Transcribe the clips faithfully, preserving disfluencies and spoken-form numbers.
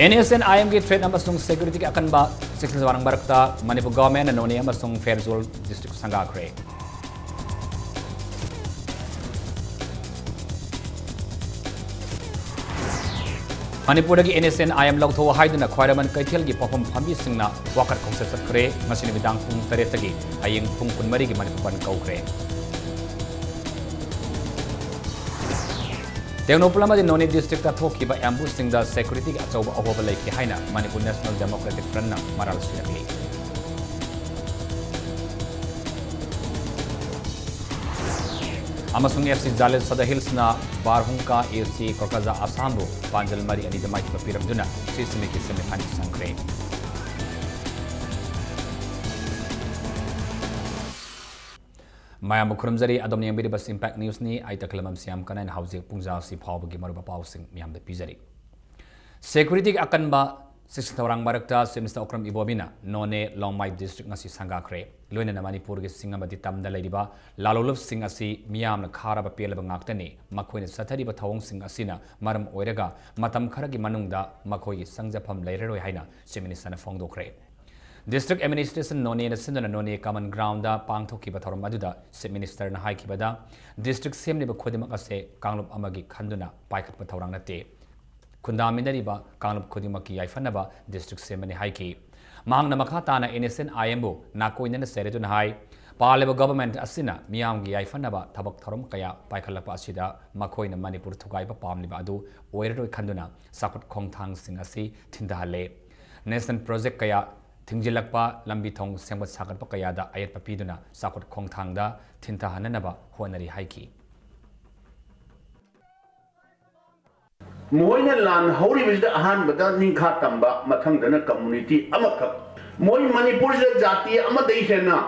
NSCN-IMꯒꯤ threat ꯑꯃꯁꯨꯡ securityꯒꯤ ꯑꯀꯟꯕ ꯆꯦꯛꯁꯤꯟ ꯊꯧꯔꯥꯡ ꯃꯔꯛꯇ ꯃꯅꯤꯄꯨꯔ governmentꯅ ꯅꯣꯅꯦ ꯑꯃꯁꯨꯡ ꯐꯦꯔꯖꯣꯜ district ꯁꯪꯒꯥꯈ꯭ꯔꯦ꯫ ꯃꯅꯤꯄꯨꯔꯗꯒꯤ NSCN-IM ꯂꯧꯊꯣꯛꯑꯣ ꯍꯥꯏꯗꯨꯅ ꯈ꯭ꯋꯥꯏꯔꯝꯕꯟ ꯀꯩꯊꯦꯜꯒꯤ ꯄꯣꯠꯐꯝ ꯐꯝꯕꯤꯁꯤꯡꯅ ꯋꯥꯀꯠ ꯈꯣꯡꯆꯠ ꯆꯠꯈ꯭ꯔꯦ꯫ ꯉꯁꯤ ꯅꯨꯃꯤꯗꯥꯡ ꯄꯨꯡ ꯇꯔꯦꯠꯇꯒꯤ ꯍꯌꯦꯡ ꯄꯨꯡ ꯀꯨꯟꯃꯔꯤꯒꯤ ꯃꯅꯤꯄꯨꯔ ꯕꯟꯗ ꯀꯧꯈ꯭ꯔꯦ꯫ ꯇꯦꯡꯅꯧꯄꯜ ꯑꯃꯗꯤ ꯅꯣꯅꯦ districtꯇ ꯊꯣꯛꯈꯤꯕ ambusheꯁꯤꯡꯗ securityꯒꯤ ꯑꯆꯧꯕ ꯑꯍꯣꯕ ꯂꯩꯈꯤ ꯍꯥꯏꯅ Manipur National Democratic Frontꯅ ꯃꯔꯥꯜ ꯁꯤꯔꯛꯂꯤ꯫ ꯑꯃꯁꯨꯡ FC Zalewis Sadar Hillsꯅ ꯕꯥꯔꯍꯨꯡꯀꯥ FC ꯀꯣꯀ꯭ꯔꯥꯖꯥ ꯑꯁꯥꯝꯕꯨ ꯄꯥꯟꯖꯜ ꯃꯔꯤ ꯑꯅꯤꯗ ꯃꯥꯏꯊꯤꯕ ꯄꯤꯔꯝꯗꯨꯅ ꯁꯤ ꯁꯤꯃꯤꯠꯀꯤ semifinal ꯆꯪꯈ꯭ꯔꯦ꯫ ꯃꯌꯥꯝꯕꯨ ꯈꯨꯔꯨꯝꯖꯔꯤ꯫ ꯑꯗꯣꯝꯅ ꯌꯦꯡꯕꯤꯔꯤꯕꯁꯤ Impact Newsꯅꯤ꯫ ꯑꯩ ꯇꯈꯦꯂꯝꯕꯝ ꯁ꯭ꯌꯥꯝ ꯀꯅꯥꯏꯅ ꯍꯧꯖꯤꯛ ꯄꯨꯡꯖꯥ ꯑꯁꯤ ꯐꯥꯎꯕꯒꯤ ꯃꯔꯨꯑꯣꯏꯕ ꯄꯥꯎꯁꯤꯡ ꯃꯌꯥꯝꯗ ꯄꯤꯖꯔꯤ꯫ Securityꯒꯤ ꯑꯀꯟꯕ ꯆꯦꯛꯁꯤꯟ ꯊꯧꯔꯥꯡ ꯃꯔꯛꯇ Chief Minister ꯑꯣꯀ꯭ꯔꯝ ꯏꯕꯣꯕꯤꯅ ꯅꯣꯅꯦ ꯂꯣꯡꯃꯥꯏ district ꯉꯁꯤ ꯁꯪꯒꯥꯈ꯭ꯔꯦ꯫ ꯂꯣꯏꯅꯅ ꯃꯅꯤꯄꯨꯔꯒꯤ ꯆꯤꯡ ꯑꯃꯗꯤ ꯇꯝꯗ ꯂꯩꯔꯤꯕ ꯂꯥꯂꯣꯡꯂꯨꯞꯁꯤꯡ ꯑꯁꯤ ꯃꯤꯌꯥꯝꯅ ꯈꯥꯔꯕ ꯄꯦꯜꯂꯕ ꯉꯥꯛꯇꯅꯤ꯫ ꯃꯈꯣꯏꯅ ꯆꯠꯊꯔꯤꯕ ꯊꯧꯑꯣꯡꯁꯤꯡ ꯑꯁꯤꯅ ꯃꯔꯝ ꯑꯣꯏꯔꯒ ꯃꯇꯝ ꯈꯔꯒꯤ ꯃꯅꯨꯡꯗ ꯃꯈꯣꯏꯒꯤ ꯆꯪꯖꯐꯝ ꯂꯩꯔꯔꯣꯏ ꯍꯥꯏꯅ Chief Ministerꯅ ꯐꯣꯡꯗꯣꯛꯈ꯭ꯔꯦ꯫ District Administration ꯅꯣꯅꯦꯅ ꯁꯤꯟꯗꯨꯅ ꯅꯣꯅꯦ Common Groundꯗ ꯄꯥꯡꯊꯣꯛꯈꯤꯕ ꯊꯧꯔꯝ ꯑꯗꯨꯗ Chief Ministerꯅ ꯍꯥꯏꯈꯤꯕꯗ, district ꯁꯦꯝꯂꯤꯕ ꯈꯨꯗꯤꯡꯃꯛ ꯑꯁꯦ ꯀꯥꯡꯂꯨꯞ ꯑꯃꯒꯤ ꯈꯟꯗꯨꯅ ꯄꯥꯏꯈꯠꯄ ꯊꯧꯔꯥꯡ ꯅꯠꯇꯦ꯫ ꯈꯨꯟꯗꯥꯃꯤꯟꯅꯔꯤꯕ ꯀꯥꯡꯂꯨꯞ ꯈꯨꯗꯤꯡꯃꯛꯀꯤ ꯌꯥꯏꯐꯅꯕ district ꯁꯦꯝꯕꯅꯤ ꯍꯥꯏꯈꯤ꯫ ꯃꯍꯥꯛꯅ ꯃꯈꯥ ꯇꯥꯅ NSCN-IMꯕꯨ ꯅꯥꯀꯣꯏꯅꯅ ꯆꯩꯔꯗꯨꯅ ꯍꯥꯏ, ꯄꯥꯜꯂꯤꯕ government ꯑꯁꯤꯅ ꯃꯤꯌꯥꯝꯒꯤ ꯌꯥꯏꯐꯅꯕ ꯊꯕꯛ ꯊꯧꯔꯝ ꯀꯌꯥ ꯄꯥꯏꯈꯠꯂꯛꯄ ꯑꯁꯤꯗ ꯃꯈꯣꯏꯅ ꯃꯅꯤꯄꯨꯔ ꯊꯨꯒꯥꯏꯕ ꯄꯥꯝꯂꯤꯕ ꯑꯗꯨ ꯑꯣꯏꯔꯔꯣꯏ ꯈꯟꯗꯨꯅ ꯆꯥꯎꯈꯠ ꯈꯣꯡꯊꯥꯡꯁꯤꯡ ꯑꯁꯤ ꯊꯤꯟꯊꯍꯜꯂꯦ꯫ National project ꯀꯌꯥ ꯊꯤꯡꯖꯤꯜꯂꯛꯄ, ꯂꯝꯕꯤ ꯊꯣꯡ ꯁꯦꯝꯒꯠ ꯁꯥꯒꯠꯄ ꯀꯌꯥꯗ ꯑꯌꯦꯠꯄ ꯄꯤꯗꯨꯅ ꯆꯥꯎꯈꯠ ꯈꯣꯡꯊꯥꯡꯗ ꯊꯤꯟꯊꯍꯟꯅꯅꯕ ꯍꯣꯠꯅꯔꯤ ꯍꯥꯏꯈꯤ꯫ ꯃꯈꯣꯏꯅ ꯂꯥꯟ ꯍꯧꯔꯤꯕꯁꯤꯗ ꯑꯍꯥꯟꯕꯗ ꯅꯤꯡꯈꯥ ꯇꯝꯕ, ꯃꯊꯪꯗꯅ community ꯑꯃꯈꯛ꯫ ꯃꯣꯏ ꯃꯅꯤꯄꯨꯔꯁꯤꯗ ꯖꯥꯇꯤ ꯑꯃꯗꯒꯤ ꯍꯦꯟꯅ,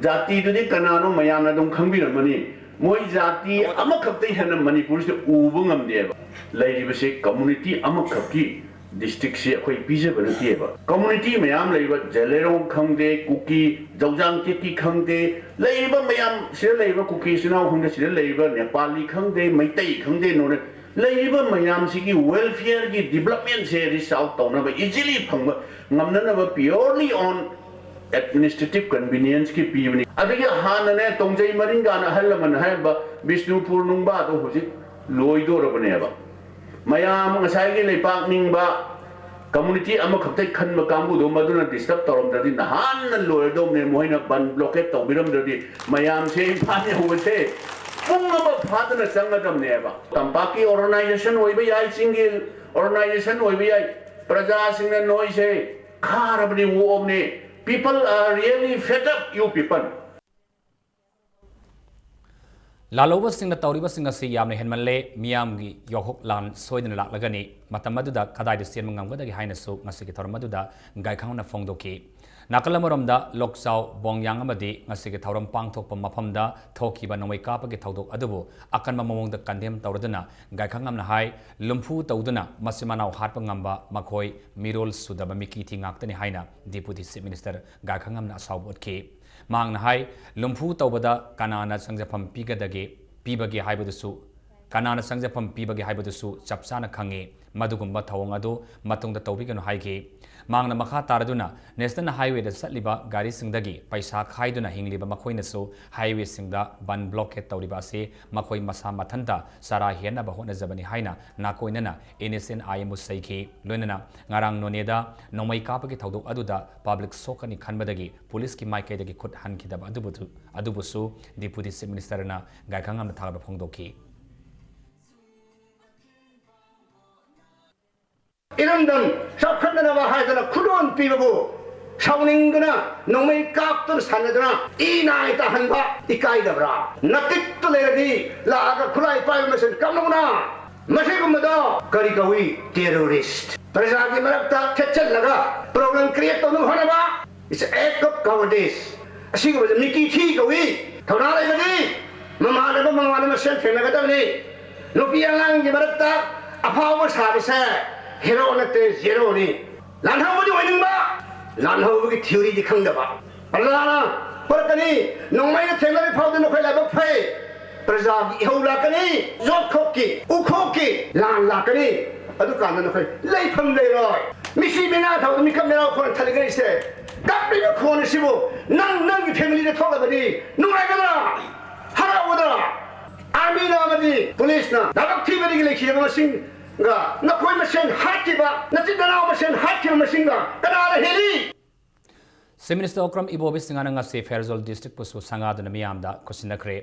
ꯖꯥꯇꯤꯗꯨꯗꯤ ꯀꯅꯥꯅꯣ ꯃꯌꯥꯝꯅ ꯑꯗꯨꯝ ꯈꯪꯕꯤꯔꯝꯃꯅꯤ꯫ ꯃꯣꯏ ꯖꯥꯇꯤ ꯑꯃꯈꯛꯇꯒꯤ ꯍꯦꯟꯅ ꯃꯅꯤꯄꯨꯔꯁꯤꯗ ꯎꯕ ꯉꯝꯗꯦꯕ꯫ ꯂꯩꯔꯤꯕꯁꯤ community ꯑꯃꯈꯛꯀꯤ districtꯁꯤ ꯑꯩꯈꯣꯏ ꯄꯤꯖꯕ ꯅꯠꯇꯦꯕ꯫ Community ꯃꯌꯥꯝ ꯂꯩꯕ, ꯖꯦꯂꯦꯔꯣꯡ ꯈꯪꯗꯦ, ꯀꯨꯀꯤ, ꯖꯧꯖꯥꯡ ꯇꯦꯛꯀꯤ ꯈꯪꯗꯦ, ꯂꯩꯔꯤꯕ ꯃꯌꯥꯝ, ꯁꯤꯗ ꯂꯩꯔꯤꯕ ꯀꯨꯀꯤ ꯏꯆꯤꯟ ꯏꯅꯥꯎ ꯈꯪꯗꯦ, ꯁꯤꯗ ꯂꯩꯔꯤꯕ ꯅꯦꯄꯥꯂꯤ ꯈꯪꯗꯦ, ꯃꯩꯇꯩ ꯈꯪꯗꯦ, ꯅꯣꯔꯠ ꯂꯩꯔꯤꯕ ꯃꯌꯥꯝꯁꯤꯒꯤ welfare-ꯒꯤ development-ꯁꯦ reach out ꯇꯧꯅꯕ, easily ꯐꯪꯕ ꯉꯝꯅꯅꯕ purely on administrative convenience-ꯀꯤ ꯄꯤꯕꯅꯤ꯫ ꯑꯗꯒꯤ ꯍꯥꯟꯅꯅꯦ, ꯇꯣꯡꯖꯩ ꯃꯔꯤꯡꯒꯥꯅ ꯑꯍꯜ ꯂꯃꯟ ꯍꯥꯏꯔꯝꯕ ꯕꯤꯁꯅꯨꯄꯨꯔ ꯅꯨꯡꯕꯥꯗꯣ ꯍꯧꯖꯤꯛ ꯂꯣꯏꯗꯣꯔꯕꯅꯦꯕ꯫ ꯃꯌꯥꯝ ꯉꯁꯥꯏꯒꯤ ꯂꯩꯄꯥꯛ ꯅꯤꯡꯕ community ꯑꯃꯈꯛꯇ ꯈꯟꯕ ꯀꯥꯡꯕꯨꯗꯣ ꯃꯗꯨꯅ disturb ꯇꯧꯔꯝꯗ꯭ꯔꯗꯤ ꯅꯍꯥꯟꯅ ꯂꯣꯏꯔꯗꯧꯕꯅꯦ꯫ ꯃꯣꯏꯅ ꯕꯟ blockade ꯇꯧꯕꯤꯔꯝꯗ꯭ꯔꯗꯤ ꯃꯌꯥꯝꯁꯦ ꯏꯝꯐꯥꯜ ꯌꯧꯕꯁꯦ ꯄꯨꯡ ꯑꯃ ꯐꯥꯗꯅ ꯆꯪꯒꯗꯕꯅꯦꯕ꯫ ꯇꯝꯄꯥꯛꯀꯤ organization ꯑꯣꯏꯕ ꯌꯥꯏ, ꯆꯤꯡꯒꯤ organization ꯑꯣꯏꯕ ꯌꯥꯏ, ꯄ꯭ꯔꯖꯥꯁꯤꯡꯅ ꯅꯣꯏꯁꯦ ꯈꯥꯔꯕꯅꯤ, ꯑꯣꯛꯑꯕꯅꯤ꯫ People are really fed up, you people. ꯂꯥꯜꯍꯧꯕꯁꯤꯡꯅ ꯇꯧꯔꯤꯕꯁꯤꯡ ꯑꯁꯤ ꯌꯥꯝꯅ ꯍꯦꯟꯃꯜꯂꯦ, ꯃꯤꯌꯥꯝꯒꯤ ꯌꯥꯍꯧ ꯂꯥꯟ ꯁꯣꯏꯗꯅ ꯂꯥꯛꯂꯒꯅꯤ꯫ ꯃꯇꯝ ꯑꯗꯨꯗ ꯀꯗꯥꯏꯗ ꯆꯦꯟꯕ ꯉꯝꯒꯗꯒꯦ ꯍꯥꯏꯅꯁꯨ ꯉꯁꯤꯒꯤ ꯊꯧꯔꯝ ꯑꯗꯨꯗ ꯒꯥꯏꯈꯪꯅ ꯐꯣꯡꯗꯣꯛꯈꯤ꯫ ꯅꯥꯀꯜ ꯑꯃꯔꯣꯝꯗ ꯂꯣꯛꯆꯥꯎ, ꯕꯣꯡꯌꯥꯡ ꯑꯃꯗꯤ ꯉꯁꯤꯒꯤ ꯊꯧꯔꯝ ꯄꯥꯡꯊꯣꯛꯄ ꯃꯐꯝꯗ ꯊꯣꯛꯈꯤꯕ ꯅꯣꯡꯃꯩ ꯀꯥꯞꯄꯒꯤ ꯊꯧꯗꯣꯛ ꯑꯗꯨꯕꯨ ꯑꯀꯟꯕ ꯃꯑꯣꯡꯗ condemn ꯇꯧꯔꯗꯨꯅ ꯒꯥꯏꯈꯪꯉꯝꯅ ꯍꯥꯏ, ꯂꯨꯝꯐꯨ ꯇꯧꯗꯨꯅ ꯃꯆꯤꯟ ꯃꯅꯥꯎ ꯍꯥꯠꯄ ꯉꯝꯕ ꯃꯈꯣꯏ ꯃꯤꯔꯣꯜ ꯁꯨꯗꯕ ꯃꯤꯀꯤ ꯊꯤ ꯉꯥꯛꯇꯅꯤ ꯍꯥꯏꯅ Deputy Chief Minister ꯒꯥꯏꯈꯪꯉꯝꯅ ꯑꯁꯥꯎꯕ ꯎꯠꯈꯤ꯫ ꯃꯍꯥꯛꯅ ꯍꯥꯏ, ꯂꯨꯝꯐꯨ ꯇꯧꯕꯗ ꯀꯅꯥꯅ ꯆꯪꯖꯐꯝ ꯄꯤꯒꯗꯒꯦ, ꯄꯤꯕꯒꯦ ꯍꯥꯏꯕꯗꯨꯁꯨ, ꯀꯅꯥꯅ ꯆꯪꯖꯐꯝ ꯄꯤꯕꯒꯦ ꯍꯥꯏꯕꯗꯨꯁꯨ ꯆꯞ ꯆꯥꯅ ꯈꯪꯉꯤ꯫ ꯃꯗꯨꯒꯨꯝꯕ ꯊꯧꯑꯣꯡ ꯑꯗꯨ ꯃꯇꯨꯡꯗ ꯇꯧꯕꯤꯒꯅꯨ ꯍꯥꯏꯈꯤ꯫ ꯃꯍꯥꯛꯅ ꯃꯈꯥ ꯇꯥꯔꯗꯨꯅ National Highway-ꯗ ꯆꯠꯂꯤꯕ ꯒꯥꯔꯤꯁꯤꯡꯗꯒꯤ ꯄꯩꯁꯥ ꯈꯥꯏꯗꯨꯅ ꯍꯤꯡꯂꯤꯕ ꯃꯈꯣꯏꯅꯁꯨ highway-ꯁꯤꯡꯗ ꯕꯟ blockade ꯇꯧꯔꯤꯕ ꯑꯁꯤ ꯃꯈꯣꯏ ꯃꯁꯥ ꯃꯊꯟꯇ ꯆꯔꯥ ꯍꯦꯟꯅꯕ ꯍꯣꯠꯅꯖꯕꯅꯤ ꯍꯥꯏꯅ ꯅꯥꯀꯣꯏꯅꯅ N S N I ꯑꯃꯕꯨ ꯆꯩꯈꯤ꯫ ꯂꯣꯏꯅꯅ ꯉꯔꯥꯡ ꯅꯣꯅꯦꯗ ꯅꯣꯡꯃꯩ ꯀꯥꯞꯄꯒꯤ ꯊꯧꯗꯣꯛ ꯑꯗꯨꯗ public ꯁꯣꯛꯀꯅꯤ ꯈꯟꯕꯗꯒꯤ ꯄꯨꯂꯤꯁꯀꯤ ꯃꯥꯏꯀꯩꯗꯒꯤ ꯈꯨꯠ ꯍꯟꯈꯤꯗꯕ ꯑꯗꯨꯕꯨ, ꯑꯗꯨꯕꯨꯁꯨ Deputy Chief Minister-ꯅ ꯒꯥꯏꯈꯪꯉꯝꯅ ꯊꯥꯒꯠꯄ ꯐꯣꯡꯗꯣꯛꯈꯤ꯫ ꯏꯔꯝꯗꯝ ꯆꯥꯎꯈꯠꯅꯅꯕ ꯍꯥꯏꯗꯅ ꯈꯨꯗꯣꯜ ꯄꯤꯕꯕꯨ ꯁꯥꯎꯅꯤꯡꯗꯨꯅ ꯅꯣꯡꯃꯩ ꯀꯥꯞꯇꯨꯅ ꯁꯥꯟꯅꯗꯨꯅ ꯏ ꯅꯥꯏ ꯇꯥꯍꯟꯕ ꯏꯀꯥꯏꯗꯕ꯭ꯔꯥ? ꯅꯇꯤꯛꯇꯨ ꯂꯩꯔꯗꯤ ꯂꯥꯛꯑꯒ ꯈꯨꯠꯂꯥꯏ ꯄꯥꯏꯕ ꯃꯁꯦꯟ ꯀꯝꯗꯧꯅ? ꯃꯁꯤꯒꯨꯝꯕꯗꯣ ꯀꯔꯤ ꯀꯧꯏ? Terrorist꯫ ꯄ꯭ꯔꯖꯥꯒꯤ ꯃꯔꯛꯇ ꯊꯦꯠꯆꯜꯂꯒ problem create ꯇꯧꯅꯕ ꯍꯣꯠꯅꯕ, it's act of cowardice꯫ ꯑꯁꯤꯒꯨꯝꯕꯁꯦ ꯃꯤꯀꯤ ꯊꯤ ꯀꯧꯏ꯫ ꯊꯧꯅꯥ ꯂꯩꯕꯗꯤ ꯃꯃꯥꯟꯅꯕ ꯃꯃꯥꯟꯅꯕ ꯃꯁꯦꯟ ꯊꯦꯡꯅꯒꯗꯕꯅꯤ꯫ ꯅꯨꯄꯤ ꯑꯉꯥꯡꯒꯤ ꯃꯔꯛꯇ ꯑꯐꯥꯎꯕ ꯁꯥꯕꯁꯦ hero ꯅꯠꯇꯦ, zero ꯅꯤ꯫ ꯂꯥꯟꯍꯧꯕꯗꯤ ꯑꯣꯏꯅꯤꯡꯕ, ꯂꯥꯟꯍꯧꯕꯒꯤ theory ꯗꯤ ꯈꯪꯗꯕ꯫ ꯄ꯭ꯔꯖꯥꯅ ꯍꯣꯠꯂꯛꯀꯅꯤ, ꯅꯣꯡꯃꯩꯅ ꯊꯦꯡꯅꯔꯤ ꯐꯥꯎꯗꯤ ꯅꯈꯣꯏ ꯂꯥꯏꯕꯛ ꯐꯩ꯫ ꯄ꯭ꯔꯖꯥꯒꯤ ꯏꯍꯧ ꯂꯥꯛꯀꯅꯤ, ꯌꯣꯠꯈꯣꯛꯀꯤ, ꯎꯈꯣꯛꯀꯤ, ꯂꯥꯟ ꯂꯥꯛꯀꯅꯤ꯫ ꯑꯗꯨꯀꯥꯟꯗ ꯅꯈꯣꯏ ꯂꯩꯐꯝ ꯂꯩꯔꯣꯏ꯫ ꯃꯤꯁꯤ ꯃꯤꯅꯥ ꯊꯧꯕꯗ ꯃꯤꯀꯞ ꯃꯤꯔꯥꯎ ꯈꯣꯟ ꯊꯠꯂꯤꯉꯩꯁꯦ, ꯀꯞꯂꯤꯕ ꯈꯣꯟ ꯑꯁꯤꯕꯨ ꯅꯪ ꯅꯪꯒꯤ ꯐꯦꯃꯤꯂꯤꯗ ꯊꯣꯛꯂꯕꯗꯤ ꯅꯨꯡꯉꯥꯏꯒꯗ꯭ꯔꯥ? ꯍꯔꯥꯎꯒꯗ꯭ꯔꯥ? ꯑꯥꯔꯃꯤꯅ ꯑꯃꯗꯤ ꯄꯨꯂꯤꯁꯅ ꯂꯥꯏꯕꯛ ꯊꯤꯕꯗꯒꯤ ꯂꯩꯈꯤꯗꯕ ꯃꯁꯤꯡꯒ ꯅꯈꯣꯏ ꯃꯁꯦꯟ ꯍꯥꯠꯈꯤꯕ, ꯅꯆꯤꯟ ꯅꯅꯥꯎ ꯃꯁꯦꯟ ꯍꯥꯠꯈꯤꯕ ꯃꯁꯤꯡꯒ ꯀꯅꯥꯅ ꯍꯦꯜꯂꯤ? Chief Minister Okram Ibobi Singha ꯅ ꯉꯁꯤ ꯐꯦꯔꯖꯣꯜ district ꯄꯨꯁꯨ ꯁꯪꯒꯥꯗꯨꯅ ꯃꯤꯌꯥꯝꯗ ꯈꯨꯠꯁꯤꯟꯅꯈ꯭ꯔꯦ꯫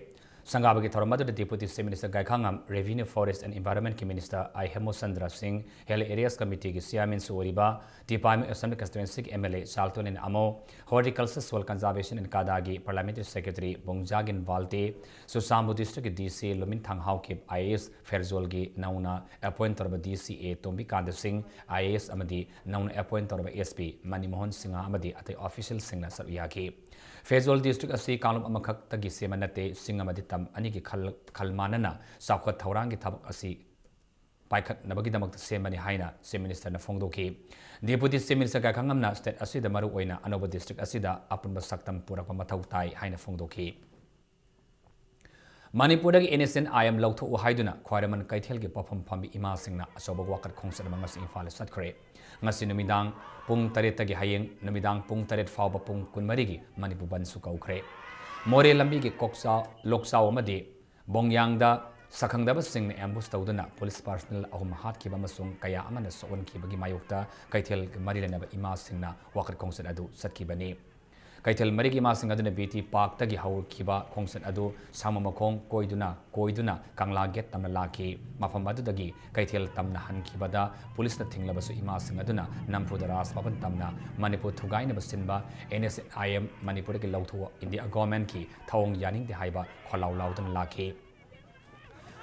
ꯁꯪꯒꯥꯕꯒꯤ ꯊꯧꯔꯝ ꯑꯗꯨꯗ Deputy Chief Minister ꯒꯥꯏꯈꯥꯉꯝ, Revenue, Forest and Environment ꯀꯤ Minister ꯑꯥꯏ ꯍꯦꯃꯣꯆꯟꯗ꯭ꯔ ꯁꯤꯡ, Hill Areas Committee ꯒꯤ Chairman ꯁꯨ ꯑꯣꯏꯔꯤꯕ ꯇꯤꯄꯥꯏꯃ Assembly Constituency ꯒꯤ M L A Chaltonlien Amo, Horticulture, Soil Conservation and CADA ꯒꯤ Parliamentary Secretary Bongjagin Balte, Churachandpur district ꯀꯤ D C Lumin Thanghao Kip, I A S ꯐꯦꯔꯖꯣꯜꯒꯤ ꯅꯧꯅ appoint ꯇꯧꯔꯕ D C A ꯇꯣꯝꯕꯤꯀꯥꯟꯇ ꯁꯤꯡ, I A S ꯑꯃꯗꯤ ꯅꯧꯅ appoint ꯇꯧꯔꯕ S P ꯃꯅꯤꯃꯣꯍꯟ ꯁꯤꯡꯍ ꯑꯃꯗꯤ ꯑꯇꯩ official ꯁꯤꯡꯅ ꯁꯔꯨꯛ ꯌꯥꯈꯤ꯫ ꯐꯦꯔꯖꯣꯜ district ꯑꯁꯤ ꯀꯥꯡꯂꯨꯞ ꯑꯃꯈꯛꯇꯒꯤ ꯁꯦꯝꯕ ꯅꯠꯇꯦ, ꯆꯤꯡ ꯑꯃꯗꯤ ꯇꯝ ꯑꯅꯤꯒꯤ ꯈꯜ, ꯈꯜ ꯃꯥꯟꯅꯅ ꯆꯥꯎꯈꯠ ꯊꯧꯔꯥꯡꯒꯤ ꯊꯕꯛ ꯑꯁꯤ ꯄꯥꯏꯈꯠꯅꯕꯒꯤꯗꯃꯛꯇ ꯁꯦꯝꯕꯅꯤ ꯍꯥꯏꯅ Chief Minister ꯅ ꯐꯣꯡꯗꯣꯛꯈꯤ꯫ Deputy Chief Minister ꯒꯥꯏꯈꯥꯉꯝꯅ state ꯑꯁꯤꯗ ꯃꯔꯨ ꯑꯣꯏꯅ ꯑꯅꯧꯕ district ꯑꯁꯤꯗ ꯑꯄꯨꯟꯕ ꯁꯛꯇꯝ ꯄꯨꯔꯛꯄ ꯃꯊꯧ ꯇꯥꯏ ꯍꯥꯏꯅ ꯐꯣꯡꯗꯣꯛꯈꯤ꯫ ꯃꯅꯤꯄꯨꯔꯗꯒꯤ N S N I M ꯂꯧꯊꯣꯛꯎ ꯍꯥꯏꯗꯨꯅ ꯈ꯭ꯋꯥꯏꯔꯝꯕꯟ ꯀꯩꯊꯦꯜꯒꯤ ꯄꯣꯠꯐꯝ ꯐꯝꯕꯤ ꯏꯃꯥꯁꯤꯡꯅ ꯑꯆꯧꯕ ꯋꯥꯀꯠ ꯈꯣꯡꯆꯠ ꯑꯃ ꯉꯁꯤ ꯏꯝꯐꯥꯜꯗ ꯆꯠꯈ꯭ꯔꯦ꯫ ꯉꯁꯤ ꯅꯨꯃꯤꯗꯥꯡ ꯄꯨꯡ ꯇꯔꯦꯠꯇꯒꯤ ꯍꯌꯦꯡ ꯅꯨꯃꯤꯗꯥꯡ ꯄꯨꯡ ꯇꯔꯦꯠ ꯐꯥꯎꯕ ꯄꯨꯡ ꯀꯨꯟꯃꯔꯤꯒꯤ ꯃꯅꯤꯄꯨꯔ ꯕꯟꯁꯨ ꯀꯧꯈ꯭ꯔꯦ꯫ ꯃꯣꯔꯦ ꯂꯝꯕꯤꯒꯤ ꯀꯣꯛꯆꯥꯎ, ꯂꯣꯛꯆꯥꯎ ꯑꯃꯗꯤ ꯕꯣꯡꯌꯥꯡꯗ ꯁꯛꯈꯪꯗꯕꯁꯤꯡꯅ ambush ꯇꯧꯗꯨꯅ police personnel ꯑꯍꯨꯝ ꯍꯥꯠꯈꯤꯕ ꯑꯃꯁꯨꯡ ꯀꯌꯥ ꯑꯃꯅ ꯁꯣꯛꯍꯟꯈꯤꯕꯒꯤ ꯃꯥꯌꯣꯛꯇ ꯀꯩꯊꯦꯜ ꯃꯔꯤ ꯂꯩꯅꯕ ꯏꯃꯥꯁꯤꯡꯅ ꯋꯥꯀꯠ ꯈꯣꯡꯆꯠ ꯑꯗꯨ ꯆꯠꯈꯤꯕꯅꯤ꯫ ꯀꯩꯊꯦꯜ ꯃꯔꯤꯒꯤ ꯏꯃꯥꯁꯤꯡ ꯑꯗꯨꯅ B T Park ꯇꯒꯤ ꯍꯧꯈꯤꯕ ꯈꯣꯡꯆꯠ ꯑꯗꯨ ꯁꯥꯃꯨ ꯃꯈꯣꯡ ꯀꯣꯏꯗꯨꯅ, ꯀꯣꯏꯗꯨꯅ ꯀꯪꯂꯥ gate ꯇꯝꯅ ꯂꯥꯛꯈꯤ꯫ ꯃꯐꯝ ꯑꯗꯨꯗꯒꯤ ꯀꯩꯊꯦꯜ ꯇꯝꯅ ꯍꯟꯈꯤꯕꯗ police ꯅ ꯊꯤꯡꯂꯕꯁꯨ ꯏꯃꯥꯁꯤꯡ ꯑꯗꯨꯅ ꯅꯝꯐꯨꯗ ꯔꯥꯖ ꯚꯕꯟ ꯇꯝꯅ ꯃꯅꯤꯄꯨꯔ ꯊꯨꯒꯥꯏꯅꯕ ꯁꯤꯟꯕ N S N I M ꯃꯅꯤꯄꯨꯔꯗꯒꯤ ꯂꯧꯊꯣꯛꯑꯣ, India government ꯀꯤ ꯊꯧꯑꯣꯡ ꯌꯥꯅꯤꯡꯗꯦ ꯍꯥꯏꯕ ꯈꯣꯜꯂꯥꯎ ꯂꯥꯎꯗꯨꯅ ꯂꯥꯛꯈꯤ꯫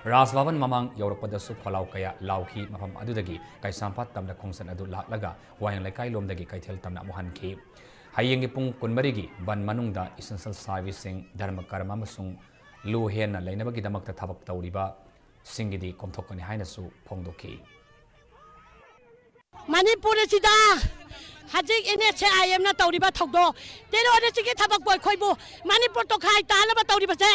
ꯔꯥꯖ ꯚꯕꯟ ꯃꯃꯥꯡ ꯌꯧꯔꯛꯄꯗꯁꯨ ꯈꯣꯜꯂꯥꯎ ꯀꯌꯥ ꯂꯥꯎꯈꯤ꯫ ꯃꯐꯝ ꯑꯗꯨꯗꯒꯤ ꯀꯩꯁꯥꯝꯄꯥꯠ ꯇꯝꯅ ꯈꯣꯡꯆꯠ ꯑꯗꯨ ꯂꯥꯛꯂꯒ ꯋꯥꯍꯦꯡ ꯂꯩꯀꯥꯏ ꯂꯣꯝꯗꯒꯤ ꯀꯩꯊꯦꯜ ꯇꯝꯅ ꯑꯃꯨꯛ ꯍꯟꯈꯤ꯫ ꯍꯌꯦꯡꯒꯤ ꯄꯨꯡ ꯀꯨꯟꯃꯔꯤꯒꯤ ꯕꯟ ꯃꯅꯨꯡꯗ essential service ꯁꯤꯡ, ꯙꯔꯃ ꯀꯔꯝ ꯑꯃꯁꯨꯡ ꯂꯨ ꯍꯦꯟꯅ ꯂꯩꯅꯕꯒꯤꯗꯃꯛꯇ ꯊꯕꯛ ꯇꯧꯔꯤꯕꯁꯤꯡꯒꯤꯗꯤ ꯀꯣꯝꯊꯣꯛꯀꯅꯤ ꯍꯥꯏꯅꯁꯨ ꯐꯣꯡꯗꯣꯛꯈꯤ꯫ ꯃꯅꯤꯄꯨꯔ ꯑꯁꯤꯗ ꯍꯧꯖꯤꯛ ꯑꯦꯟ ꯑꯦꯁ ꯑꯥꯏ ꯑꯦꯝꯅ ꯇꯧꯔꯤꯕ ꯊꯧꯗꯣꯛ, ꯇꯦꯔꯣꯔꯤꯁꯀꯤ ꯊꯕꯛꯄꯨ ꯑꯩꯈꯣꯏꯕꯨ ꯃꯅꯤꯄꯨꯔ ꯇꯣꯈꯥꯏ ꯇꯥꯅꯕ ꯇꯧꯔꯤꯕꯁꯦ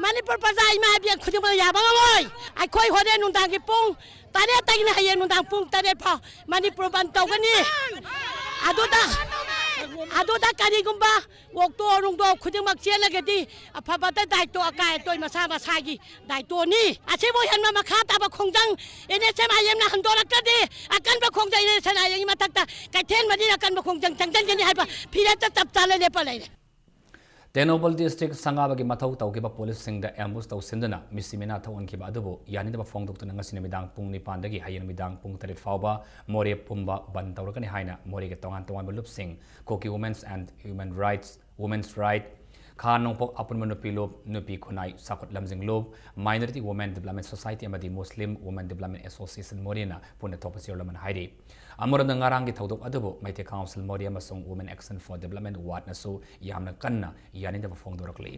ꯃꯅꯤꯄꯨꯔ ꯄ꯭ꯔꯖꯥ ꯏꯃꯥ ꯏꯕꯦꯟ ꯈꯨꯗꯤꯡꯃꯛ ꯌꯥꯕ ꯉꯝꯃꯣꯏ꯫ ꯑꯩꯈꯣꯏ ꯍꯣꯔꯦꯟ ꯅꯨꯡꯗꯥꯡꯒꯤ ꯄꯨꯡ ꯇꯔꯦꯠꯇꯒꯤꯅ ꯍꯌꯦꯡ ꯅꯨꯡꯗꯥꯡ ꯄꯨꯡ ꯇꯔꯦꯠ ꯐꯥꯎ ꯃꯅꯤꯄꯨꯔ ꯕꯟ ꯇꯧꯒꯅꯤ꯫ ꯑꯗꯨꯗ, ꯑꯗꯨꯗ ꯀꯔꯤꯒꯨꯝꯕ ꯑꯣꯛꯇꯣ ꯅꯨꯡꯗꯣ ꯈꯨꯗꯤꯡꯃꯛ ꯆꯦꯜꯂꯒꯗꯤ ꯑꯐꯕꯇ ꯗꯥꯏꯇꯣ ꯑꯀꯥꯏ ꯑꯇꯣꯏ ꯃꯁꯥ ꯃꯁꯥꯒꯤ ꯗꯥꯏꯇꯣꯅꯤ꯫ ꯑꯁꯤꯕꯨ ꯍꯦꯟꯕ ꯃꯈꯥ ꯇꯥꯕ ꯈꯣꯡꯖꯪ ꯑꯦꯟ ꯑꯦꯁ ꯑꯦꯝ ꯑꯥꯏ ꯑꯦꯝꯅ ꯍꯟꯗꯣꯔꯛꯇ꯭ꯔꯗꯤ ꯑꯀꯟꯕ ꯈꯣꯡꯖꯪ ꯑꯦꯟ ꯑꯦꯁ ꯑꯦꯝ ꯑꯥꯏ ꯑꯦꯝꯒꯤ ꯃꯊꯛꯇ ꯀꯩꯊꯦꯜ ꯃꯔꯤꯅ ꯑꯀꯟꯕ ꯈꯣꯡꯖꯪ ꯆꯪꯁꯤꯟꯒꯅꯤ ꯍꯥꯏꯕ ꯐꯤꯔꯦꯞꯇ ꯆꯞ ꯆꯥꯅ ꯂꯦꯞꯄ ꯂꯩꯔꯦ꯫ ꯇꯦꯡꯅꯧꯄꯜ ꯗꯤꯁꯇ꯭ꯔꯤꯛ ꯁꯪꯒꯥꯕꯒꯤ ꯃꯊꯧ ꯇꯧꯈꯤꯕ ꯄꯨꯂꯤꯁꯁꯤꯡꯗ ꯑꯦꯝꯕꯨꯁ ꯇꯧꯁꯤꯟꯗꯨꯅ ꯃꯤꯁꯤ ꯃꯤꯅꯥ ꯊꯣꯛꯍꯟꯈꯤꯕ ꯑꯗꯨꯕꯨ ꯌꯥꯅꯤꯡꯗꯕ ꯐꯣꯡꯗꯣꯛꯇꯨꯅ ꯉꯁꯤ ꯅꯨꯃꯤꯗꯥꯡ ꯄꯨꯡ ꯅꯤꯄꯥꯟꯗꯒꯤ ꯍꯌꯦꯡ ꯅꯨꯃꯤꯗꯥꯡ ꯄꯨꯡ ꯇꯔꯦꯠ ꯐꯥꯎꯕ ꯃꯣꯔꯦ ꯄꯨꯝꯕ ꯕꯟ ꯇꯧꯔꯒꯅꯤ ꯍꯥꯏꯅ ꯃꯣꯔꯦꯒꯤ ꯇꯣꯉꯥꯟ ꯇꯣꯉꯥꯟꯕ ꯂꯨꯞꯁꯤꯡ, ꯀꯨꯀꯤ Women's and Human Rights, Women's Right, ꯈꯥ ꯅꯣꯡꯄꯣꯛ ꯑꯄꯨꯟꯕ ꯅꯨꯄꯤ ꯂꯨꯞ, ꯅꯨꯄꯤ ꯈꯨꯟꯅꯥꯏ ꯆꯥꯎꯈꯠ ꯂꯝꯖꯤꯡ ꯂꯨꯞ, Minority Women Development Society ꯑꯃꯗꯤ Muslim Women Development Association ꯃꯣꯔꯦꯅ ꯄꯨꯟꯅ ꯊꯣꯛꯄ ꯆꯦꯔꯣꯜ ꯑꯃꯅ ꯍꯥꯏꯔꯤ꯫ ꯑꯃꯔꯣꯝꯗ ꯉꯔꯥꯡꯒꯤ ꯊꯧꯗꯣꯛ ꯑꯗꯨꯕꯨ ꯃꯩꯇꯩ ꯀꯥꯎꯟꯁꯤꯜ ꯃꯣꯔꯦ ꯑꯃꯁꯨꯡ Women Action for Development ꯋꯥꯔꯗꯅꯁꯨ ꯌꯥꯝꯅ ꯀꯟꯅ ꯌꯥꯅꯤꯡꯗꯕ ꯐꯣꯡꯗꯣꯔꯛꯂꯤ꯫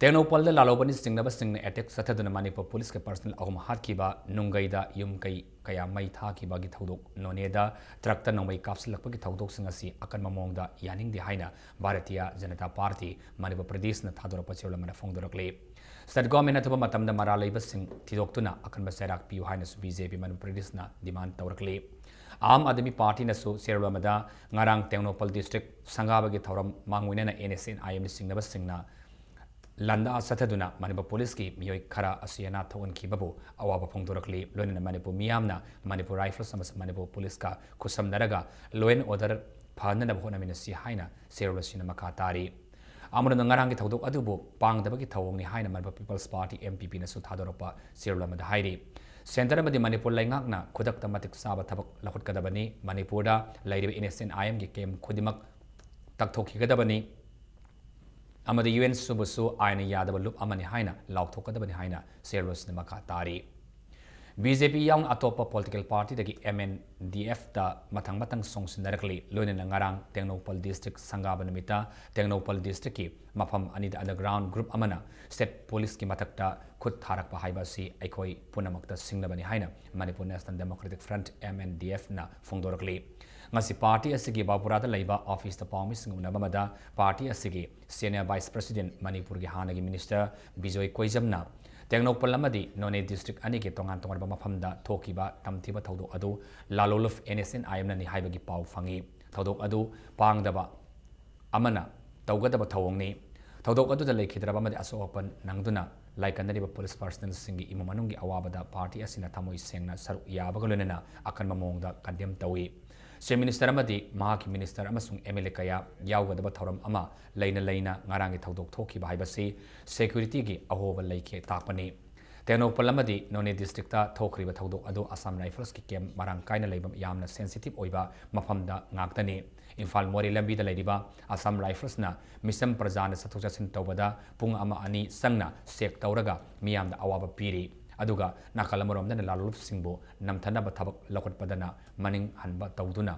ꯇꯦꯡꯅꯧꯄꯜꯗ ꯂꯥꯂꯣꯡꯕꯅꯤ ꯆꯤꯡꯅꯕꯁꯤꯡꯅ ꯑꯦꯇꯦꯛ ꯆꯠꯊꯗꯨꯅ ꯃꯅꯤꯄꯨꯔ ꯄꯨꯂꯤꯁꯀꯤ ꯄꯔꯁꯅꯦꯜ ꯑꯍꯨꯝ ꯍꯥꯠꯈꯤꯕ, ꯅꯨꯡꯒꯩꯗ ꯌꯨꯝ ꯀꯩ ꯀꯌꯥ ꯃꯩ ꯊꯥꯈꯤꯕꯒꯤ ꯊꯧꯗꯣꯛ, ꯅꯣꯅꯦꯗ ꯇ꯭ꯔꯛꯇ ꯅꯣꯡꯃꯩ ꯀꯥꯞꯁꯤꯜꯂꯛꯄꯒꯤ ꯊꯧꯗꯣꯛꯁꯤꯡ ꯑꯁꯤ ꯑꯀꯟꯕ ꯃꯑꯣꯡꯗ ꯌꯥꯅꯤꯡꯗꯦ ꯍꯥꯏꯅ ꯚꯥꯔꯇꯤꯌ ꯖꯅꯇꯥ ꯄꯥꯔꯇꯤ ꯃꯅꯤꯄꯨꯔ ꯄ꯭ꯔꯗꯦꯁꯅ ꯊꯥꯗꯣꯔꯛꯄ ꯆꯦꯔꯣꯜ ꯑꯃꯅ ꯐꯣꯡꯗꯣꯔꯛꯂꯤ꯫ ꯁ꯭ꯇꯦꯠ ꯒꯣꯔꯃꯦꯟꯅ ꯑꯊꯨꯕ ꯃꯇꯝꯗ ꯃꯔꯥꯜ ꯂꯩꯕꯁꯤꯡ ꯊꯤꯗꯣꯛꯇꯨꯅ ꯑꯀꯟꯕ ꯆꯩꯔꯥꯛ ꯄꯤꯌꯨ ꯍꯥꯏꯅꯁꯨ ꯕꯤ ꯖꯦ ꯄꯤ ꯃꯅꯤꯄꯨꯔ ꯄ꯭ꯔꯗꯦꯁꯅ ꯗꯤꯃꯥꯟ ꯇꯧꯔꯛꯂꯤ꯫ ꯑꯥꯝ ꯑꯥꯗꯃꯤ ꯄꯥꯔꯇꯤꯅꯁꯨ ꯆꯦꯔꯣꯜ ꯑꯃꯗ ꯉꯔꯥꯡ ꯇꯦꯡꯅꯧꯄꯜ ꯗꯤꯁꯇ꯭ꯔꯤꯛ ꯁꯪꯒꯥꯕꯒꯤ ꯊꯧꯔꯝ ꯃꯥꯡꯑꯣꯏꯅꯅ ꯑꯦꯟ ꯑꯦꯁ ꯑꯦꯟ ꯑꯥꯏ ꯑꯦꯝꯅ ꯆꯤꯡꯅꯕꯁꯤꯡꯅ ꯂꯥꯟꯗꯥ ꯆꯠꯊꯗꯨꯅ ꯃꯅꯤꯄꯨꯔ ꯄꯨꯂꯤꯁꯀꯤ ꯃꯤꯑꯣꯏ ꯈꯔ ꯑꯁꯤ ꯑꯅꯥ ꯊꯣꯛꯍꯟꯈꯤꯕꯕꯨ ꯑꯋꯥꯕ ꯐꯣꯡꯗꯣꯔꯛꯂꯤ꯫ ꯂꯣꯏꯅꯅ ꯃꯅꯤꯄꯨꯔ ꯃꯤꯌꯥꯝꯅ ꯃꯅꯤꯄꯨꯔ ꯔꯥꯏꯐꯜꯁ ꯑꯃꯁꯨꯡ ꯃꯅꯤꯄꯨꯔ ꯄꯨꯂꯤꯁꯀ ꯈꯨꯠꯁꯝꯅꯔꯒ law and order ꯐꯍꯟꯅꯅꯕ ꯍꯣꯠꯅꯃꯤꯟꯅꯁꯤ ꯍꯥꯏꯅ ꯆꯦꯔꯣꯜ ꯑꯁꯤꯅ ꯃꯈꯥ ꯇꯥꯔꯤ꯫ ꯑꯃꯔꯣꯝꯗ ꯉꯔꯥꯡꯒꯤ ꯊꯧꯗꯣꯛ ꯑꯗꯨꯕꯨ ꯄꯥꯡꯗꯕꯒꯤ ꯊꯧꯑꯣꯡꯅꯤ ꯍꯥꯏꯅ Manipur peoples party, M P ꯄꯤꯅꯁꯨ ꯊꯥꯗꯣꯔꯛꯄ ꯆꯦꯔꯣꯜ ꯑꯃꯗ ꯍꯥꯏꯔꯤ꯫ ꯁꯦꯟꯇꯔ ꯑꯃꯗꯤ ꯃꯅꯤꯄꯨꯔ ꯂꯩꯉꯥꯛꯅ ꯈꯨꯗꯛꯇ ꯃꯇꯤꯛ ꯆꯥꯕ ꯊꯕꯛ ꯂꯧꯈꯠꯀꯗꯕꯅꯤ꯫ ꯃꯅꯤꯄꯨꯔꯗ ꯂꯩꯔꯤꯕ ꯑꯦꯟ ꯑꯦꯁ ꯑꯦꯟ ꯑꯥꯏ ꯑꯦꯝꯒꯤ ꯀꯦꯝ ꯈꯨꯗꯤꯡꯃꯛ ꯇꯛꯊꯣꯛꯈꯤꯒꯗꯕꯅꯤ ꯑꯃꯗꯤ ꯌꯨ ꯑꯦꯟ ꯁꯨꯕꯁꯨ ꯑꯥꯏꯟꯅ ꯌꯥꯗꯕ ꯂꯨꯞ ꯑꯃꯅꯤ ꯍꯥꯏꯅ ꯂꯥꯎꯊꯣꯛꯀꯗꯕꯅꯤ ꯍꯥꯏꯅ ꯆꯦꯔꯣꯜ ꯑꯁꯤꯅ ꯃꯈꯥ ꯇꯥꯔꯤ꯫ ꯕꯤ ꯖꯦ ꯄꯤ ꯌꯥꯎꯅ ꯑꯇꯣꯞꯄ ꯄꯣꯂꯤꯇꯤꯀꯦꯜ ꯄꯥꯔꯇꯤꯗꯒꯤ ꯑꯦꯝ ꯑꯦꯟ ꯗꯤ ꯑꯦꯐꯇ ꯃꯊꯪ ꯃꯊꯪ ꯆꯣꯡꯁꯤꯟꯅꯔꯛꯂꯤ꯫ ꯂꯣꯏꯅꯅ ꯉꯔꯥꯡ ꯇꯦꯡꯅꯧꯄꯜ ꯗꯤꯁꯇ꯭ꯔꯤꯛ ꯁꯪꯒꯥꯕ ꯅꯨꯃꯤꯠꯇ ꯇꯦꯡꯅꯧꯄꯜ ꯗꯤꯁꯇ꯭ꯔꯤꯛꯀꯤ ꯃꯐꯝ ꯑꯅꯤꯗ ꯑꯟꯗꯔꯒ꯭ꯔꯥꯎꯟ ꯒ꯭ꯔꯨꯞ ꯑꯃꯅ ꯁ꯭ꯇꯦꯠ ꯄꯨꯂꯤꯁꯀꯤ ꯃꯊꯛꯇ ꯈꯨꯠ ꯊꯥꯔꯛꯄ ꯍꯥꯏꯕ ꯑꯁꯤ ꯑꯩꯈꯣꯏ ꯄꯨꯝꯅꯃꯛꯇ ꯁꯤꯡꯅꯕꯅꯤ ꯍꯥꯏꯅ Manipur national democratic front, M N D ꯑꯦꯐꯅ ꯐꯣꯡꯗꯣꯔꯛꯂꯤ꯫ ꯉꯁꯤ ꯄꯥꯔꯇꯤ ꯑꯁꯤꯒꯤ ꯕꯥꯕꯨꯔꯥꯗ ꯂꯩꯕ ꯑꯣꯐꯤꯁꯇ ꯄꯥꯎꯃꯤꯁꯤꯡ ꯎꯅꯕ ꯑꯃꯗ ꯄꯥꯔꯇꯤ ꯑꯁꯤꯒꯤ ꯁꯦꯅꯤꯌꯔ ꯚꯥꯏꯁ ꯄ꯭ꯔꯁꯤꯗꯦꯟꯠ, ꯃꯅꯤꯄꯨꯔꯒꯤ ꯍꯥꯟꯅꯒꯤ ꯃꯤꯅꯤꯁꯇꯔ ꯕꯤꯖꯣꯏ ꯀꯣꯏꯖꯝꯅ ꯇꯦꯡꯅꯧꯄꯜ ꯑꯃꯗꯤ ꯅꯣꯅꯦ ꯗꯤꯁꯇ꯭ꯔꯤꯛ ꯑꯅꯤꯒꯤ ꯇꯣꯉꯥꯟ ꯇꯣꯉꯥꯟꯕ ꯃꯐꯝꯗ ꯊꯣꯛꯈꯤꯕ ꯇꯝꯊꯤꯕ ꯊꯧꯗꯣꯛ ꯑꯗꯨ ꯂꯥꯂꯣꯂꯨꯞ ꯑꯦꯟ ꯑꯦꯁ ꯑꯦꯟ ꯑꯥꯏ ꯑꯦꯝꯅꯅꯤ ꯍꯥꯏꯕꯒꯤ ꯄꯥꯎ ꯐꯪꯏ꯫ ꯊꯧꯗꯣꯛ ꯑꯗꯨ ꯄꯥꯡꯗꯕ ꯑꯃꯅ ꯇꯧꯒꯗꯕ ꯊꯧꯑꯣꯡꯅꯤ꯫ ꯊꯧꯗꯣꯛ ꯑꯗꯨꯗ ꯂꯩꯈꯤꯗ꯭ꯔꯕ ꯑꯃꯗꯤ ꯑꯁꯣꯛ ꯑꯄꯟ ꯅꯪꯗꯨꯅ ꯂꯥꯏꯀꯠꯅꯔꯤꯕ ꯄꯨꯂꯤꯁ ꯄꯥꯔꯁꯅꯦꯜꯁꯤꯡꯒꯤ ꯏꯃꯨꯡ ꯃꯅꯨꯡꯒꯤ ꯑꯋꯥꯕꯗ ꯄꯥꯔꯇꯤ ꯑꯁꯤꯅ ꯊꯃꯣꯏ ꯁꯦꯡꯅ ꯁꯔꯨꯛ ꯌꯥꯕꯒ ꯂꯣꯏꯅꯅ ꯑꯀꯟꯕ ꯃꯑꯣꯡꯗ ꯀꯟꯗꯦꯝ ꯇꯧꯏ꯫ ꯆꯤꯐ ꯃꯤꯅꯤꯁꯇꯔ ꯑꯃꯗꯤ ꯃꯍꯥꯛꯀꯤ ꯃꯤꯅꯤꯁꯇꯔ ꯑꯃꯁꯨꯡ ꯑꯦꯝ ꯑꯦꯜ ꯑꯦ ꯀꯌꯥ ꯌꯥꯎꯒꯗꯕ ꯊꯧꯔꯝ ꯑꯃ ꯂꯩꯅ ꯂꯩꯅ ꯉꯔꯥꯡꯒꯤ ꯊꯧꯗꯣꯛ ꯊꯣꯛꯈꯤꯕ ꯍꯥꯏꯕꯁꯤ ꯁꯦꯀ꯭ꯌꯨꯔꯤꯇꯤꯒꯤ ꯑꯍꯣꯕ ꯂꯩꯈꯤ ꯇꯥꯛꯄꯅꯤ꯫ ꯇꯦꯡꯅꯧꯄꯜ ꯑꯃꯗꯤ ꯅꯣꯅꯦ ꯗꯤꯁꯇ꯭ꯔꯤꯛꯇ ꯊꯣꯛꯈ꯭ꯔꯤꯕ ꯊꯧꯗꯣꯛ ꯑꯗꯨ ꯑꯁꯥꯝ ꯔꯥꯏꯐꯜꯁꯀꯤ ꯀꯦꯝꯞ ꯃꯔꯥꯡ ꯀꯥꯏꯅ ꯂꯩꯕ ꯌꯥꯝꯅ ꯁꯦꯟꯁꯤꯇꯤꯚ ꯑꯣꯏꯕ ꯃꯐꯝꯗ ꯉꯥꯛꯇꯅꯤ꯫ ꯏꯝꯐꯥꯜ ꯃꯣꯔꯦ ꯂꯝꯕꯤꯗ ꯂꯩꯔꯤꯕ ꯑꯁꯥꯝ ꯔꯥꯏꯐꯜꯁꯅ ꯃꯤꯆꯝ ꯄ꯭ꯔꯖꯥꯅ ꯆꯠꯊꯣꯛ ꯆꯠꯁꯤꯟ ꯇꯧꯕꯗ ꯄꯨꯡ ꯑꯃ ꯑꯅꯤ ꯆꯪꯅ ꯆꯦꯛ ꯇꯧꯔꯒ ꯃꯤꯌꯥꯝꯗ ꯑꯋꯥꯕ ꯄꯤꯔꯤ꯫ ꯑꯗꯨꯒ ꯅꯥꯀꯜ ꯑꯃꯔꯣꯝꯗꯅ ꯂꯥꯂꯣꯂꯨꯞꯁꯤꯡꯕꯨ ꯅꯝꯊꯅꯕ ꯊꯕꯛ ꯂꯧꯈꯠꯄꯗꯅ ꯃꯅꯤꯡ ꯍꯟꯕ ꯇꯧꯗꯨꯅ,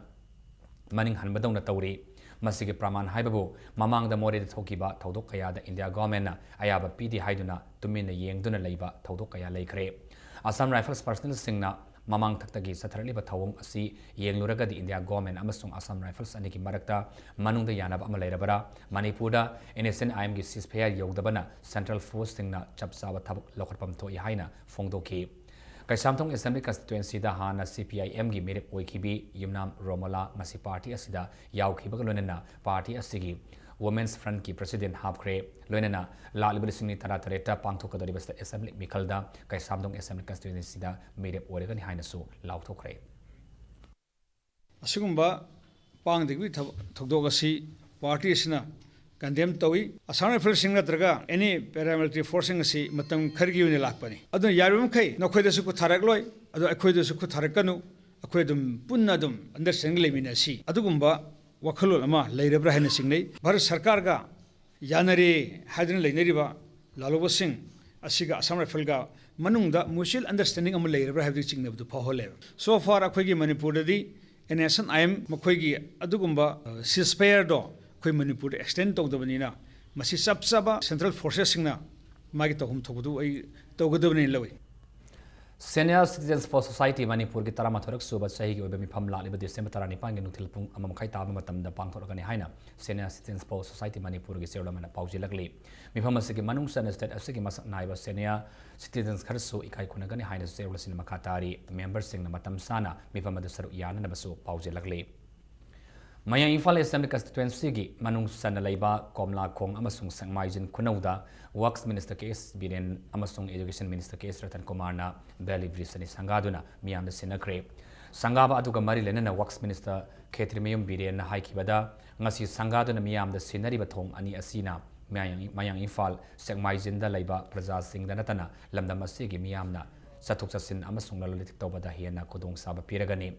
ꯃꯅꯤꯡ ꯍꯟꯕꯗꯧꯅ ꯇꯧꯔꯤ꯫ ꯃꯁꯤꯒꯤ ꯄ꯭ꯔꯃꯥꯟ ꯍꯥꯏꯕꯕꯨ ꯃꯃꯥꯡꯗ ꯃꯣꯔꯦꯗ ꯊꯣꯛꯈꯤꯕ ꯊꯧꯗꯣꯛ ꯀꯌꯥꯗ ꯏꯟꯗꯤꯌꯥ ꯒꯣꯔꯃꯦꯟꯅ ꯑꯌꯥꯕ ꯄꯤꯗꯦ ꯍꯥꯏꯗꯨꯅ ꯇꯨꯃꯤꯟꯅ ꯌꯦꯡꯗꯨꯅ ꯂꯩꯕ ꯊꯧꯗꯣꯛ ꯀꯌꯥ ꯂꯩꯈ꯭ꯔꯦ꯫ ꯑꯁꯥꯝ ꯔꯥꯏꯐꯜꯁ ꯄꯥꯔꯁꯅꯦꯜꯁꯤꯡꯅ ꯃꯃꯥꯡꯊꯛꯇꯒꯤ ꯆꯠꯊꯔꯛꯂꯤꯕ ꯊꯧꯑꯣꯡ ꯑꯁꯤ ꯌꯦꯡꯂꯨꯔꯒꯗꯤ ꯏꯟꯗꯤꯌꯥ ꯒꯣꯔꯃꯦꯟ ꯑꯃꯁꯨꯡ ꯑꯁꯥꯝ ꯔꯥꯏꯐꯜꯁ ꯑꯅꯤꯒꯤ ꯃꯔꯛꯇ ꯃꯅꯨꯡꯗ ꯌꯥꯅꯕ ꯑꯃ ꯂꯩꯔꯕꯔꯥ? ꯃꯅꯤꯄꯨꯔꯗ ꯑꯦꯟ ꯑꯦꯁ ꯑꯦꯟ ꯑꯥꯏ ꯑꯦꯝꯒꯤ ꯁꯤꯖꯐꯌꯥꯔ ꯌꯧꯗꯕꯅ ꯁꯦꯟꯇ꯭ꯔꯦꯜ ꯐꯣꯔꯁꯁꯤꯡꯅ ꯆꯞ ꯆꯥꯕ ꯊꯕꯛ ꯂꯧꯈꯠꯐꯝ ꯊꯣꯛꯏ ꯍꯥꯏꯅ ꯐꯣꯡꯗꯣꯛꯈꯤ꯫ ꯀꯩꯁꯥꯝꯊꯣꯡ ꯑꯦꯁꯦꯝꯕ꯭ꯂꯤ ꯀꯟꯁꯇꯤꯇ꯭ꯋꯦꯟꯁꯤꯗ ꯍꯥꯟꯅ ꯁꯤ ꯄꯤ ꯑꯥꯏ ꯑꯦꯝꯒꯤ ꯃꯤꯔꯦꯞ ꯑꯣꯏꯈꯤꯕꯤ ꯌꯨꯝꯅꯥꯝ ꯔꯣꯃꯣꯂꯥ ꯉꯁꯤ ꯄꯥꯔꯇꯤ ꯑꯁꯤꯗ ꯌꯥꯎꯈꯤꯕꯒ ꯂꯣꯏꯅꯅ ꯄꯥꯔꯇꯤ ꯑꯁꯤꯒꯤ ꯋꯨꯃꯦꯟꯁ ꯐ꯭ꯔꯟꯠꯀꯤ ꯄ꯭ꯔꯁꯤꯗꯦꯟꯠ ꯍꯥꯞꯈ꯭ꯔꯦ꯫ ꯂꯣꯏꯅꯅ ꯂꯥꯛꯂꯤꯕ ꯂꯤꯁꯤꯡ ꯑꯅꯤ ꯇꯔꯥꯇꯔꯦꯠꯇ ꯄꯥꯡꯊꯣꯛꯀꯗꯧꯔꯤꯕ ꯁ꯭ꯇꯦꯠ ꯑꯦꯁꯦꯝꯕ꯭ꯂꯤ ꯃꯤꯈꯜꯗ ꯀꯩꯁꯥꯝꯊꯣꯡ ꯑꯦꯁꯦꯝꯕ꯭ꯂꯤ ꯀꯟꯁꯇꯤꯇ꯭ꯋꯦꯟꯁꯤꯗ ꯃꯤꯔꯦꯞ ꯑꯣꯏꯔꯒꯅꯤ ꯍꯥꯏꯅꯁꯨ ꯂꯥꯎꯊꯣꯛꯈ꯭ꯔꯦ꯫ ꯑꯁꯤꯒꯨꯝꯕ ꯄꯥꯡꯗꯕꯒꯤ ꯊꯕꯛ, ꯊꯧꯗꯣꯛ ꯑꯁꯤ ꯄꯥꯔꯇꯤ ꯑꯁꯤꯅ ꯀꯟꯗꯦꯝ ꯇꯧꯏ꯫ ꯑꯁꯥꯝ ꯔꯥꯏꯐꯜꯁꯤꯡ ꯅꯠꯇ꯭ꯔꯒ ꯑꯦꯅꯤ ꯄꯦꯔꯥꯃꯤꯂꯤꯇꯔꯤ ꯐꯣꯔꯁꯁꯤꯡ ꯑꯁꯤ ꯃꯇꯝ ꯈꯔꯒꯤ ꯑꯣꯏꯅ ꯂꯥꯛꯄꯅꯤ꯫ ꯑꯗꯨꯅ ꯌꯥꯔꯤꯕ ꯃꯈꯩ ꯅꯈꯣꯏꯗꯁꯨ ꯈꯨꯠ ꯊꯥꯔꯛꯂꯣꯏ, ꯑꯗꯣ ꯑꯩꯈꯣꯏꯗꯁꯨ ꯈꯨꯠ ꯊꯥꯔꯛꯀꯅꯨ꯫ ꯑꯩꯈꯣꯏ ꯑꯗꯨꯝ ꯄꯨꯟꯅ ꯑꯗꯨꯝ ꯑꯟꯗꯔꯁ꯭ꯇꯦꯟꯗꯤꯡ ꯂꯩꯃꯤꯟꯅꯁꯤ꯫ ꯑꯗꯨꯒꯨꯝꯕ ꯋꯥꯈꯜꯂꯣꯟ ꯑꯃ ꯂꯩꯔꯕ꯭ꯔꯥ ꯍꯥꯏꯅ ꯆꯤꯡꯅꯩ꯫ ꯚꯥꯔꯠ ꯁꯔꯀꯥꯔꯒ ꯌꯥꯅꯔꯦ ꯍꯥꯏꯗꯨꯅ ꯂꯩꯅꯔꯤꯕ ꯂꯥꯂꯣꯕꯁꯤꯡ ꯑꯁꯤꯒ ꯑꯁꯥꯝ ꯔꯥꯏꯐꯜꯒ ꯃꯅꯨꯡꯗ mutual understanding ꯑꯃ ꯂꯩꯔꯕ꯭ꯔꯥ ꯍꯥꯏꯕꯗꯨ ꯆꯤꯡꯅꯕꯗꯨ ꯐꯥꯎꯍꯜꯂꯦꯕ꯫ So far ꯑꯩꯈꯣꯏꯒꯤ ꯃꯅꯤꯄꯨꯔꯗꯗꯤ NSCN-IM ꯃꯈꯣꯏꯒꯤ ꯑꯗꯨꯒꯨꯝꯕ ceasefire-ꯗꯣ ꯑꯩꯈꯣꯏ ꯃꯅꯤꯄꯨꯔꯗ extend ꯇꯧꯗꯕꯅꯤꯅ ꯃꯁꯤ ꯆꯞ ꯆꯥꯕ central forces-ꯁꯤꯡꯅ ꯃꯥꯒꯤ ꯇꯧꯐꯝ ꯊꯣꯛꯄꯗꯨ ꯑꯩ ꯇꯧꯒꯗꯕꯅꯦꯅ ꯂꯧꯏ꯫ Senior Citizens for Society ꯃꯅꯤꯄꯨꯔꯒꯤ ꯇꯔꯥꯃꯥꯊꯣꯏꯔꯛ ꯁꯨꯕ ꯆꯍꯤꯒꯤ ꯑꯣꯏꯕ ꯃꯤꯐꯝ ꯂꯥꯛꯂꯤꯕ ꯗꯤꯁꯦꯝꯕꯔ ꯇꯔꯥꯅꯤꯄꯥꯟꯒꯤ ꯅꯨꯡꯊꯤꯜ ꯄꯨꯡ ꯑꯃ ꯃꯈꯥꯏ ꯇꯥꯕ ꯃꯇꯝꯗ ꯄꯥꯡꯊꯣꯛꯂꯒꯅꯤ ꯍꯥꯏꯅ Senior Citizens for Society ꯃꯅꯤꯄꯨꯔꯒꯤ chairman ꯑꯃꯅ ꯄꯥꯎꯖꯦꯜꯂꯛꯂꯤ꯫ ꯃꯤꯐꯝ ꯑꯁꯤꯒꯤ ꯃꯅꯨꯡ ꯆꯟꯅ state ꯑꯁꯤꯒꯤ ꯃꯁꯛ ꯅꯥꯏꯕ senior citizens ꯈꯔꯁꯨ ꯏꯀꯥꯏ ꯈꯨꯝꯅꯒꯅꯤ ꯍꯥꯏꯅ chairman ꯑꯁꯤꯅ ꯃꯈꯥ ꯇꯥꯔꯤ꯫ Member-ꯁꯤꯡꯅ ꯃꯇꯝ ꯆꯥꯅ ꯃꯤꯐꯝ ꯑꯗꯨ ꯁꯔꯨꯛ ꯌꯥꯅꯅꯕꯁꯨ ꯄꯥꯎꯖꯦꯜꯂꯛꯂꯤ꯫ ꯃꯌꯥꯡ ꯏꯝꯐꯥꯜ Assembly Constituency-ꯒꯤ ꯃꯅꯨꯡ ꯆꯟꯅ ꯂꯩꯕ ꯀꯣꯝꯂꯥꯈꯣꯡ ꯑꯃꯁꯨꯡ ꯁꯦꯛꯃꯥꯏꯖꯤꯟ ꯈꯨꯅꯧꯗ Works Minister ꯀꯦ ꯑꯦꯁ ꯕꯤꯔꯦꯟ ꯑꯃꯁꯨꯡ Education Minister ꯀꯦ ꯑꯦꯁ ꯔꯇꯟ ꯀꯨꯃꯥꯔꯅ bell wreath ꯑꯅꯤ ꯁꯪꯒꯥꯗꯨꯅ ꯃꯤꯌꯥꯝꯗ ꯁꯤꯟꯅꯈ꯭ꯔꯦ꯫ ꯁꯪꯒꯥꯕ ꯑꯗꯨꯒ ꯃꯔꯤ ꯂꯩꯅꯅ Works Minister ꯈꯦꯇ꯭ꯔꯤꯃꯌꯨꯝ ꯕꯤꯔꯦꯟꯅ ꯍꯥꯏꯈꯤꯕꯗ, ꯉꯁꯤ ꯁꯪꯒꯥꯗꯨꯅ ꯃꯤꯌꯥꯝꯗ ꯁꯤꯟꯅꯔꯤꯕ ꯊꯣꯡ ꯑꯅꯤ ꯑꯁꯤꯅ ꯃꯌꯥꯡ, ꯃꯌꯥꯡ ꯏꯝꯐꯥꯜ ꯁꯦꯛꯃꯥꯏꯖꯤꯟꯗ ꯂꯩꯕ ꯄ꯭ꯔꯖꯥꯁꯤꯡꯗ ꯅꯠꯇꯅ ꯂꯝꯗꯝ ꯑꯁꯤꯒꯤ ꯃꯤꯌꯥꯝꯅ ꯆꯠꯊꯣꯛ ꯆꯠꯁꯤꯟ ꯑꯃꯁꯨꯡ ꯂꯂꯣꯟ ꯏꯇꯤꯛ ꯇꯧꯕꯗ ꯍꯦꯟꯅ ꯈꯨꯗꯣꯡꯆꯥꯕ ꯄꯤꯔꯒꯅꯤ꯫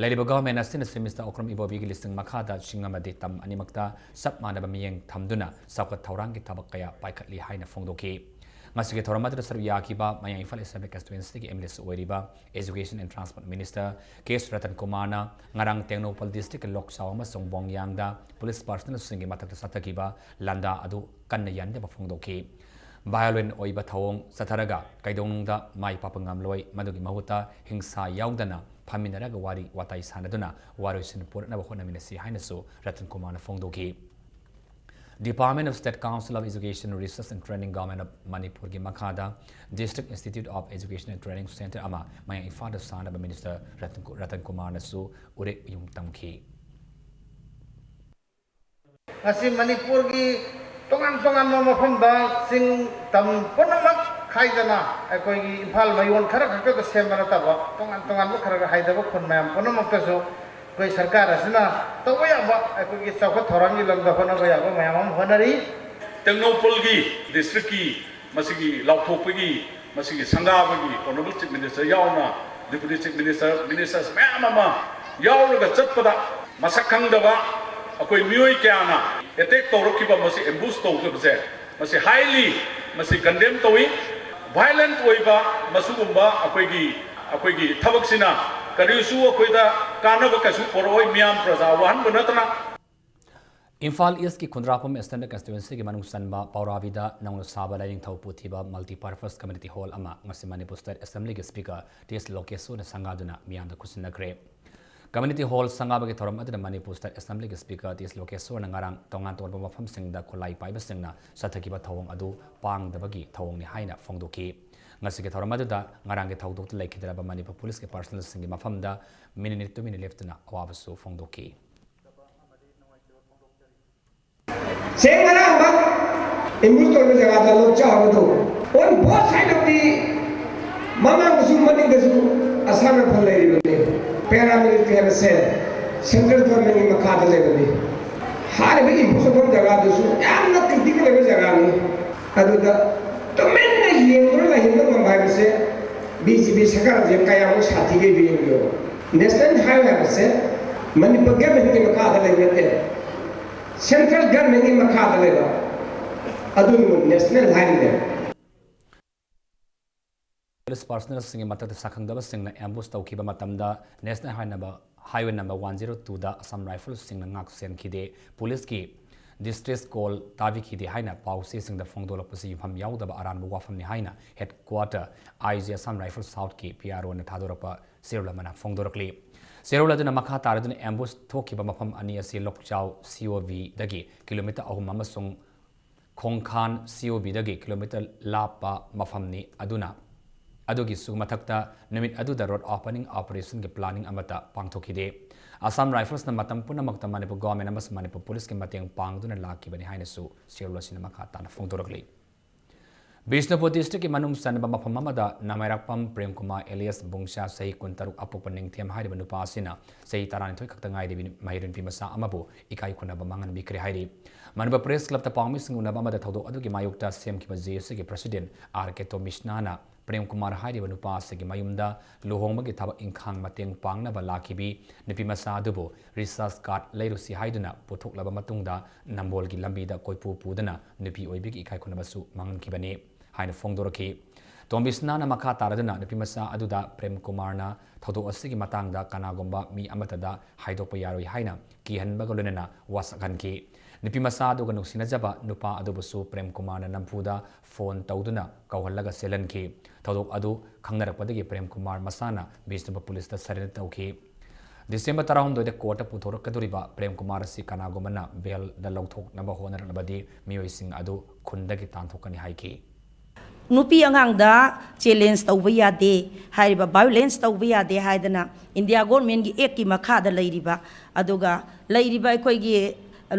ꯂꯩꯔꯤꯕ government ꯑꯁꯤꯅ Chief Minister ꯑꯣꯀ꯭ꯔꯝ ꯏꯕꯣꯕꯤꯒꯤ ꯂꯤꯁꯤꯡ ꯃꯈꯥꯗ ꯆꯤꯡ ꯑꯃꯗꯤ ꯇꯝ ꯑꯅꯤꯃꯛꯇ ꯆꯞ ꯃꯥꯟꯅꯕ ꯃꯤꯠꯌꯦꯡ ꯊꯝꯗꯨꯅ ꯆꯥꯎꯈꯠ ꯊꯧꯔꯥꯡꯒꯤ ꯊꯕꯛ ꯀꯌꯥ ꯄꯥꯏꯈꯠꯂꯤ ꯍꯥꯏꯅ ꯐꯣꯡꯗꯣꯛꯈꯤ꯫ ꯉꯁꯤꯒꯤ ꯊꯧꯔꯝ ꯑꯗꯨꯗ ꯁꯔꯨꯛ ꯌꯥꯈꯤꯕ ꯃꯌꯥꯡ ꯏꯝꯐꯥꯜ Assembly Constituency-ꯒꯤ MLA-ꯁꯨ ꯑꯣꯏꯔꯤꯕ Education and Transport Minister ꯀꯦ ꯑꯦꯁ ꯔꯇꯟ ꯀꯨꯃꯥꯔꯅ ꯉꯔꯥꯡ ꯇꯦꯡꯅꯧꯄꯜ district-ꯀꯤ ꯂꯣꯛꯆꯥꯎ ꯑꯃꯁꯨꯡ ꯕꯣꯡꯌꯥꯡꯗ police personnel-ꯁꯤꯡꯒꯤ ꯃꯊꯛꯇ ꯆꯠꯊꯈꯤꯕ ꯂꯥꯟꯗꯥ ꯑꯗꯨ ꯀꯟꯅ ꯌꯥꯅꯤꯡꯗꯕ ꯐꯣꯡꯗꯣꯛꯈꯤ꯫ Violent ꯑꯣꯏꯕ ꯊꯧꯑꯣꯡ ꯆꯠꯊꯔꯒ ꯀꯩꯗꯧꯅꯨꯡꯗ ꯃꯥꯏ ꯄꯥꯛꯄ ꯉꯝꯂꯣꯏ, ꯃꯗꯨꯒꯤ ꯃꯍꯨꯠꯇ ꯍꯤꯡꯁꯥ ꯌꯥꯎꯗꯅ ꯐꯝꯃꯤꯟꯅꯔꯒ ꯋꯥꯔꯤ ꯋꯥꯇꯥꯏ ꯁꯥꯟꯅꯗꯨꯅ ꯋꯥꯔꯣꯏꯁꯤꯟ ꯄꯨꯔꯛꯅꯕ ꯍꯣꯠꯅꯃꯤꯟꯅꯁꯤ ꯍꯥꯏꯅꯁꯨ ꯔꯇꯟ ꯀꯨꯃꯥꯔꯅ ꯐꯣꯡꯗꯣꯛꯈꯤ꯫ Department of State Council of Education Research and Training, Government of ꯃꯅꯤꯄꯨꯔꯒꯤ ꯃꯈꯥꯗ District Institute of Education and Training Center ꯑꯃ ꯃꯌꯥꯡ ꯏꯝꯐꯥꯜꯗ ꯁꯥꯅꯕ Minister ꯔꯇꯟ, ꯔꯇꯟ ꯀꯨꯃꯥꯔꯅꯁꯨ ꯎꯔꯦꯛ ꯎꯌꯨꯡ ꯇꯝꯈꯤ꯫ ꯉꯁꯤ ꯃꯅꯤꯄꯨꯔꯒꯤ ꯇꯣꯉꯥꯟ ꯇꯣꯉꯥꯟꯕ ꯃꯐꯝꯗ ꯆꯤꯡ ꯇꯝ ꯄꯨꯝꯅꯃꯛ ꯈꯥꯏꯗꯅ ꯑꯩꯈꯣꯏꯒꯤ ꯏꯝꯐꯥꯜ ꯃꯌꯣꯟ ꯈꯔ ꯈꯛꯇꯗ ꯁꯦꯝꯕ ꯅꯠꯇꯕ, ꯇꯣꯉꯥꯟ ꯇꯣꯉꯥꯟꯕ ꯈꯔ ꯈꯔ ꯍꯥꯏꯗꯕ ꯈꯨꯟ ꯃꯌꯥꯝ ꯄꯨꯝꯅꯃꯛꯇꯁꯨ ꯑꯩꯈꯣꯏ ꯁꯔꯀꯥꯔ ꯑꯁꯤꯅ ꯇꯧꯕ ꯌꯥꯕ ꯑꯩꯈꯣꯏꯒꯤ ꯆꯥꯎꯈꯠ ꯊꯧꯔꯥꯡꯒꯤ ꯂꯝꯗ ꯍꯣꯠꯅꯕ ꯌꯥꯕ ꯃꯌꯥꯝ ꯑꯃ ꯍꯣꯠꯅꯔꯤ꯫ ꯇꯦꯡꯅꯧꯄꯜꯒꯤ district-ꯀꯤ ꯃꯁꯤꯒꯤ ꯂꯥꯎꯊꯣꯛꯄꯒꯤ, ꯃꯁꯤꯒꯤ ꯁꯪꯒꯥꯕꯒꯤ Honourable Chief Minister ꯌꯥꯎꯅ, Deputy Chief Minister, ministers ꯃꯌꯥꯝ ꯑꯃ ꯌꯥꯎꯔꯒ ꯆꯠꯄꯗ, ꯃꯁꯛ ꯈꯪꯗꯕ ꯑꯩꯈꯣꯏ ꯃꯤꯑꯣꯏ ꯀꯌꯥꯅ attack ꯇꯧꯔꯛꯈꯤꯕ, ꯃꯁꯤ ambush ꯇꯧꯈꯤꯕꯁꯦ, ꯃꯁꯤ highly, ꯃꯁꯤ condemn ꯇꯧꯏ꯫ ꯚꯥꯏꯂꯦꯟꯠ ꯑꯣꯏꯕ ꯃꯁꯤꯒꯨꯝꯕ ꯑꯩꯈꯣꯏꯒꯤ ꯑꯩꯈꯣꯏꯒꯤ ꯊꯕꯛꯁꯤꯅ ꯀꯔꯤꯁꯨ ꯑꯩꯈꯣꯏꯗ ꯀꯥꯟꯅꯕ ꯀꯩꯁꯨ ꯄꯨꯔꯛꯑꯣꯏ, ꯃꯤꯌꯥꯝ ꯄ꯭ꯔꯖꯥ ꯋꯥꯍꯟꯕ ꯅꯠꯇꯅ꯫ ꯏꯝꯐꯥꯜ ꯏꯁꯀꯤ ꯈꯨꯟꯗ꯭ꯔꯥꯛꯄꯝ ꯏꯁꯇꯦꯟꯗꯔ ꯀꯟꯁꯇꯤꯇ꯭ꯋꯦꯟꯁꯤꯒꯤ ꯃꯅꯨꯡ ꯆꯟꯕ ꯄꯥꯎꯔꯥꯕꯤꯗ ꯅꯧꯅ ꯁꯥꯕ ꯂꯥꯏꯅꯤꯡꯊꯧ ꯄꯨꯊꯤꯕ ꯃꯜꯇꯤꯄꯔꯄꯁ ꯀꯝꯃ꯭ꯌꯨꯅꯤꯇꯤ ꯍꯣꯜ ꯑꯃ ꯉꯁꯤ ꯃꯅꯤꯄꯨꯔ ꯁ꯭ꯇꯦꯠ ꯑꯦꯁꯦꯝꯕ꯭ꯂꯤꯒꯤ ꯁ꯭ꯄꯤꯀꯔ ꯇꯤ ꯑꯦꯁ ꯂꯣꯀꯦꯁꯣꯔꯅ ꯁꯪꯒꯥꯗꯨꯅ ꯃꯤꯌꯥꯝꯗ ꯈꯨꯠꯁꯤꯟꯅꯈ꯭ꯔꯦ꯫ ꯀꯝꯃ꯭ꯌꯨꯅꯤꯇꯤ ꯍꯣꯜ ꯁꯪꯒꯥꯕꯒꯤ ꯊꯧꯔꯝ ꯑꯗꯨꯗ ꯃꯅꯤꯄꯨꯔ ꯁ꯭ꯇꯦꯠ ꯑꯦꯁꯦꯝꯕ꯭ꯂꯤꯒꯤ ꯁ꯭ꯄꯤꯀꯔ ꯇꯤ ꯑꯦꯁ ꯂꯣꯀꯦꯁꯣꯔꯅ ꯉꯔꯥꯡ ꯇꯣꯉꯥꯟ ꯇꯣꯉꯥꯟꯕ ꯃꯐꯝꯁꯤꯡꯗ ꯈꯨꯠꯂꯥꯏ ꯄꯥꯏꯕꯁꯤꯡꯅ ꯆꯠꯊꯈꯤꯕ ꯊꯧꯑꯣꯡ ꯑꯗꯨ ꯄꯥꯡꯗꯕꯒꯤ ꯊꯧꯑꯣꯡꯅꯤ ꯍꯥꯏꯅ ꯐꯣꯡꯗꯣꯛꯈꯤ꯫ ꯉꯁꯤꯒꯤ ꯊꯧꯔꯝ ꯑꯗꯨꯗ ꯉꯔꯥꯡꯒꯤ ꯊꯧꯗꯣꯛꯇ ꯂꯩꯈꯤꯗ꯭ꯔꯕ ꯃꯅꯤꯄꯨꯔ ꯄꯨꯂꯤꯁꯀꯤ ꯄꯔꯁꯅꯦꯜꯁꯤꯡꯒꯤ ꯃꯐꯝꯗ ꯃꯤꯅꯤꯠ ꯇꯨꯃꯤꯟꯅ ꯂꯦꯞꯇꯨꯅ ꯑꯋꯥꯕꯁꯨ ꯐꯣꯡꯗꯣꯛꯈꯤ꯫ ꯁꯦꯡꯅ ꯉꯔꯥꯡꯃꯛ ꯑꯦꯝꯕꯨꯁ ꯇꯧꯔꯤꯕ ꯖꯒꯥꯗ ꯂꯣꯛꯆꯥꯎ ꯍꯥꯏꯕꯗꯨ on both side of the ꯃꯃꯥꯡꯗꯁꯨ ꯃꯅꯤꯡꯗꯁꯨ ꯑꯁꯥꯝ ꯔꯥꯏꯐꯜ ꯂꯩꯔꯤꯕꯅꯤ, ꯄꯦꯔꯥꯃꯤꯂꯤꯇꯔꯤ ꯍꯥꯏꯕꯁꯦ ꯁꯦꯟꯇ꯭ꯔꯦꯜ ꯒꯚꯔꯟꯃꯦꯟꯒꯤ ꯃꯈꯥꯗ ꯂꯩꯕꯅꯤ꯫ ꯍꯥꯏꯔꯤꯕ ꯑꯦꯝꯕꯨꯁ ꯇꯧꯐꯝ ꯖꯒꯥꯗꯨꯁꯨ ꯌꯥꯝꯅ ꯀ꯭ꯔꯤꯇꯤꯀꯦꯜ ꯑꯣꯏꯕ ꯖꯒꯥꯅꯤ꯫ ꯑꯗꯨꯗ ꯇꯨꯃꯤꯟꯅ ꯌꯦꯡꯗꯨꯅ ꯂꯩꯍꯟꯕ ꯉꯝꯕ ꯍꯥꯏꯕꯁꯦ ꯕꯤ ꯖꯦ ꯄꯤ ꯁꯔꯀꯥꯔꯁꯦ ꯀꯌꯥꯃꯨꯛ ꯁꯥꯊꯤꯒꯦ ꯌꯦꯡꯕꯤꯌꯨ꯫ ꯅꯦꯁꯅꯦꯜ ꯍꯥꯏꯋꯦ ꯍꯥꯏꯕꯁꯦ ꯃꯅꯤꯄꯨꯔ ꯒꯚꯔꯟꯃꯦꯟꯒꯤ ꯃꯈꯥꯗ ꯂꯩꯕ ꯅꯠꯇꯦ, ꯁꯦꯟꯇ꯭ꯔꯦꯜ ꯒꯚꯔꯟꯃꯦꯟꯒꯤ ꯃꯈꯥꯗ ꯂꯩꯕ ꯑꯗꯨꯅꯕꯨ ꯅꯦꯁꯅꯦꯜ ꯍꯥꯏꯔꯤꯅꯦ꯫ ꯄꯨꯂꯤꯁ ꯄꯔꯁꯅꯦꯜꯁꯤꯡꯒꯤ ꯃꯊꯛꯇ ꯁꯛꯈꯪꯗꯕꯁꯤꯡꯅ ꯑꯦꯝꯕꯨꯁ ꯇꯧꯈꯤꯕ ꯃꯇꯝꯗ ꯅꯦꯁꯅꯦꯜ ꯍꯥꯏꯅꯕ ꯍꯥꯏꯋꯦ ꯅꯝꯕꯔ ꯋꯥꯟ ꯖꯤꯔꯣ ꯇꯨꯗ ꯑꯁꯥꯝ ꯔꯥꯏꯐꯜꯁꯤꯡꯅ ꯉꯥꯛ ꯁꯦꯟꯈꯤꯗꯦ, ꯄꯨꯂꯤꯁꯀꯤ ꯗꯤꯁꯇ꯭ꯔꯦꯁ ꯀꯣꯜ ꯇꯥꯕꯤꯈꯤꯗꯦ ꯍꯥꯏꯅ ꯄꯥꯎꯆꯦꯁꯤꯡꯗ ꯐꯣꯡꯗꯣꯛꯂꯛꯄꯁꯤ ꯌꯨꯝꯐꯝ ꯌꯥꯎꯗꯕ ꯑꯔꯥꯟꯕ ꯋꯥꯐꯝꯅꯤ ꯍꯥꯏꯅ head quarter I G Assam rifle ꯁꯥꯎꯠꯀꯤ ꯄꯤ ꯑꯥꯔ ꯑꯣꯅ ꯊꯥꯗꯣꯔꯛꯄ ꯆꯦꯔꯣꯜ ꯑꯃꯅ ꯐꯣꯡꯗꯣꯔꯛꯂꯤ꯫ ꯆꯦꯔꯣꯜ ꯑꯗꯨꯅ ꯃꯈꯥ ꯇꯥꯔꯗꯨꯅ ꯑꯦꯝꯕꯨꯁ ꯊꯣꯛꯈꯤꯕ ꯃꯐꯝ ꯑꯅꯤ ꯑꯁꯤ ꯂꯣꯛꯆꯥꯎ ꯁꯤ ꯑꯣ ꯚꯤꯗꯒꯤ ꯀꯤꯂꯣꯃꯤꯇꯔ ꯑꯍꯨꯝ ꯑꯃꯁꯨꯡ ꯈꯣꯡꯈꯥꯟ ꯁꯤ ꯑꯣ ꯚꯤꯗꯒꯤ ꯀꯤꯂꯣꯃꯤꯇꯔ ꯂꯥꯞꯄ ꯃꯐꯝꯅꯤ꯫ ꯑꯗꯨꯅ ꯑꯗꯨꯒꯤꯁꯨ ꯃꯊꯛꯇ ꯅꯨꯃꯤꯠ ꯑꯗꯨꯗ ꯔꯣꯗ ꯑꯣꯄꯅꯤꯡ ꯑꯣꯄꯔꯦꯁꯟꯒꯤ ꯄ꯭ꯂꯥꯅꯤꯡ ꯑꯃꯠꯇ ꯄꯥꯡꯊꯣꯛꯈꯤꯗꯦ꯫ ꯑꯁꯥꯝ ꯔꯥꯏꯐꯜꯁꯅ ꯃꯇꯝ ꯄꯨꯝꯅꯃꯛꯇ ꯃꯅꯤꯄꯨꯔ ꯒꯣꯚꯔꯟꯃꯦꯟꯠ ꯑꯃꯁꯨꯡ ꯃꯅꯤꯄꯨꯔ ꯄꯨꯂꯤꯁꯀꯤ ꯃꯇꯦꯡ ꯄꯥꯡꯗꯨꯅ ꯂꯥꯛꯈꯤꯕꯅꯤ ꯍꯥꯏꯅꯁꯨ ꯆꯦꯔꯣꯜ ꯑꯁꯤꯅ ꯃꯈꯥ ꯇꯥꯅ ꯐꯣꯡꯗꯣꯔꯛꯂꯤ꯫ ꯕꯤꯁꯅꯨꯄꯨꯔ ꯗꯤꯁꯇ꯭ꯔꯤꯛꯀꯤ ꯃꯅꯨꯡ ꯆꯟꯕ ꯃꯐꯝ ꯑꯃꯗ ꯅꯃꯥꯏꯔꯥꯛꯄꯝ ꯄ꯭ꯔꯦꯝꯀꯨꯃꯥꯔ ꯑꯦꯂꯤꯌꯥꯁ ꯕꯨꯡꯁꯥ, ꯆꯍꯤ ꯀꯨꯟꯇꯔꯨꯛ, ꯑꯄꯣꯛꯄ ꯅꯤꯡꯊꯦꯝ ꯍꯥꯏꯔꯤꯕ ꯅꯨꯄꯥ ꯑꯁꯤꯅ ꯆꯍꯤ ꯇꯔꯥꯅꯤꯊꯣꯏ ꯈꯛꯇ ꯉꯥꯏꯔꯤꯕꯤ ꯃꯍꯩꯔꯣꯏ ꯅꯨꯄꯤ ꯃꯆꯥ ꯑꯃꯕꯨ ꯏꯀꯥꯏ ꯈꯨꯝꯅꯕ ꯃꯥꯡꯍꯟꯕꯤꯈ꯭ꯔꯦ ꯍꯥꯏꯔꯤ꯫ ꯃꯅꯤꯄꯨꯔ ꯄ꯭ꯔꯦꯁ ꯀ꯭ꯂꯕꯇ ꯄꯥꯎꯃꯤꯁꯤꯡ ꯎꯅꯕ ꯑꯃꯗ ꯊꯧꯗꯣꯛ ꯑꯗꯨꯒꯤ ꯃꯥꯌꯣꯛꯇ ꯁꯦꯝꯈꯤꯕ ꯖꯦ ꯑꯦ ꯁꯤꯒꯤ ꯄ꯭ꯔꯁꯤꯗꯦꯟꯠ ꯑꯥꯔ ꯀꯦ ꯇꯣꯃꯤꯁꯅꯥꯅ ꯄ꯭ꯔꯦꯝꯀꯨꯃꯥꯔ ꯍꯥꯏꯔꯤꯕ ꯅꯨꯄꯥ ꯑꯁꯤꯒꯤ ꯃꯌꯨꯝꯗ ꯂꯨꯍꯣꯡꯕꯒꯤ ꯊꯕꯛ ꯏꯪꯈꯥꯡ ꯃꯇꯦꯡ ꯄꯥꯡꯅꯕ ꯂꯥꯛꯈꯤꯕꯤ ꯅꯨꯄꯤ ꯃꯆꯥ ꯑꯗꯨꯕꯨ ꯔꯤꯆꯥꯔꯖ ꯀꯥꯔꯗ ꯂꯩꯔꯨꯁꯤ ꯍꯥꯏꯗꯨꯅ ꯄꯨꯊꯣꯛꯂꯕ ꯃꯇꯨꯡꯗ ꯅꯝꯕꯣꯜꯒꯤ ꯂꯝꯕꯤꯗ ꯀꯣꯏꯄꯨ ꯄꯨꯗꯨꯅ ꯅꯨꯄꯤ ꯑꯣꯏꯕꯤꯒꯤ ꯏꯀꯥꯏ ꯈꯨꯝꯅꯕꯁꯨ ꯃꯥꯡꯍꯟꯈꯤꯕꯅꯤ ꯍꯥꯏꯅ ꯐꯣꯡꯗꯣꯔꯛꯈꯤ꯫ ꯇꯣꯝꯕꯤꯁꯅꯥꯅ ꯃꯈꯥ ꯇꯥꯔꯗꯨꯅ ꯅꯨꯄꯤꯃꯆꯥ ꯑꯗꯨꯗ ꯄ꯭ꯔꯦꯝ ꯀꯨꯃꯥꯔꯅ ꯊꯧꯗꯣꯛ ꯑꯁꯤꯒꯤ ꯃꯇꯥꯡꯗ ꯀꯅꯥꯒꯨꯝꯕ ꯃꯤ ꯑꯃꯠꯇꯗ ꯍꯥꯏꯗꯣꯛꯄ ꯌꯥꯔꯣꯏ ꯍꯥꯏꯅ ꯀꯤꯍꯟꯕꯒ ꯂꯣꯏꯅꯅ ꯋꯥꯁꯛꯍꯟꯈꯤ꯫ ꯅꯨꯄꯤꯃꯆꯥ ꯑꯗꯨꯒ ꯅꯨꯡꯁꯤꯅꯖꯕ ꯅꯨꯄꯥ ꯑꯗꯨꯕꯨꯁꯨ ꯄ꯭ꯔꯦꯝ ꯀꯨꯃꯥꯔꯅ ꯅꯝꯐꯨꯗ ꯐꯣꯟ ꯇꯧꯗꯨꯅ ꯀꯧꯍꯜꯂꯒ ꯆꯦꯜꯍꯟꯈꯤ꯫ ꯊꯧꯗꯣꯛ ꯑꯗꯨ ꯈꯪꯅꯔꯛꯄꯗꯒꯤ ꯄ꯭ꯔꯦꯝ ꯀꯨꯃꯥꯔ ꯃꯁꯥꯅ ꯕꯤꯁꯅꯨꯄꯨꯔ ꯄꯨꯂꯤꯁꯇ ꯁꯔꯦꯟꯗꯔ ꯇꯧꯈꯤ꯫ ꯗꯤꯁꯦꯝꯕꯔ ꯇꯔꯥꯍꯨꯝꯗꯣꯏꯗ ꯀꯣꯔꯠꯇ ꯄꯨꯊꯣꯔꯛꯀꯗꯧꯔꯤꯕ ꯄ꯭ꯔꯦꯝ ꯀꯨꯃꯥꯔ ꯑꯁꯤ ꯀꯅꯥꯒꯨꯝꯕꯅ ꯕꯦꯜꯗ ꯂꯧꯊꯣꯛꯅꯕ ꯍꯣꯠꯅꯔꯛꯂꯕꯗꯤ ꯃꯤꯑꯣꯏꯁꯤꯡ ꯑꯗꯨ ꯈꯨꯟꯗꯒꯤ ꯇꯥꯟꯊꯣꯛꯀꯅꯤ ꯍꯥꯏꯈꯤ꯫ ꯅꯨꯄꯤ ꯑꯉꯥꯡꯗ ꯆꯦꯂꯦꯟꯖ ꯇꯧꯕ ꯌꯥꯗꯦ, ꯍꯥꯏꯔꯤꯕ ꯚꯥꯏꯑꯣꯂꯦꯟꯁ ꯇꯧꯕ ꯌꯥꯗꯦ ꯍꯥꯏꯗꯅ ꯏꯟꯗꯤꯌꯥ ꯒꯣꯔꯃꯦꯟꯒꯤ ꯑꯦꯛꯀꯤ ꯃꯈꯥꯗ ꯂꯩꯔꯤꯕ, ꯑꯗꯨꯒ ꯂꯩꯔꯤꯕ ꯑꯩꯈꯣꯏꯒꯤ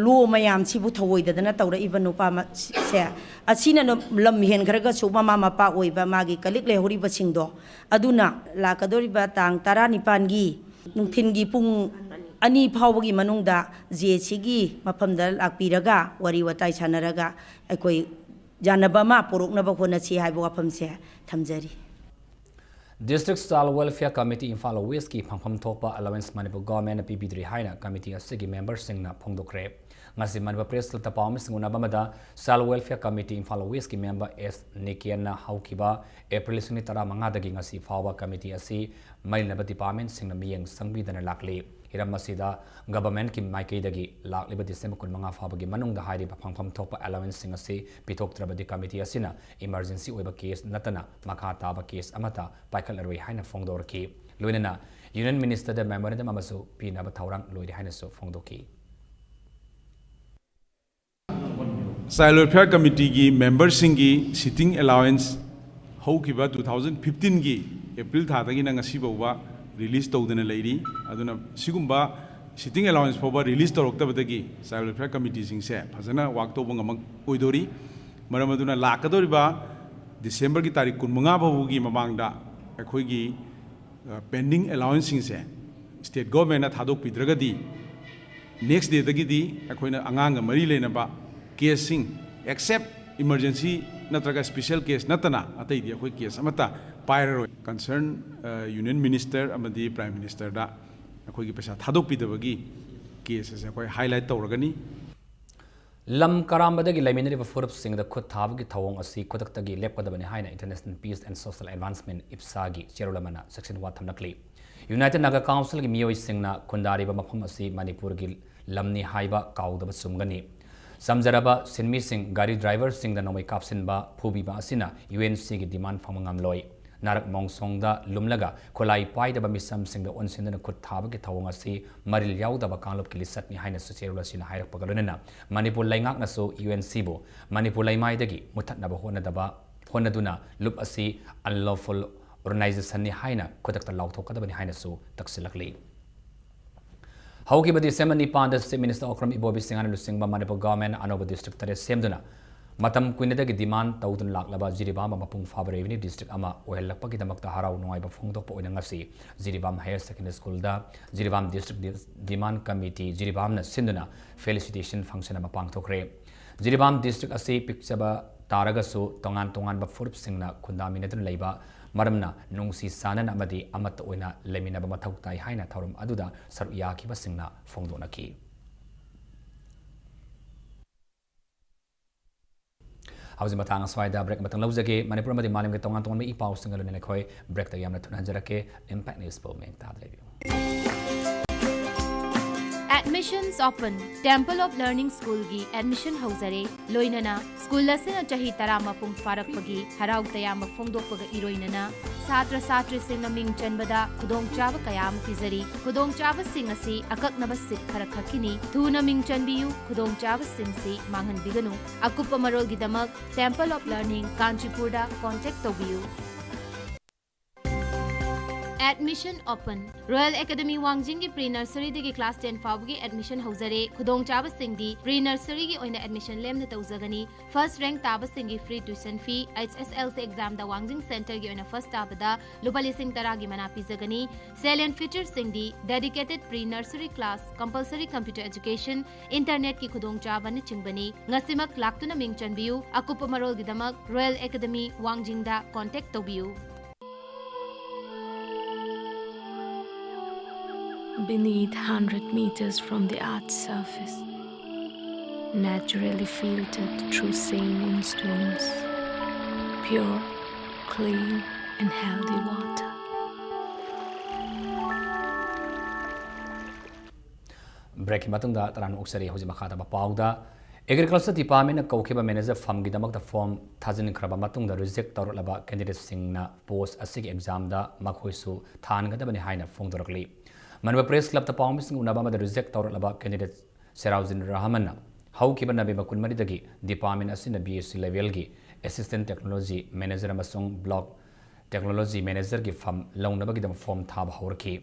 ꯂꯣ ꯃꯌꯥꯝꯁꯤꯕꯨ ꯊꯧꯑꯣꯏꯗꯗꯅ ꯇꯧꯔꯛꯏꯕ ꯅꯨꯄꯥ ꯃ-, ꯁꯦ, ꯑꯁꯤꯅ ꯅ-, ꯂꯝ ꯍꯦꯟꯈ꯭ꯔꯒꯁꯨ ꯃꯃꯥ ꯃꯄꯥ ꯑꯣꯏꯕ ꯃꯥꯒꯤ ꯀꯂꯤꯛ ꯂꯩꯍꯧꯔꯤꯕꯁꯤꯡꯗꯣ ꯑꯗꯨꯅ ꯂꯥꯛꯀꯗꯧꯔꯤꯕ ꯇꯥꯡ ꯇꯔꯥꯅꯤꯄꯥꯟꯒꯤ ꯅꯨꯡꯊꯤꯟꯒꯤ ꯄꯨꯡ ꯑꯅꯤ ꯐꯥꯎꯕꯒꯤ ꯃꯅꯨꯡꯗ ꯖꯦ ꯁꯤꯒꯤ ꯃꯐꯝꯗ ꯂꯥꯛꯄꯤꯔꯒ ꯋꯥꯔꯤ ꯋꯥꯇꯥꯏ ꯁꯥꯟꯅꯔꯒ ꯑꯩꯈꯣꯏ ꯌꯥꯅꯕ ꯑꯃ ꯄꯨꯔꯛꯅꯕ ꯍꯣꯠꯅꯁꯤ ꯍꯥꯏꯕ ꯋꯥꯐꯝꯁꯦ ꯊꯝꯖꯔꯤ꯫ District Child Welfare Committee Imphal Westꯀꯤ ꯐꯪꯐꯝ ꯊꯣꯛꯄ allowance ꯃꯅꯤꯄꯨꯔ ꯒꯣꯔꯃꯦꯟꯅ ꯄꯤꯕꯤꯗ꯭ꯔꯤ ꯍꯥꯏꯅ ꯀꯃꯤꯇꯤ ꯑꯁꯤꯒꯤ ꯃꯦꯝꯕꯔꯁꯤꯡꯅ ꯐꯣꯡꯗꯣꯛꯈ꯭ꯔꯦ꯫ ꯉꯁꯤ ꯃꯅꯤꯄꯨꯔ ꯄ꯭ꯔꯦꯁ ꯀ꯭ꯂꯕꯇ ꯄꯥꯎꯃꯤꯁꯤꯡ ꯎꯅꯕ ꯑꯃꯗ Child Welfare Committee ꯏꯝꯐꯥꯜ Westꯀꯤ ꯃꯦꯝꯕꯔ ꯑꯦꯁ ꯅꯤꯀꯦꯟꯅ ꯍꯧꯈꯤꯕ ꯑꯦꯄ꯭ꯔꯤꯜ ꯂꯤꯁꯤꯡ ꯑꯅꯤ ꯇꯔꯥꯃꯉꯥꯗꯒꯤ ꯉꯁꯤ ꯐꯥꯎꯕ ꯀꯃꯤꯇꯤ ꯑꯁꯤ ꯃꯔꯤ ꯂꯩꯅꯕ ꯗꯤꯄꯥꯔꯠꯃꯦꯟꯁꯤꯡꯅ ꯃꯤꯠꯌꯦꯡ ꯆꯪꯕꯤꯗꯅ ꯂꯥꯛꯂꯤ꯫ ꯍꯤꯔꯝ ꯑꯁꯤꯗ ꯒꯚꯔꯃꯦꯟꯠꯀꯤ ꯃꯥꯏꯀꯩꯗꯒꯤ ꯂꯥꯛꯂꯤꯕ ꯗꯤꯁꯦꯝꯕꯔ ꯀꯨꯟꯃꯉꯥ ꯐꯥꯎꯕꯒꯤ ꯃꯅꯨꯡꯗ ꯍꯥꯏꯔꯤꯕ ꯐꯪꯐꯝ ꯊꯣꯛꯄ allowanceꯁꯤꯡ ꯑꯁꯤ ꯄꯤꯊꯣꯛꯇ꯭ꯔꯕꯗꯤ ꯀꯃꯤꯇꯤ ꯑꯁꯤꯅ emergency ꯑꯣꯏꯕ ꯀꯦꯁ ꯅꯠꯇꯅ ꯃꯈꯥ ꯇꯥꯕ ꯀꯦꯁ ꯑꯃꯠꯇ ꯄꯥꯏꯈꯠꯂꯔꯣꯏ ꯍꯥꯏꯅ ꯐꯣꯡꯗꯣꯔꯛꯈꯤ꯫ ꯂꯣꯏꯅꯅ ꯌꯨꯅꯤꯌꯟ ꯃꯤꯅꯤꯁꯇꯔꯗ ꯃꯦꯃꯣꯔꯦꯟꯗꯝ ꯑꯃꯁꯨ ꯄꯤꯅꯕ ꯊꯧꯔꯥꯡ ꯂꯣꯏꯔꯦ ꯍꯥꯏꯅꯁꯨ ꯐꯣꯡꯗꯣꯛꯈꯤ꯫ Child Welfare Committeeꯒꯤ ꯃꯦꯝꯕꯔꯁꯤꯡꯒꯤ sitting allowance ꯍꯧꯈꯤꯕ two thousand fifteenꯒꯤ ꯑꯦꯄ꯭ꯔꯤꯜ ꯊꯥꯗꯒꯤꯅ ꯉꯁꯤ ꯐꯥꯎꯕ ꯔꯤꯂꯤꯁ ꯇꯧꯗꯅ ꯂꯩꯔꯤ꯫ ꯑꯗꯨꯅ ꯁꯤꯒꯨꯝꯕ sitting allowance ꯐꯥꯎꯕ ꯔꯤꯂꯤꯁ ꯇꯧꯔꯛꯇꯕꯗꯒꯤ Child Welfare Committeeꯁꯤꯡꯁꯦ ꯐꯖꯅ ꯋꯥꯛ ꯇꯧꯕ ꯉꯝꯃꯛꯑꯣꯏꯗꯣꯔꯤ꯫ ꯃꯔꯝ ꯑꯗꯨꯅ ꯂꯥꯛꯀꯗꯧꯔꯤꯕ ꯗꯤꯁꯦꯝꯕꯔꯒꯤ ꯇꯥꯔꯤꯛ ꯀꯨꯟꯃꯉꯥ ꯐꯥꯎꯕꯒꯤ ꯃꯃꯥꯡꯗ ꯑꯩꯈꯣꯏꯒꯤ, ꯑ, pending allowanceꯁꯤꯡꯁꯦ state governmentꯅ ꯊꯥꯗꯣꯛꯄꯤꯗ꯭ꯔꯒꯗꯤ next dayꯗꯒꯤꯗꯤ ꯑꯩꯈꯣꯏꯅ ꯑꯉꯥꯡꯒ ꯃꯔꯤ ꯂꯩꯅꯕ ꯀꯦꯁꯁꯤꯡ, except emergency ꯅꯠꯇ꯭ꯔꯒ special case ꯅꯠꯇꯅ ꯑꯇꯩꯗꯤ ꯑꯩꯈꯣꯏ ꯀꯦꯁ ꯑꯃꯠꯇ ꯄꯥꯏꯔꯔꯣꯏ꯫ Concern, ꯑ, ꯌꯨꯅꯤꯌꯟ ꯃꯤꯅꯤꯁꯇꯔ ꯑꯃꯗꯤ ꯄ꯭ꯔꯥꯏꯝ ꯃꯤꯅꯤꯁꯇꯔꯗ ꯑꯩꯈꯣꯏꯒꯤ ꯄꯩꯁꯥ ꯊꯥꯗꯣꯛꯄꯤꯗꯕꯒꯤ ꯀꯦꯁ ꯑꯁꯦ ꯑꯩꯈꯣꯏ highlight ꯇꯧꯔꯒꯅꯤ꯫ ꯂꯝ ꯀꯔꯥꯝꯕꯗꯒꯤ ꯂꯩꯃꯤꯟꯅꯔꯤꯕ ꯐꯨꯔꯨꯞꯁꯤꯡꯗ ꯈꯨꯠ ꯊꯥꯕꯒꯤ ꯊꯧꯑꯣꯡ ꯑꯁꯤ ꯈꯨꯗꯛꯇꯒꯤ ꯂꯦꯞꯀꯗꯕꯅꯤ ꯍꯥꯏꯅ International Peace and Social Advancement, ꯏꯞꯁꯥꯒꯤ ꯆꯦꯔꯣꯜ ꯑꯃꯅ ꯆꯦꯛꯁꯤꯟ ꯋꯥ ꯊꯝꯂꯛꯂꯤ꯫ United Naga Councilꯒꯤ ꯃꯤꯑꯣꯏꯁꯤꯡꯅ ꯈꯨꯟꯗꯥꯔꯤꯕ ꯃꯐꯝ ꯑꯁꯤ ꯃꯅꯤꯄꯨꯔꯒꯤ ꯂꯝꯅꯤ ꯍꯥꯏꯕ ꯀꯥꯎꯗꯕ ꯆꯨꯝꯒꯅꯤ꯫ ꯆꯝꯖꯔꯕ ꯁꯤꯟꯃꯤꯁꯤꯡ, ꯒꯥꯔꯤ ꯗ꯭ꯔꯥꯏꯚꯔꯁꯤꯡꯗ ꯅꯣꯡꯃꯩ ꯀꯥꯞꯁꯤꯟꯕ, ꯐꯨꯕꯤꯕ ꯑꯁꯤꯅ UNCꯒꯤ demand ꯐꯪꯕ ꯉꯝꯂꯣꯏ꯫ ꯅꯥꯔꯛ ꯃꯣꯡꯁꯣꯡꯗ ꯂꯨꯝꯂꯒ ꯈꯨꯠꯂꯥꯏ ꯄꯥꯏꯗꯕ ꯃꯤꯆꯝꯁꯤꯡꯗ ꯑꯣꯟꯁꯤꯟꯗꯨꯅ ꯈꯨꯠ ꯊꯥꯕꯒꯤ ꯊꯧꯑꯣꯡ ꯑꯁꯤ ꯃꯔꯤꯜ ꯌꯥꯎꯗꯕ ꯀꯥꯡꯂꯨꯞꯀꯤ ꯂꯤꯆꯠꯅꯤ ꯍꯥꯏꯅꯁꯨ ꯆꯦꯔꯣꯜ ꯑꯁꯤꯅ ꯍꯥꯏꯔꯛꯄꯒ ꯂꯣꯏꯅꯅ ꯃꯅꯤꯄꯨꯔ ꯂꯩꯉꯥꯛꯅꯁꯨ UNCꯕꯨ ꯃꯅꯤꯄꯨꯔ ꯂꯩꯃꯥꯏꯗꯒꯤ ꯃꯨꯠꯊꯠꯅꯕ ꯍꯣꯠꯅꯗꯕ, ꯍꯣꯠꯅꯗꯨꯅ ꯂꯨꯞ ꯑꯁꯤ unlawful organizationꯅꯤ ꯍꯥꯏꯅ ꯈꯨꯗꯛꯇ ꯂꯥꯎꯊꯣꯛꯀꯗꯕꯅꯤ ꯍꯥꯏꯅꯁꯨ ꯇꯛꯁꯤꯜꯂꯛꯂꯤ꯫ ꯍꯧꯈꯤꯕ ꯗꯤꯁꯦꯝꯕꯔ ꯅꯤꯄꯥꯟꯗ Chief Minister Okram Ibobi Singhꯅ ꯂꯨꯆꯤꯡꯕ ꯃꯅꯤꯄꯨꯔ government ꯑꯅꯧꯕ district ꯇꯔꯦꯠ ꯁꯦꯝꯗꯨꯅ ꯃꯇꯝ ꯀꯨꯏꯅꯗꯒꯤ demand ꯇꯧꯗꯨꯅ ꯂꯥꯛꯂꯕ ꯖꯤꯔꯤꯕꯥꯝ ꯃꯄꯨꯡ ꯐꯥꯕ revenue district ꯑꯃ ꯑꯣꯏꯍꯜꯂꯛꯄꯒꯤꯗꯃꯛꯇ ꯍꯔꯥꯎ ꯅꯨꯡꯉꯥꯏꯕ ꯐꯣꯡꯗꯣꯛꯄ ꯑꯣꯏꯅ ꯉꯁꯤ Jiribam Higher Secondary Schoolꯗ Jiribam District Demand Committee ꯖꯤꯔꯤꯕꯥꯝꯅ ꯁꯤꯟꯗꯨꯅ felicitation function ꯑꯃ ꯄꯥꯡꯊꯣꯛꯈ꯭ꯔꯦ꯫ ꯖꯤꯔꯤꯕꯥꯝ district ꯑꯁꯤ ꯄꯤꯛꯆꯕ ꯇꯥꯔꯒꯁꯨ ꯇꯣꯉꯥꯟ ꯇꯣꯉꯥꯟꯕ ꯐꯨꯔꯨꯞꯁꯤꯡꯅ ꯈꯨꯟꯗꯥꯃꯤꯟꯅꯗꯨꯅ ꯂꯩꯕ ꯃꯔꯝꯅ ꯅꯨꯡꯁꯤ ꯆꯥꯟꯅꯅ ꯑꯃꯗꯤ ꯑꯃꯠꯇ ꯑꯣꯏꯅ ꯂꯩꯃꯤꯟꯅꯕ ꯃꯊꯧ ꯇꯥꯏ ꯍꯥꯏꯅ ꯊꯧꯔꯝ ꯑꯗꯨꯗ ꯁꯔꯨꯛ ꯌꯥꯈꯤꯕꯁꯤꯡꯅ ꯐꯣꯡꯗꯣꯛꯅꯈꯤ꯫ ꯍꯧꯖꯤꯛ ꯃꯇꯥꯡ ꯑꯁ꯭ꯋꯥꯏꯗ break ꯑꯃꯇꯪ ꯂꯧꯖꯒꯦ꯫ ꯃꯅꯤꯄꯨꯔ ꯑꯃꯗꯤ ꯃꯥꯂꯦꯝꯒꯤ ꯇꯣꯉꯥꯟ ꯇꯣꯉꯥꯟꯕ ꯏ ꯄꯥꯎꯁꯤꯡꯒ ꯂꯣꯏꯅꯅ ꯑꯩꯈꯣꯏ breakꯇ ꯌꯥꯝꯅ ꯊꯨꯅ ꯍꯟꯖꯔꯛꯀꯦ꯫ Impact News ꯄꯨ ꯃꯤꯠꯌꯦꯡ ꯇꯥꯗꯨꯅ ꯂꯩꯕꯤꯌꯨ꯫ Admissions Open, Temple of Learning Schoolꯒꯤ admission ꯍꯧꯖꯔꯦ꯫ ꯂꯣꯏꯅꯅ school ꯑꯁꯤꯅ ꯆꯍꯤ ꯇꯔꯥ ꯃꯄꯨꯡ ꯐꯥꯔꯛꯄꯒꯤ ꯍꯔꯥꯎ ꯇꯌꯥꯝꯕ ꯐꯣꯡꯗꯣꯛꯄꯒ ꯏꯔꯣꯏꯅꯅ ꯁꯥꯇ꯭ꯔ ꯁꯥꯇ꯭ꯔꯤꯁꯤꯡꯅ ꯃꯤꯡ ꯆꯟꯕꯗ ꯈꯨꯗꯣꯡꯆꯥꯕ ꯀꯌꯥ ꯑꯃ ꯄꯤꯖꯔꯤ꯫ ꯈꯨꯗꯣꯡꯆꯥꯕꯁꯤꯡ ꯑꯁꯤ ꯑꯀꯛꯅꯕ seat ꯈꯔ ꯈꯛꯀꯤꯅꯤ꯫ ꯊꯨꯅ ꯃꯤꯡ ꯆꯟꯕꯤꯌꯨ, ꯈꯨꯗꯣꯡꯆꯥꯕꯁꯤꯡꯁꯤ ꯃꯥꯡꯍꯟꯕꯤꯒꯅꯨ꯫ ꯑꯀꯨꯞꯄ ꯃꯔꯣꯜꯒꯤꯗꯃꯛ Temple of Learning, ꯀꯥꯟꯆꯤꯄꯨꯔꯗ contact ꯇꯧꯕꯤꯌꯨ꯫ Admission open. Royal Academy ꯋꯥꯡꯖꯤꯡꯒꯤ pre nurseryꯗꯒꯤ class ten ꯐꯥꯎꯕꯒꯤ admission ꯍꯧꯖꯔꯦ꯫ ꯈꯨꯗꯣꯡꯆꯥꯕꯁꯤꯡꯗꯤ pre nurseryꯒꯤ ꯑꯣꯏꯅ admission ꯂꯦꯝꯅ ꯇꯧꯖꯒꯅꯤ꯫ First rank ꯇꯥꯕꯁꯤꯡꯒꯤ free tuition fee, H S L C examꯗ ꯋꯥꯡꯖꯤꯡ centreꯒꯤ ꯑꯣꯏꯅ first ꯇꯥꯕꯗ ꯂꯨꯄꯥ ꯂꯤꯁꯤꯡ ꯇꯔꯥꯒꯤ ꯃꯅꯥ ꯄꯤꯖꯒꯅꯤ꯫ Salient featuresꯁꯤꯡꯗꯤ dedicated pre nursery class, compulsory computer education, internetꯀꯤ ꯈꯨꯗꯣꯡꯆꯥꯕꯅꯆꯤꯡꯕꯅꯤ꯫ ꯉꯁꯤꯃꯛ ꯂꯥꯛꯇꯨꯅ ꯃꯤꯡ ꯆꯟꯕꯤꯌꯨ꯫ ꯑꯀꯨꯞꯄ ꯃꯔꯣꯜꯒꯤꯗꯃꯛ Royal Academy ꯋꯥꯡꯖꯤꯡꯗ contact ꯇꯧꯕꯤꯌꯨ꯫ Beneath hundred meters from the earth's surface, naturally filtered through saline stones, pure, clean, and healthy water. Breakꯀꯤ ꯃꯇꯨꯡꯗ ꯇꯔꯥꯝꯅ ꯑꯣꯛꯆꯔꯤ꯫ ꯍꯧꯖꯤꯛ ꯃꯈꯥ ꯇꯥꯕ ꯄꯥꯎꯗ, Agriculture Departmentꯅ ꯀꯧꯈꯤꯕ manager firmꯒꯤꯗꯃꯛꯇ form ꯊꯥꯖꯤꯟꯈ꯭ꯔꯕ ꯃꯇꯨꯡꯗ reject ꯇꯧꯔꯛꯂꯕ candidateꯁꯤꯡꯅ post ꯑꯁꯤꯒꯤ examꯗ ꯃꯈꯣꯏꯁꯨ ꯊꯥꯍꯟꯒꯗꯕꯅꯤ ꯍꯥꯏꯅ ꯐꯣꯡꯗꯣꯔꯛꯂꯤ꯫ ꯃꯅꯤꯄꯨꯔ Press Clubꯇ ꯄꯥꯎꯃꯤꯁꯤꯡ ꯎꯅꯕ ꯑꯃꯗ reject ꯇꯧꯔꯛꯂꯕ candidate ꯁꯦꯔꯥꯎꯖꯤꯟ ꯔꯍꯃꯟꯅ ꯍꯧꯈꯤꯕ November ꯀꯨꯟꯃꯔꯤꯗꯒꯤ department ꯑꯁꯤꯅ B S C levelꯒꯤ Assistant Technology Manager ꯑꯃꯁꯨꯡ Block Technology Managerꯒꯤ firm ꯂꯧꯅꯕꯒꯤꯗꯃꯛ form ꯊꯥꯕ ꯍꯧꯔꯛꯈꯤ꯫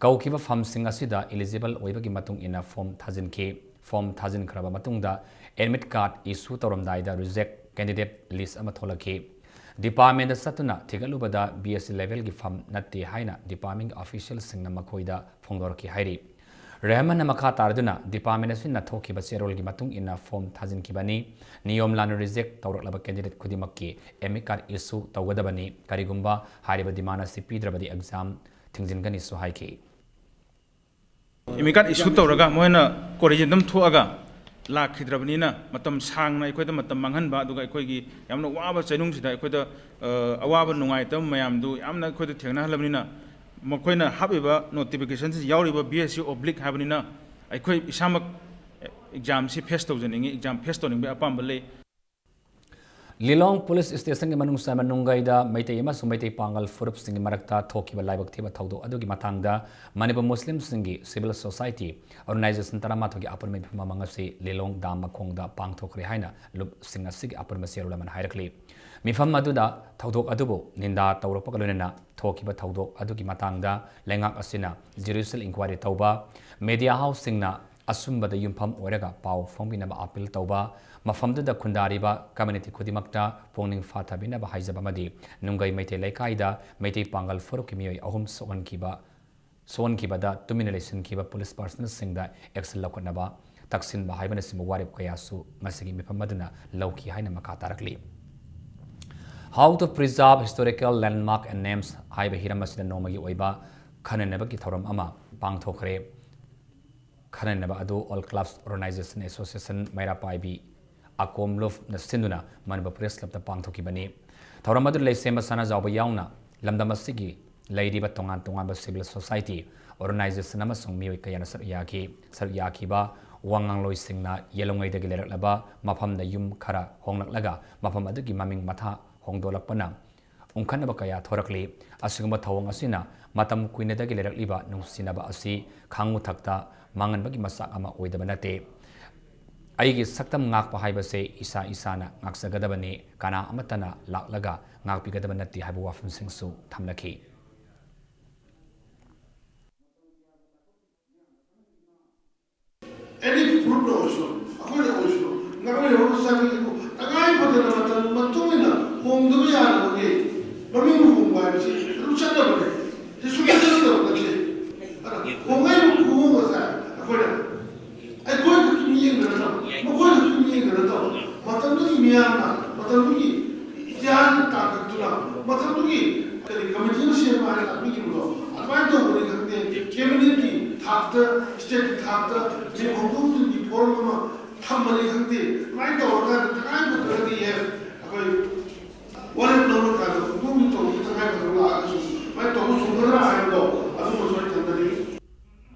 ꯀꯧꯈꯤꯕ firmꯁꯤꯡ ꯑꯁꯤꯗ eligible ꯑꯣꯏꯕꯒꯤ ꯃꯇꯨꯡ ꯏꯟꯅ form ꯊꯥꯖꯤꯟꯈꯤ꯫ Form ꯊꯥꯖꯤꯟꯈ꯭ꯔꯕ ꯃꯇꯨꯡꯗ admit card issue ꯇꯧꯔꯝꯗꯥꯏꯗ reject candidate list ꯑꯃ ꯊꯣꯛꯂꯛꯈꯤ꯫ Departmentꯗ ꯆꯠꯇꯨꯅ ꯊꯤꯒꯠꯂꯨꯕꯗ B S C levelꯒꯤ firm ꯅꯠꯇꯦ ꯍꯥꯏꯅ departmentꯒꯤ officialꯁꯤꯡꯅ ꯃꯈꯣꯏꯗ ꯐꯣꯡꯗꯣꯔꯛꯈꯤ ꯍꯥꯏꯔꯤ꯫ ꯔꯦꯍꯃꯟꯅ ꯃꯈꯥ ꯇꯥꯔꯗꯨꯅ department ꯑꯁꯤꯅ ꯊꯣꯛꯈꯤꯕ ꯆꯦꯔꯣꯜꯒꯤ ꯃꯇꯨꯡ ꯏꯟꯅ form ꯊꯥꯖꯤꯟꯈꯤꯕꯅꯤ꯫ ꯅꯤꯌꯣꯝ ꯂꯥꯟꯅ reject ꯇꯧꯔꯛꯂꯕ candidate ꯈꯨꯗꯤꯡꯃꯛꯀꯤ admit card issue ꯇꯧꯒꯗꯕꯅꯤ꯫ ꯀꯔꯤꯒꯨꯝꯕ ꯍꯥꯏꯔꯤꯕ demand ꯑꯁꯤ ꯄꯤꯗ꯭ꯔꯕꯗꯤ exam ꯊꯤꯡꯖꯤꯟꯒꯅꯤꯁꯨ ꯍꯥꯏꯈꯤ꯫ Admit card issue ꯇꯧꯔꯒ ꯃꯣꯏꯅ corrigendum ꯊꯣꯛꯑꯒ ꯂꯥꯛꯈꯤꯗ꯭ꯔꯕꯅꯤꯅ ꯃꯇꯝ ꯁꯥꯡꯅ ꯑꯩꯈꯣꯏꯗ ꯃꯇꯝ ꯃꯥꯡꯍꯟꯕ, ꯑꯗꯨꯒ ꯑꯩꯈꯣꯏꯒꯤ ꯌꯥꯝꯅ ꯋꯥꯕ ꯆꯩꯅꯨꯡꯁꯤꯗ ꯑꯩꯈꯣꯏꯗ, ꯑ, ꯑꯋꯥꯕ ꯅꯨꯡꯉꯥꯏꯇꯕ ꯃꯌꯥꯝꯗꯨ ꯌꯥꯝꯅ ꯑꯩꯈꯣꯏꯗ ꯊꯦꯡꯅꯍꯜꯂꯕꯅꯤꯅ, ꯃꯈꯣꯏꯅ ꯍꯥꯞꯄꯤꯕ notificationꯁꯤ ꯌꯥꯎꯔꯤꯕ B S C oblique ꯍꯥꯏꯕꯅꯤꯅ ꯑꯩꯈꯣꯏ ꯏꯁꯥꯃꯛ examꯁꯤ face ꯇꯧꯖꯅꯤꯡꯉꯤ, exam face ꯇꯧꯅꯤꯡꯕꯒꯤ ꯑꯄꯥꯝꯕ ꯂꯩ꯫ ꯂꯤꯂꯣꯡ police stationꯒꯤ ꯃꯅꯨꯡ ꯆꯟꯕ ꯅꯨꯡꯒꯩꯗ ꯃꯩꯇꯩ ꯑꯃꯁꯨꯡ ꯃꯩꯇꯩ ꯄꯥꯡꯒꯜ ꯐꯨꯔꯨꯞꯁꯤꯡꯒꯤ ꯃꯔꯛꯇ ꯊꯣꯛꯈꯤꯕ ꯂꯥꯏꯕꯛ ꯊꯤꯕ ꯊꯧꯗꯣꯛ ꯑꯗꯨꯒꯤ ꯃꯇꯥꯡꯗ ꯃꯅꯤꯄꯨꯔ ꯃꯨꯁꯂꯤꯝꯁꯤꯡꯒꯤ civil society organization ꯇꯔꯥꯃꯥꯊꯣꯏꯒꯤ ꯑꯄꯨꯟꯕ ꯃꯤꯐꯝ ꯑꯃ ꯉꯁꯤ ꯂꯤꯂꯣꯡ ꯗꯥꯝ ꯃꯈꯣꯡꯗ ꯄꯥꯡꯊꯣꯛꯈ꯭ꯔꯦ ꯍꯥꯏꯅ ꯂꯨꯞꯁꯤꯡ ꯑꯁꯤꯒꯤ ꯑꯄꯨꯟꯕ ꯆꯦꯔꯣꯜ ꯑꯃꯅ ꯍꯥꯏꯔꯛꯂꯤ꯫ ꯃꯤꯐꯝ ꯑꯗꯨꯗ ꯊꯧꯗꯣꯛ ꯑꯗꯨꯕꯨ ꯅꯤꯟꯗꯥ ꯇꯧꯔꯛꯄꯒ ꯂꯣꯏꯅꯅ ꯊꯣꯛꯈꯤꯕ ꯊꯧꯗꯣꯛ ꯑꯗꯨꯒꯤ ꯃꯇꯥꯡꯗ ꯂꯩꯉꯥꯛ ꯑꯁꯤꯅ judicial inquiry ꯇꯧꯕ, media houseꯁꯤꯡꯅ ꯑꯆꯨꯝꯕꯗ ꯌꯨꯝꯐꯝ ꯑꯣꯏꯔꯒ ꯄꯥꯎ ꯐꯣꯡꯕꯤꯅꯕ appeal ꯇꯧꯕ, ꯃꯐꯝꯗꯨꯗ ꯈꯨꯟꯗꯥꯔꯤꯕ community ꯈꯨꯗꯤꯡꯃꯛꯇ ꯄꯨꯛꯅꯤꯡ ꯐꯥꯊꯕꯤꯅꯕ ꯍꯥꯏꯖꯕ ꯑꯃꯗꯤ ꯅꯨꯡꯒꯩ ꯃꯩꯇꯩ ꯂꯩꯀꯥꯏꯗ ꯃꯩꯇꯩ ꯄꯥꯡꯒꯜ ꯐꯨꯔꯨꯞꯀꯤ ꯃꯤꯑꯣꯏ ꯑꯍꯨꯝ ꯁꯣꯛꯍꯟꯈꯤꯕ, ꯁꯣꯛꯍꯟꯈꯤꯕꯗ ꯇꯨꯃꯤꯟꯅ ꯂꯩꯁꯤꯟꯈꯤꯕ police personnelꯁꯤꯡꯗ action ꯂꯧꯈꯠꯅꯕ ꯇꯛꯁꯤꯟꯕ ꯍꯥꯏꯕꯅꯆꯤꯡꯕ ꯋꯥꯔꯦꯞ ꯀꯌꯥꯁꯨ ꯉꯁꯤꯒꯤ ꯃꯤꯐꯝ ꯑꯗꯨꯅ ꯂꯧꯈꯤ ꯍꯥꯏꯅ ꯃꯈꯥ ꯇꯥꯔꯛꯂꯤ꯫ How to preserve historical landmark and names ꯍꯥꯏꯕ ꯍꯤꯔꯝ ꯑꯁꯤꯗ ꯅꯣꯡꯃꯒꯤ ꯑꯣꯏꯕ ꯈꯟꯅꯅꯕꯒꯤ ꯊꯧꯔꯝ ꯑꯃ ꯄꯥꯡꯊꯣꯛꯈ꯭ꯔꯦ꯫ ꯈꯟꯅꯅꯕ ꯑꯗꯨ All Clubs Organisation Association ꯃꯩꯔꯥ ꯄꯥꯏꯕꯤ ꯑꯀꯣꯝ ꯂꯨꯞꯅ ꯁꯤꯟꯗꯨꯅ ꯃꯅꯤꯄꯨꯔ ꯄ꯭ꯔꯦꯁ ꯀ꯭ꯂꯕꯇ ꯄꯥꯡꯊꯣꯛꯈꯤꯕꯅꯤ꯫ ꯊꯧꯔꯝ ꯑꯗꯨꯗ ꯂꯩꯁꯦꯝꯕ ꯁꯅꯥꯖꯥꯎꯕ ꯌꯥꯎꯅ ꯂꯝꯗꯝ ꯑꯁꯤꯒꯤ ꯂꯩꯔꯤꯕ ꯇꯣꯉꯥꯟ ꯇꯣꯉꯥꯟꯕ civil society organisation ꯑꯃꯁꯨꯡ ꯃꯤꯑꯣꯏ ꯀꯌꯥꯅ ꯁꯔꯨꯛ ꯌꯥꯈꯤ꯫ ꯁꯔꯨꯛ ꯌꯥꯈꯤꯕ ꯋꯥ ꯉꯥꯡꯂꯣꯏꯁꯤꯡꯅ ꯌꯦꯂꯣꯡꯉꯩꯗꯒꯤ ꯂꯩꯔꯛꯂꯕ ꯃꯐꯝꯗ ꯌꯨꯝ ꯈꯔ ꯍꯣꯡꯂꯛꯂꯒ ꯃꯐꯝ ꯑꯗꯨꯒꯤ ꯃꯃꯤꯡ ꯃꯊꯥ ꯍꯣꯡꯗꯣꯛꯂꯛꯄꯅ ꯎꯪꯈꯠꯅꯕ ꯀꯌꯥ ꯊꯣꯔꯛꯂꯤ꯫ ꯑꯁꯤꯒꯨꯝꯕ ꯊꯧꯑꯣꯡ ꯑꯁꯤꯅ ꯃꯇꯝ ꯀꯨꯏꯅꯗꯒꯤ ꯂꯩꯔꯛꯂꯤꯕ ꯅꯨꯡꯁꯤꯅꯕ ꯑꯁꯤ ꯈꯥꯡꯉꯨ ꯊꯛꯇ ꯃꯥꯡꯍꯟꯕꯒꯤ ꯃꯆꯥꯛ ꯑꯃ ꯑꯣꯏꯗꯕ ꯅꯠꯇꯦ꯫ ꯑꯩꯒꯤ ꯁꯛꯇꯝ ꯉꯥꯛꯄ ꯍꯥꯏꯕꯁꯦ ꯏꯁꯥ ꯏꯁꯥꯅ ꯉꯥꯛꯆꯒꯗꯕꯅꯤ, ꯀꯅꯥ ꯑꯃꯠꯇꯅ ꯂꯥꯛꯂꯒ ꯉꯥꯛꯄꯤꯒꯗꯕ ꯅꯠꯇꯦ ꯍꯥꯏꯕ ꯋꯥꯐꯝꯁꯤꯡꯁꯨ ꯊꯝꯂꯛꯈꯤ꯫ ꯑꯦꯅꯤ ꯐꯨꯔꯨꯞꯅ ꯑꯣꯏꯁꯅꯨ, ꯑꯩꯈꯣꯏꯅ ꯑꯣꯏꯁꯅꯨ, ꯉꯥꯡꯃꯤꯟꯅꯕ ꯃꯆꯥꯛ ꯑꯗꯨꯕꯨ ꯇꯉꯥꯏ ꯐꯗꯅ ꯃꯇꯝ ꯃꯇꯨꯡ ꯏꯟꯅ ꯍꯣꯡꯗꯕ ꯌꯥꯗꯕꯒꯤ ꯃꯃꯤꯡ ꯍꯣꯡꯕ ꯍꯥꯏꯕꯁꯤ ꯑꯗꯨꯝ ꯆꯠꯅꯕꯅꯦ꯫ ꯁꯤ ꯁꯨꯡꯆꯠ ꯆꯠꯅꯗꯕ ꯅꯠꯇꯦ꯫ ꯑꯗ ꯍꯣꯡꯂꯛꯏꯕ ꯈꯨꯍꯣꯡ ꯑꯁꯦ ꯑꯩꯈꯣꯏꯅ ꯑꯩꯈꯣꯏ ꯈꯛꯀꯤ ꯃꯤꯠꯌꯦꯡꯗ ꯅꯠꯇꯕ, ꯃꯈꯣꯏ ꯈꯛꯀꯤ ꯃꯤꯠꯌꯦꯡꯗ ꯅꯠꯇꯕ, ꯃꯇꯝꯗꯨꯒꯤ ꯃꯤꯌꯥꯝꯅ, ꯃꯇꯝꯗꯨꯒꯤ ꯏꯇꯤꯍꯥꯁꯅ ꯇꯥꯛꯂꯛꯇꯨꯅ, ꯃꯇꯝꯗꯨꯒꯤ ꯀꯔꯤ ꯀꯃꯤꯇꯤ ꯑꯃ ꯁꯦꯝꯕ ꯍꯥꯏꯅ ꯇꯥꯛꯄꯤꯈꯤꯕꯗꯣ, ꯑꯗꯨꯃꯥꯏꯅ ꯇꯧꯕꯅꯤ ꯈꯪꯗꯦ, ꯀꯦꯕꯤꯅꯦꯠꯀꯤ ꯊꯥꯛꯇ, ꯁ꯭ꯇꯦꯠꯀꯤ ꯊꯥꯛꯇ ꯃꯤꯡ ꯍꯣꯡꯗꯣꯛ ꯍꯣꯡꯖꯤꯟꯒꯤ ꯐꯣꯔꯝ ꯑꯃ ꯊꯝꯕꯅꯤ ꯈꯪꯗꯦ, ꯑꯗꯨꯃꯥꯏꯅ ꯇꯧꯔꯀꯥꯟꯗ ꯇꯉꯥꯏ ꯐꯗ꯭ꯔꯒꯗꯤ ꯍꯦꯛ ꯑꯩꯈꯣꯏ ꯋꯥꯔꯦꯞ ꯂꯧꯔꯀꯥꯟꯗ ꯍꯣꯡꯗꯣꯛ ꯍꯣꯡꯖꯤꯟ ꯇꯧꯕꯒꯤ ꯇꯉꯥꯏ ꯐꯗꯕ ꯂꯥꯛꯑꯒꯁꯨ ꯑꯗꯨꯃꯥꯏꯅ ꯇꯧꯕ ꯆꯨꯝꯒꯗ꯭ꯔꯥ ꯍꯥꯏꯕꯗꯣ ꯑꯗꯨꯃꯁꯨ ꯑꯩ ꯊꯝꯖꯅꯤꯡꯉꯤ꯫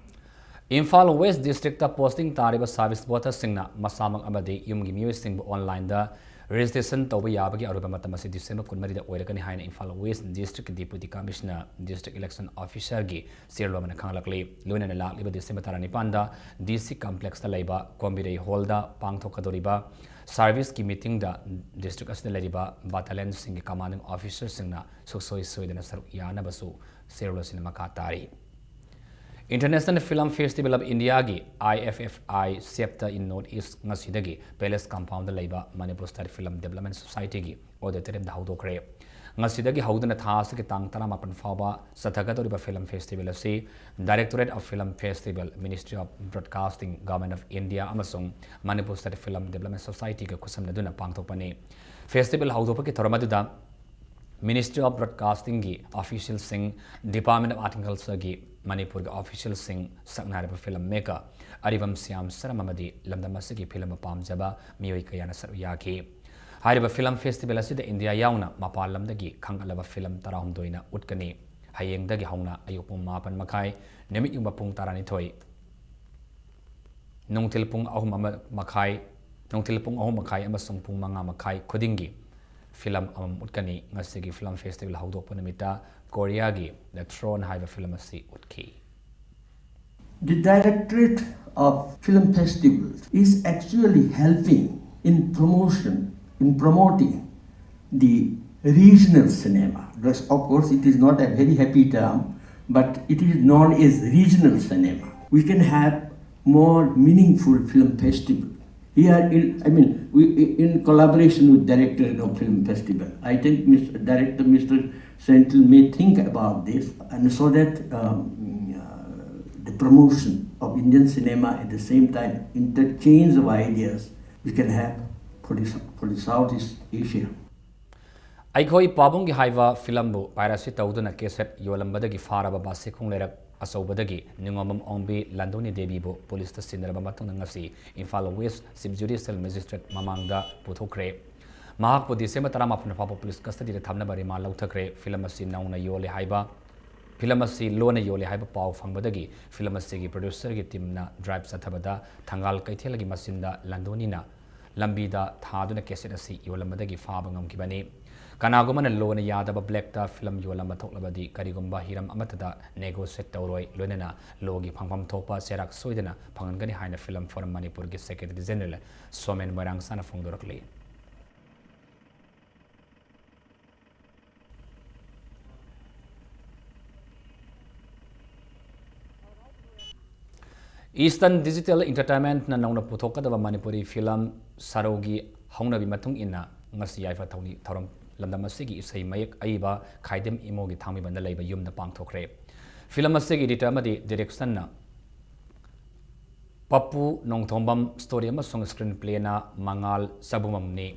ꯏꯝꯐꯥꯜ ꯋꯦꯁ ꯗꯤꯁꯇ꯭ꯔꯤꯛꯇ ꯄꯣꯁꯇꯤꯡ ꯇꯥꯔꯤꯕ ꯁꯥꯔꯚꯤꯁ ꯚꯣꯇꯔꯁꯤꯡꯅ ꯃꯁꯥꯃꯛ ꯑꯃꯗꯤ ꯌꯨꯝꯒꯤ ꯃꯤꯑꯣꯏꯁꯤꯡꯕꯨ ꯑꯣꯟꯂꯥꯏꯟꯗ ꯔꯦꯖꯤꯁꯇ꯭ꯔꯦꯁꯟ ꯇꯧꯕ ꯌꯥꯕꯒꯤ ꯑꯔꯣꯏꯕ ꯃꯇꯝ ꯑꯁꯤ ꯗꯤꯁꯦꯝꯕꯔ ꯀꯨꯟꯃꯔꯤꯗ ꯑꯣꯏꯔꯒꯅꯤ ꯍꯥꯏꯅ ꯏꯝꯐꯥꯜ ꯋꯦꯁ ꯗꯤꯁꯇ꯭ꯔꯤꯛꯀꯤ ꯗꯤꯄ꯭ꯌꯨꯇꯤ ꯀꯃꯤꯁꯅꯔ, ꯗꯤꯁꯇ꯭ꯔꯤꯛ ꯏꯂꯦꯛꯁꯟ ꯑꯣꯐꯤꯁꯔꯒꯤ ꯆꯦꯌꯔ ꯑꯃꯅ ꯈꯪꯂꯛꯂꯤ꯫ ꯂꯣꯏꯅꯅ ꯂꯥꯛꯂꯤꯕ ꯗꯤꯁꯦꯝꯕꯔ ꯇꯔꯥꯅꯤꯄꯥꯟꯗ ꯗꯤ ꯁꯤ ꯀꯝꯄ꯭ꯂꯦꯛꯁꯇ ꯂꯩꯕ ꯀꯣꯝꯕꯤꯔꯩ ꯍꯣꯜꯗ ꯄꯥꯡꯊꯣꯛꯀꯗꯧꯔꯤꯕ ꯁꯥꯔꯚꯤꯁꯀꯤ ꯃꯤꯇꯤꯡꯗ ꯗꯤꯁꯇ꯭ꯔꯤꯛ ꯑꯁꯤꯗ ꯂꯩꯔꯤꯕ ꯕꯥꯇꯥꯂꯤꯌꯟꯁꯤꯡꯒꯤ ꯀꯃꯥꯟꯗꯤꯡ ꯑꯣꯐꯤꯁꯔꯁꯤꯡꯅ ꯁꯨꯡꯁꯣꯏ ꯁꯣꯏꯗꯅ ꯁꯔꯨꯛ ꯌꯥꯅꯕꯁꯨ ꯆꯦꯌꯔ ꯑꯁꯤꯅ ꯃꯈꯥ ꯇꯥꯔꯤ꯫ International Film Festival of Indiaꯒꯤ, I F F I, Chapter in North East ꯉꯁꯤꯗꯒꯤ Palace Compoundꯗ ꯂꯩꯕ Manipur State Film Development Societyꯒꯤ auditoriumꯗ ꯍꯧꯗꯣꯛꯈ꯭ꯔꯦ꯫ ꯉꯁꯤꯗꯒꯤ ꯍꯧꯗꯨꯅ ꯊꯥ ꯑꯁꯤꯒꯤ ꯇꯥꯡ ꯇꯔꯥꯃꯥꯄꯟ ꯐꯥꯎꯕ ꯆꯠꯊꯒꯗꯧꯔꯤꯕ film festival ꯑꯁꯤ Directorate of Film Festival, Ministry of Broadcasting, Government of India ꯑꯃꯁꯨꯡ Manipur State Film Development Societyꯒ ꯈꯨꯠꯁꯝꯅꯗꯨꯅ ꯄꯥꯡꯊꯣꯛꯄꯅꯤ꯫ Festival ꯍꯧꯗꯣꯛꯄꯒꯤ ꯊꯧꯔꯝ ꯑꯗꯨꯗ Ministry of Broadcastingꯒꯤ officialꯁꯤꯡ, Department of Art and Cultureꯒꯤ ꯃꯅꯤꯄꯨꯔꯒꯤ officialꯁꯤꯡ, ꯁꯛꯅꯥꯏꯔꯕ film maker ꯑꯔꯤꯕꯝ ꯁ꯭ꯌꯥꯝ ꯁꯔꯝ ꯑꯃꯗꯤ ꯂꯝꯗꯝ ꯑꯁꯤꯒꯤ film ꯄꯥꯝꯖꯕ ꯃꯤꯑꯣꯏ ꯀꯌꯥꯅ ꯁꯔꯨꯛ ꯌꯥꯈꯤ꯫ ꯍꯥꯏꯔꯤꯕ film festival ꯑꯁꯤꯗ ꯏꯟꯗꯤꯌꯥ ꯌꯥꯎꯅ ꯃꯄꯥꯟ ꯂꯝꯗꯒꯤ ꯈꯪꯒꯠꯂꯕ film ꯇꯔꯥꯍꯨꯝꯗꯣꯏꯅ ꯎꯠꯀꯅꯤ꯫ ꯍꯌꯦꯡꯗꯒꯤ ꯍꯧꯅ ꯑꯌꯨꯛ ꯄꯨꯡ ꯃꯥꯄꯟ ꯃꯈꯥꯏ, ꯅꯨꯃꯤꯠ ꯌꯨꯡꯕ ꯄꯨꯡ ꯇꯔꯥꯅꯤꯊꯣꯏ, ꯅꯨꯡꯊꯤꯜ ꯄꯨꯡ ꯑꯍꯨꯝ ꯑꯃ ꯃꯈꯥꯏ, ꯅꯨꯡꯊꯤꯜ ꯄꯨꯡ ꯑꯍꯨꯝ ꯃꯈꯥꯏ ꯑꯃꯁꯨꯡ ꯄꯨꯡ ꯃꯉꯥ ꯃꯈꯥꯏ ꯈꯨꯗꯤꯡꯒꯤ film ꯑꯃꯃꯝ ꯎꯠꯀꯅꯤ꯫ ꯉꯁꯤꯒꯤ film festival ꯍꯧꯗꯣꯛꯄ ꯅꯨꯃꯤꯠꯇ ꯀꯣꯔꯤꯌꯥꯒꯤ The Throne ꯍꯥꯏꯕ film ꯑꯁꯤ ꯎꯠꯈꯤ꯫ The Directorate of Film Festivals is actually helping in promotion, in promoting the regional cinema. Thus, of course, it is not a very happy term, but it is known as regional cinema. We can have more meaningful film festival. Here, in, I mean, we, in collaboration with Directorate of Film Festival, I think Mister Director, Mister Senthil may think about this, and so that um, uh, the promotion of Indian cinema at the same time, interchange of ideas we can have for the, for the Southeast Asia. ꯑꯩꯈꯣꯏ ꯄꯥꯕꯨꯡꯒꯤ ꯍꯥꯏꯕ film ꯕꯨ piracy ꯇꯧꯗꯨꯅ cassette ꯌꯣꯜꯂꯝꯕꯗꯒꯤ ꯐꯥꯔꯕ ꯕꯥꯁꯤꯈꯣꯡ ꯂꯩꯔꯛ ꯑꯆꯧꯕꯗꯒꯤ ꯅꯤꯉꯣꯝꯕꯝ ꯑꯣꯡꯕꯤ ꯂꯟꯗꯣꯅꯤ ꯗꯦꯕꯤꯕꯨ police ꯇ ꯁꯤꯟꯅꯔꯕ ꯃꯇꯨꯡꯗ ꯉꯁꯤ Imphal West Chief Judicial Magistrate ꯃꯃꯥꯡꯗ ꯄꯨꯊꯣꯛꯈ꯭ꯔꯦ꯫ ꯃꯍꯥꯛꯄꯨ December ꯇꯔꯥꯃꯥꯄꯟ ꯐꯥꯎꯕ police custody ꯗ ꯊꯝꯅꯕ remand ꯂꯧꯊꯈ꯭ꯔꯦ꯫ Film ꯑꯁꯤ ꯅꯧꯅ ꯌꯣꯜꯂꯦ ꯍꯥꯏꯕ, film ꯑꯁꯤ ꯂꯣꯟꯅ ꯌꯣꯜꯂꯦ ꯍꯥꯏꯕ ꯄꯥꯎ ꯐꯪꯕꯗꯒꯤ film ꯑꯁꯤꯒꯤ producer ꯒꯤ team ꯅ drive ꯆꯠꯊꯕꯗ ꯊꯪꯒꯥꯜ ꯀꯩꯊꯦꯜꯒꯤ ꯃꯆꯤꯟꯗ ꯂꯟꯗꯣꯅꯤꯅ ꯂꯝꯕꯤꯗ ꯊꯥꯗꯨꯅ cassette ꯑꯁꯤ ꯌꯣꯜꯂꯝꯕꯗꯒꯤ ꯐꯥꯕ ꯉꯝꯈꯤꯕꯅꯤ꯫ ꯀꯅꯥꯒꯨꯝꯕꯅ ꯂꯣꯟꯅ ꯌꯥꯗꯕ black ꯇ film ꯌꯣꯜꯂꯝꯕ ꯊꯣꯛꯂꯕꯗꯤ ꯀꯔꯤꯒꯨꯝꯕ ꯍꯤꯔꯝ ꯑꯃꯠꯇꯗ negotiate ꯇꯧꯔꯣꯏ, ꯂꯣꯏꯅꯅ law ꯒꯤ ꯐꯪꯐꯝ ꯊꯣꯛꯄ ꯆꯩꯔꯥꯛ ꯁꯣꯏꯗꯅ ꯐꯪꯍꯟꯒꯅꯤ ꯍꯥꯏꯅ Film Forum ꯃꯅꯤꯄꯨꯔꯒꯤ Secretary General ꯁꯣꯃꯦꯟ ꯃꯣꯏꯔꯥꯡꯁꯥꯅ ꯐꯣꯡꯗꯣꯔꯛꯂꯤ꯫ Eastern Digital Entertainment ꯅ ꯅꯧꯅ ꯄꯨꯊꯣꯛꯀꯗꯕ ꯃꯅꯤꯄꯨꯔꯤ film ꯁꯥꯔꯧꯒꯤ ꯍꯧꯅꯕꯤ ꯃꯇꯨꯡ ꯏꯟꯅ ꯉꯁꯤ ꯌꯥꯏꯐ ꯊꯧꯅꯤ ꯊꯧꯔꯝ ꯂꯝꯗꯝ ꯑꯁꯤꯒꯤ ꯏꯁꯩ ꯃꯌꯦꯛ ꯑꯏꯕ ꯈꯥꯏꯗꯦꯝ ꯏꯃꯣꯒꯤ ꯊꯥꯡꯃꯩꯕꯟꯗ ꯂꯩꯕ ꯌꯨꯝꯗ ꯄꯥꯡꯊꯣꯛꯈ꯭ꯔꯦ꯫ Film ꯑꯁꯤꯒꯤ editor ꯑꯃꯗꯤ direction ꯅ ꯄꯞꯄꯨ ꯅꯣꯡꯊꯣꯝꯕꯝ, story ꯑꯃꯁꯨꯡ screenplay ꯅ ꯃꯉꯥꯜ ꯆꯕꯨꯃꯝꯅꯤ꯫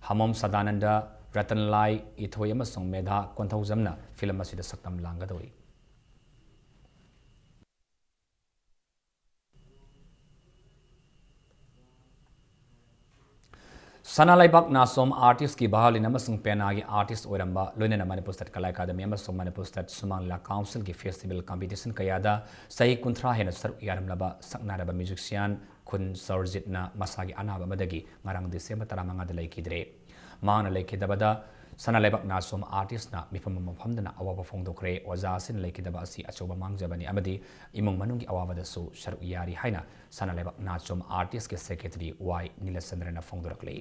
ꯍꯃꯣꯝ ꯁꯗꯥꯅꯟꯗ, ꯔꯇꯟꯂꯥꯏ ꯏꯊꯣꯏ ꯑꯃꯁꯨꯡ ꯃꯦꯙꯥ ꯀꯣꯟꯊꯧꯖꯝꯅ ꯐꯤꯂꯝ ꯑꯁꯤꯗ ꯁꯛꯇꯝ ꯂꯥꯡꯒꯗꯧꯔꯤ꯫ ꯁꯅꯥ ꯂꯩꯕꯥꯛ ꯅꯥꯆꯣꯝ ꯑꯥꯔꯇꯤꯁꯀꯤ ꯚꯥꯌꯣꯂꯤꯟ ꯑꯃꯁꯨꯡ ꯄꯦꯅꯥꯒꯤ ꯑꯥꯔꯇꯤꯁ ꯑꯣꯏꯔꯝꯕ, ꯂꯣꯏꯅꯅ ꯃꯅꯤꯄꯨꯔ ꯁ꯭ꯇꯦꯠ ꯀꯂꯥ ꯑꯦꯀꯥꯗꯃꯤ ꯑꯃꯁꯨꯡ ꯃꯅꯤꯄꯨꯔ ꯁ꯭ꯇꯦꯠ ꯁꯨꯃꯥꯡ ꯂꯤꯂꯥ ꯀꯥꯎꯟꯁꯤꯜꯒꯤ ꯐꯦꯁꯇꯤꯚꯦꯜ ꯀꯝꯄꯤꯇꯤꯁꯟ ꯀꯌꯥꯗ ꯆꯍꯤ ꯀꯨꯟꯊ꯭ꯔꯥ ꯍꯦꯟꯅ ꯁꯔꯨꯛ ꯌꯥꯔꯝꯂꯕ ꯁꯛꯅꯥꯏꯔꯕ ꯃ꯭ꯌꯨꯖꯤꯁꯤꯌꯥꯟ ꯈꯨꯟ ꯁꯔꯖꯤꯠꯅ ꯃꯁꯥꯒꯤ ꯑꯅꯥꯕ ꯑꯃꯗꯒꯤ ꯉꯔꯥꯡ ꯗꯤꯁꯦꯝꯕꯔ ꯇꯔꯥꯃꯉꯥꯗ ꯂꯩꯈꯤꯗ꯭ꯔꯦ꯫ ꯃꯍꯥꯛꯅ ꯂꯩꯈꯤꯗꯕꯗ ꯁꯅꯥ ꯂꯩꯕꯥꯛ ꯅꯥꯆꯣꯝ ꯑꯥꯔꯇꯤꯁꯅ ꯃꯤꯐꯝ ꯑꯃ ꯐꯝꯗꯨꯅ ꯑꯋꯥꯕ ꯐꯣꯡꯗꯣꯛꯈ꯭ꯔꯦ꯫ ꯑꯣꯖꯥ ꯑꯁꯤꯅ ꯂꯩꯈꯤꯗꯕ ꯑꯁꯤ ꯑꯆꯧꯕ ꯃꯥꯡꯖꯕꯅꯤ ꯑꯃꯗꯤ ꯏꯃꯨꯡ ꯃꯅꯨꯡꯒꯤ ꯑꯋꯥꯕꯗꯁꯨ ꯁꯔꯨꯛ ꯌꯥꯔꯤ ꯍꯥꯏꯅ ꯁꯅꯥ ꯂꯩꯕꯥꯛ ꯅꯥꯆꯣꯝ ꯑꯥꯔꯇꯤꯁꯀꯤ ꯁꯦꯀ꯭ꯔꯦꯇꯔꯤ ꯋꯥꯏ ꯅꯤꯂꯆꯟꯗ꯭ꯔꯅ ꯐꯣꯡꯗꯣꯔꯛꯂꯤ꯫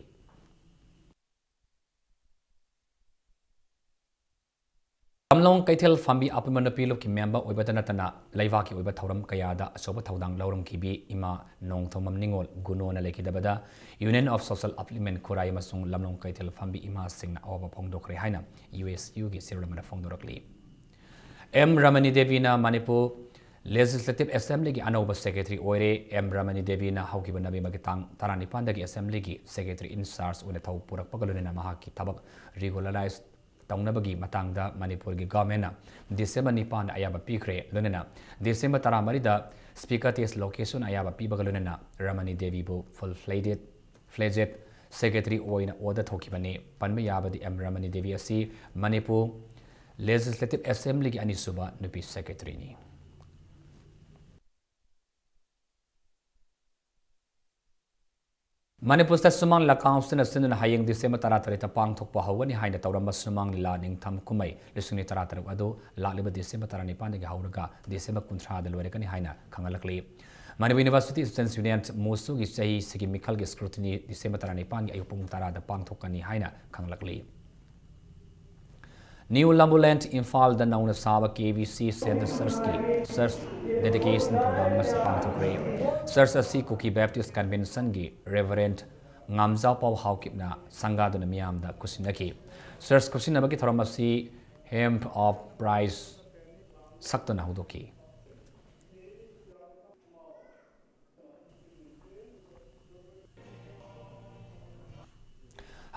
ꯂꯝꯂꯣꯡ ꯀꯩꯊꯦꯜ ꯐꯝꯕꯤ ꯑꯄꯨꯟꯕ ꯅꯨꯄꯤ ꯂꯨꯞꯀꯤ ꯃꯦꯝꯕꯔ ꯑꯣꯏꯕꯇ ꯅꯠꯇꯅ ꯂꯩꯕꯥꯛꯀꯤ ꯑꯣꯏꯕ ꯊꯧꯔꯝ ꯀꯌꯥꯗ ꯑꯆꯧꯕ ꯊꯧꯗꯥꯡ ꯂꯧꯔꯝꯈꯤꯕꯤ ꯏꯃꯥ ꯅꯣꯡꯊꯣꯝꯕꯝ ꯅꯤꯉꯣꯜ ꯒꯨꯅꯣꯅ ꯂꯩꯈꯤꯗꯕꯗ Union of Social Upliftment ꯈꯨꯔꯥꯏ ꯑꯃꯁꯨꯡ ꯂꯝꯂꯣꯡ ꯀꯩꯊꯦꯜ ꯐꯝꯕꯤ ꯏꯃꯥꯁꯤꯡꯅ ꯑꯋꯥꯕ ꯐꯣꯡꯗꯣꯛꯈ꯭ꯔꯦ ꯍꯥꯏꯅ ꯌꯨ ꯑꯦꯁ ꯌꯨꯒꯤ ꯆꯦꯔꯣꯜ ꯑꯃꯅ ꯐꯣꯡꯗꯣꯔꯛꯂꯤ꯫ ꯑꯦꯝ ꯔꯃꯅꯤ ꯗꯦꯕꯤꯅ ꯃꯅꯤꯄꯨꯔ ꯂꯦꯖꯤꯁꯂꯦꯇꯤꯚ ꯑꯦꯁꯦꯝꯕ꯭ꯂꯤꯒꯤ ꯑꯅꯧꯕ ꯁꯦꯀ꯭ꯔꯦꯇꯔꯤ ꯑꯣꯏꯔꯦ꯫ ꯑꯦꯝ ꯔꯃꯅꯤ ꯗꯦꯕꯤꯅ ꯍꯧꯈꯤꯕ ꯅꯕꯦꯝꯕꯔꯒꯤ ꯇꯥꯡ ꯇꯔꯥꯅꯤꯄꯥꯟꯗꯒꯤ ꯑꯦꯁꯦꯝꯕ꯭ꯂꯤꯒꯤ ꯁꯦꯀ꯭ꯔꯦꯇꯔꯤ ꯏꯟ ꯆꯥꯔꯖ ꯑꯣꯏꯅ ꯊꯧ ꯄꯨꯔꯛꯄꯒ ꯂꯣꯏꯅꯅ ꯃꯍꯥꯛꯀꯤ ꯊꯕꯛ ꯔꯤꯒꯨꯂꯔꯥꯏꯖ ꯇꯧꯅꯕꯒꯤ ꯃꯇꯥꯡꯗ ꯃꯅꯤꯄꯨꯔꯒꯤ ꯒꯚꯔꯟꯃꯦꯟꯠꯅ ꯗꯤꯁꯦꯝꯕꯔ ꯅꯤꯄꯥꯟꯗ ꯑꯌꯥꯕ ꯄꯤꯈ꯭ꯔꯦ꯫ ꯂꯣꯏꯅꯅ ꯗꯤꯁꯦꯝꯕꯔ ꯇꯔꯥꯃꯔꯤꯗ ꯁ꯭ꯄꯤꯀꯔ ꯇꯦꯁ ꯂꯣꯀꯦꯁꯟ ꯑꯌꯥꯕ ꯄꯤꯕꯒ ꯂꯣꯏꯅꯅ ꯔꯃꯅꯤ ꯗꯦꯕꯤꯕꯨ ꯐꯨꯜ ꯐ꯭ꯂꯦꯖꯦꯗ, ꯐ꯭ꯂꯦꯖꯦꯗ ꯁꯦꯀ꯭ꯔꯦꯇꯔꯤ ꯑꯣꯏꯅ ꯑꯣꯔꯗꯔ ꯊꯣꯛꯈꯤꯕꯅꯤ꯫ ꯄꯟꯕ ꯌꯥꯕꯗꯤ ꯑꯦꯝ ꯔꯃꯅꯤ ꯗꯦꯕꯤ ꯑꯁꯤ ꯃꯅꯤꯄꯨꯔ ꯂꯦꯖꯤꯁꯂꯦꯇꯤꯚ ꯑꯦꯁꯦꯝꯕ꯭ꯂꯤꯒꯤ ꯑꯅꯤꯁꯨꯕ ꯅꯨꯄꯤ ꯁꯦꯀ꯭ꯔꯦꯇꯔꯤꯅꯤ꯫ ꯃꯅꯤꯄꯨꯔ ꯁ꯭ꯇꯦꯠ ꯁꯨꯃꯥꯡ ꯂꯤꯂꯥ ꯀꯥꯎꯟꯁꯤꯜꯅ ꯁꯤꯟꯗꯨꯅ ꯍꯌꯦꯡ ꯗꯤꯁꯦꯝꯕꯔ ꯇꯔꯥꯇꯔꯦꯠꯇ ꯄꯥꯡꯊꯣꯛꯄ ꯍꯧꯒꯅꯤ ꯍꯥꯏꯅ ꯇꯧꯔꯝꯕ ꯁꯨꯃꯥꯡ ꯂꯤꯂꯥ ꯅꯤꯡꯊꯝ ꯀꯨꯝꯍꯩ ꯂꯤꯁꯤꯡ ꯑꯅꯤ ꯇꯔꯥꯇꯔꯨꯛ ꯑꯗꯨ ꯂꯥꯛꯂꯤꯕ ꯗꯤꯁꯦꯝꯕꯔ ꯇꯔꯥꯅꯤꯄꯥꯟꯗꯒꯤ ꯍꯧꯔꯒ ꯗꯤꯁꯦꯝꯕꯔ ꯀꯨꯟꯊ꯭ꯔꯥꯗ ꯂꯣꯏꯔꯒꯅꯤ ꯍꯥꯏꯅ ꯈꯪꯍꯜꯂꯛꯂꯤ꯫ ꯃꯅꯤꯄꯨꯔ ꯌꯨꯅꯤꯚꯔꯁꯤꯇꯤ ꯁ꯭ꯇꯨꯗꯦꯟꯠꯁ ꯌꯨꯅꯤꯌꯟ, ꯃꯨꯁꯨꯒꯤ ꯆꯍꯤ ꯁꯤꯒꯤ ꯃꯤꯈꯜꯒꯤ ꯁ꯭ꯀ꯭ꯔꯨꯇꯤꯅꯤ ꯗꯤꯁꯦꯝꯕꯔ ꯇꯔꯥꯅꯤꯄꯥꯟꯒꯤ ꯑꯌꯨꯛ ꯄꯨꯡ ꯇꯔꯥꯗ ꯄꯥꯡꯊꯣꯛꯀꯅꯤ ꯍꯥꯏꯅ ꯈꯪꯂꯛꯂꯤ꯫ ꯅ꯭ꯌꯨ ꯂꯝꯕꯨꯂꯦꯟ, ꯏꯝꯐꯥꯜꯗ ꯅꯧꯅ ꯁꯥꯕ ꯀꯦ ꯕꯤ ꯁꯤ ꯁꯦꯟꯇꯔ ꯆꯔꯆꯀꯤ ꯆꯔꯆ ꯗꯦꯗꯤꯀꯦꯁꯟ ꯄ꯭ꯔꯣꯒ꯭ꯔꯥꯝ ꯑꯃꯁꯨ ꯄꯥꯡꯊꯣꯛꯈ꯭ꯔꯦ꯫ ꯆꯔꯆ ꯑꯁꯤ ꯀꯨꯀꯤ ꯕꯦꯞꯇꯤꯁ ꯀꯟꯚꯦꯟꯁꯟꯒꯤ ꯔꯦꯚꯔꯦꯟ ꯉꯥꯝꯖꯥꯎꯄꯥꯎ ꯍꯥꯎꯀꯤꯞꯅ ꯁꯪꯒꯥꯗꯨꯅ ꯃꯤꯌꯥꯝꯗ ꯈꯨꯠꯁꯤꯟꯅꯈꯤ꯫ ꯆꯔꯆ ꯈꯨꯠꯁꯤꯟꯅꯕꯒꯤ ꯊꯧꯔꯝ ꯑꯁꯤ ꯍꯦꯝꯞ ꯑꯣꯐ ꯄ꯭ꯔꯥꯏꯁ ꯁꯛꯇꯨꯅ ꯍꯧꯗꯣꯛꯈꯤ꯫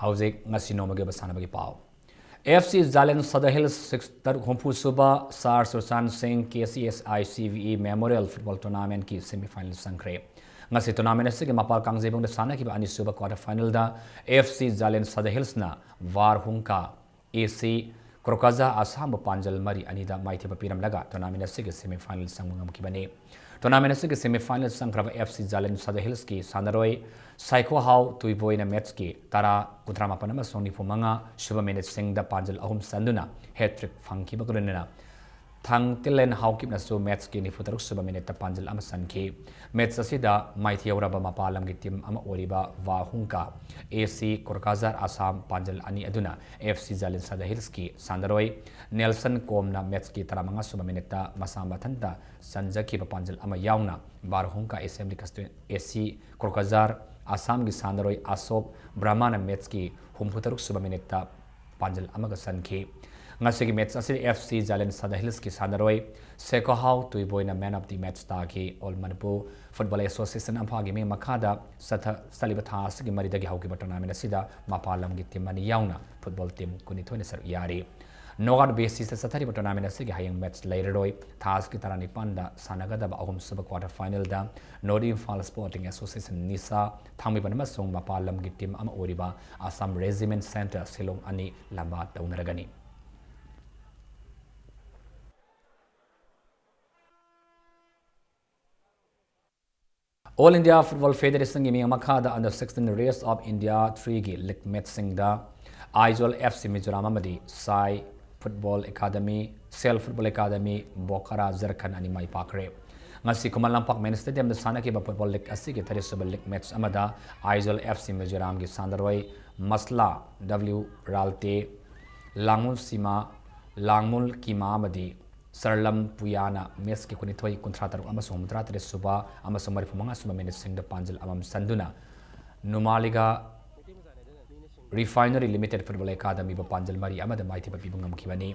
ꯍꯧꯖꯤꯛ ꯉꯁꯤ ꯅꯣꯡꯃꯒꯤ ꯑꯣꯏꯕ ꯁꯥꯟꯅꯕꯒꯤ ꯄꯥꯎ꯫ ꯑꯦꯐ ꯁꯤ ꯖꯥꯂꯦꯟ ꯁꯗ ꯍꯤꯜꯁ ꯁꯤꯛꯁ ꯇꯔꯨꯛ ꯍꯨꯝꯐꯨ ꯁꯨꯕ ꯁꯥꯔ ꯁꯨꯔꯆꯥꯟ ꯁꯤꯡ K C S I C V E memorial football ꯇꯣꯔꯅꯥꯃꯦꯟꯠꯀꯤ ꯁꯦꯃꯤꯐꯥꯏꯅꯦꯜ ꯆꯪꯈ꯭ꯔꯦ꯫ ꯉꯁꯤ ꯇꯣꯔꯅꯥꯃꯦꯟꯠ ꯑꯁꯤꯒꯤ ꯃꯄꯥꯜ ꯀꯥꯡꯖꯩꯕꯨꯡꯗ ꯁꯥꯟꯅꯈꯤꯕ ꯑꯅꯤꯁꯨꯕ ꯀ꯭ꯋꯥꯇꯔ ꯐꯥꯏꯅꯦꯜꯗ ꯑꯦꯐ ꯁꯤ ꯖꯥꯂꯦꯟ ꯁꯗ ꯍꯤꯜꯁꯅ ꯚꯥꯔꯍꯨꯡꯀꯥ ꯑꯦ ꯁꯤ ꯀ꯭ꯔꯣꯀꯥꯖꯥ ꯑꯁꯥꯝꯕꯨ ꯄꯥꯟꯖꯜ ꯃꯔꯤ ꯑꯅꯤꯗ ꯃꯥꯏꯊꯤꯕ ꯄꯤꯔꯝꯂꯒ ꯇꯣꯔꯅꯥꯃꯦꯟꯠ ꯑꯁꯤꯒꯤ ꯁꯦꯃꯤꯐꯥꯏꯅꯦꯜ ꯆꯪꯕ ꯉꯝꯈꯤꯕꯅꯤ꯫ ꯇꯣꯔꯅꯥꯃꯦꯟꯠ ꯑꯁꯤꯒꯤ ꯁꯦꯃꯤꯐꯥꯏꯅꯦꯜ ꯆꯪꯈ꯭ꯔꯕ ꯑꯦꯐ ꯁꯤ ꯖꯥꯂꯦꯟ ꯁꯗ ꯍꯤꯜꯁꯀꯤ ꯁꯥꯟꯅꯔꯣꯏ ꯁꯥꯏꯈꯣꯍꯥꯎ ꯇꯨꯏꯕꯣꯏꯅ ꯃꯦꯠꯁꯀꯤ ꯇꯔꯥ, ꯀꯨꯟꯊ꯭ꯔꯥ ꯃꯥꯄꯟ ꯑꯃꯁꯨꯡ ꯅꯤꯐꯨ ꯃꯉꯥ ꯁꯨꯕ ꯃꯤꯅꯤꯠꯁꯤꯡꯗ ꯄꯥꯟꯖꯜ ꯑꯍꯨꯝ ꯆꯟꯗꯨꯅ ꯍꯦꯇ꯭ꯔꯤꯛ ꯐꯪꯈꯤꯕꯒ ꯂꯣꯏꯅꯅ ꯊꯥꯡꯇꯤꯂꯦꯟ ꯍꯥꯎꯀꯤꯞꯅꯁꯨ ꯃꯦꯠꯁꯀꯤ ꯅꯤꯐꯨ ꯇꯔꯨꯛ ꯁꯨꯕ ꯃꯤꯅꯤꯠꯇ ꯄꯥꯟꯖꯜ ꯑꯃ ꯆꯟꯈꯤ꯫ ꯃꯦꯠꯁ ꯑꯁꯤꯗ ꯃꯥꯏꯊꯤꯍꯧꯔꯕ ꯃꯄꯥꯟ ꯂꯝꯒꯤ ꯇꯤꯝ ꯑꯃ ꯑꯣꯏꯔꯤꯕ ꯚꯥꯍꯨꯡꯀꯥ ꯑꯦ ꯁꯤ ꯀꯣꯔꯀꯥꯖꯥꯔ ꯑꯁꯥꯝ ꯄꯥꯟꯖꯜ ꯑꯅꯤ ꯑꯗꯨꯅ ꯑꯦꯐ ꯁꯤ ꯖꯥꯂꯤꯟ ꯁꯗ ꯍꯤꯜꯁꯀꯤ ꯁꯥꯟꯅꯔꯣꯏ ꯅꯦꯜꯁꯟ ꯀꯣꯝꯅ ꯃꯦꯠꯁꯀꯤ ꯇꯔꯥꯃꯉꯥ ꯁꯨꯕ ꯃꯤꯅꯤꯠꯇ ꯃꯁꯥ ꯃꯊꯟꯇ ꯆꯟꯖꯈꯤꯕ ꯄꯥꯟꯖꯜ ꯑꯃ ꯌꯥꯎꯅ ꯚꯥꯔꯍꯨꯡꯀꯥ ꯑꯦꯁꯦꯝꯕ꯭ꯂꯤ ꯀꯟꯁꯇꯤꯇ꯭ꯋꯦꯟ ꯑꯦ ꯁꯤ ꯀꯣꯔꯀꯥꯖꯥꯔ ꯑꯁꯥꯝꯒꯤ ꯁꯥꯟꯅꯔꯣꯏ ꯑꯁꯣꯛ ꯕ꯭ꯔꯍꯃꯥꯅ ꯃꯦꯠꯁꯀꯤ ꯍꯨꯝꯐꯨ ꯇꯔꯨꯛ ꯁꯨꯕ ꯃꯤꯅꯤꯠꯇ ꯄꯥꯟꯖꯜ ꯑꯃꯒ ꯆꯟꯈꯤ꯫ ꯉꯁꯤꯒꯤ ꯃꯦꯠꯁ ꯑꯁꯤꯗ ꯑꯦꯐ ꯁꯤ ꯖꯥꯂꯦꯟ ꯁꯗ ꯍꯤꯜꯁꯀꯤ ꯁꯥꯟꯅꯔꯣꯏ ꯁꯦꯀꯣꯍꯥꯎ ꯇꯨꯏꯕꯣꯏꯅ ꯃꯦꯟ ꯑꯣꯐ ꯗꯤ ꯃꯦꯠꯁ ꯇꯥꯈꯤ꯫ ꯑꯣꯜ ꯃꯅꯤꯄꯨꯔ ꯐꯨꯠꯕꯣꯜ ꯑꯦꯁꯣꯁꯤꯌꯦꯁꯟ, ꯑꯝꯐꯥꯒꯤ ꯃꯤꯡ ꯃꯈꯥꯗ ꯆꯠꯊ-, ꯆꯠꯂꯤꯕ ꯊꯥ ꯑꯁꯤꯒꯤ ꯃꯔꯤꯗꯒꯤ ꯍꯧꯈꯤꯕ ꯇꯣꯔꯅꯥꯃꯦꯟ ꯑꯁꯤꯗ ꯃꯄꯥꯟ ꯂꯝꯒꯤ ꯇꯤꯝ ꯑꯅꯤ ꯌꯥꯎꯅ ꯐꯨꯠꯕꯣꯜ ꯇꯤꯝ ꯀꯨꯟꯅꯤꯊꯣꯏꯅ ꯁꯔꯨꯛ ꯌꯥꯔꯤ꯫ ꯅꯣꯛꯑꯥꯎꯠ ꯕꯦꯁꯤꯁꯇ ꯆꯠꯊꯔꯤꯕ ꯇꯣꯔꯅꯥꯃꯦꯟ ꯑꯁꯤꯒꯤ ꯍꯌꯦꯡ ꯃꯦꯠꯁ ꯂꯩꯔꯔꯣꯏ꯫ ꯊꯥ ꯑꯁꯤꯒꯤ ꯇꯔꯥꯅꯤꯄꯥꯟꯗ ꯁꯥꯟꯅꯒꯗꯕ ꯑꯍꯨꯝꯁꯨꯕ ꯀ꯭ꯋꯥꯇꯔ ꯐꯥꯏꯅꯦꯜꯗ ꯅꯣꯔꯠ ꯏꯝꯐꯥꯜ ꯁ꯭ꯄꯣꯔꯇꯤꯡ ꯑꯦꯁꯣꯁꯤꯌꯦꯁꯟ, ꯅꯤꯁꯥ, ꯊꯥꯡꯃꯩꯕꯟ ꯑꯃꯁꯨꯡ ꯃꯄꯥꯟ ꯂꯝꯒꯤ ꯇꯤꯝ ꯑꯃ ꯑꯣꯏꯔꯤꯕ ꯑꯁꯥꯝ ꯔꯦꯖꯤꯃꯦꯟꯠ ꯁꯦꯟꯇꯔ ꯁꯤꯂꯣꯡ ꯑꯅꯤ ꯂꯝꯕꯥ ꯇꯧꯅꯔꯒꯅꯤ꯫ ꯑꯣꯜ ꯏꯟꯗꯤꯌꯥ ꯐꯨꯠꯕꯣꯜ ꯐꯦꯗꯦꯔꯦꯁꯟꯒꯤ ꯃꯤꯠꯌꯦꯡ ꯃꯈꯥꯗ under sixteen race of India ꯊ꯭ꯔꯤꯒꯤ ꯂꯤꯒ ꯃꯦꯠꯁꯁꯤꯡꯗ ꯑꯥꯏꯖꯣꯜ ꯑꯦꯐ ꯁꯤ ꯃꯤꯖꯣꯔꯥꯝ ꯑꯃꯗꯤ Sai football academy, SAIL football academy, Bokaro Jharkhand ꯑꯅꯤ ꯃꯥꯏ ꯄꯥꯛꯈ꯭ꯔꯦ꯫ ꯉꯁꯤ ꯈꯨꯃꯟ ꯂꯝꯄꯥꯛ ꯃꯤꯅꯤ ꯁ꯭ꯇꯦꯗꯤꯌꯝꯗ ꯁꯥꯟꯅꯈꯤꯕ ꯐꯨꯠꯕꯣꯜ ꯂꯤꯒ ꯑꯁꯤꯒꯤ ꯇꯔꯦꯠꯁꯨꯕ ꯂꯤꯒ ꯃꯦꯠꯁ ꯑꯃꯗ ꯑꯥꯏꯖꯣꯜ ꯑꯦꯐ ꯁꯤ ꯃꯤꯖꯣꯔꯥꯝꯒꯤ ꯁꯥꯟꯅꯔꯣꯏ ꯃꯁꯂꯥ ꯗꯕ꯭ꯂꯤꯎ ꯔꯥꯜꯇꯦ, ꯂꯥꯡꯃꯨꯜ ꯁꯤꯃꯥ, ꯂꯥꯡꯃꯨꯜ ꯀꯤꯃꯥ ꯑꯃꯗꯤ ꯁꯔꯂꯝ ꯄꯨꯌꯥꯅ ꯃꯦꯠꯁꯀꯤ ꯀꯨꯟꯅꯤꯊꯣꯏ, ꯀꯨꯟꯊ꯭ꯔꯥ ꯇꯔꯨꯛ ꯑꯃꯁꯨꯡ ꯍꯨꯝꯐꯨꯇꯔꯥ ꯇꯔꯦꯠ ꯁꯨꯕ ꯑꯃꯁꯨꯡ ꯃꯔꯤꯐꯨ ꯃꯉꯥ ꯁꯨꯕ ꯃꯤꯅꯤꯠꯁꯤꯡꯗ ꯄꯥꯟꯖꯜ ꯑꯃꯃꯝ ꯆꯟꯗꯨꯅ ꯅꯨꯃꯥꯂꯤꯒ ꯔꯤꯐꯥꯏꯅꯔꯤ ꯂꯤꯃꯤꯇꯦꯗ ꯐꯨꯠꯕꯣꯜ ꯑꯦꯀꯥꯗꯃꯤꯕꯨ ꯄꯥꯟꯖꯜ ꯃꯔꯤ ꯑꯃꯗ ꯃꯥꯏꯊꯤꯕ ꯄꯤꯕ ꯉꯝꯈꯤꯕꯅꯤ꯫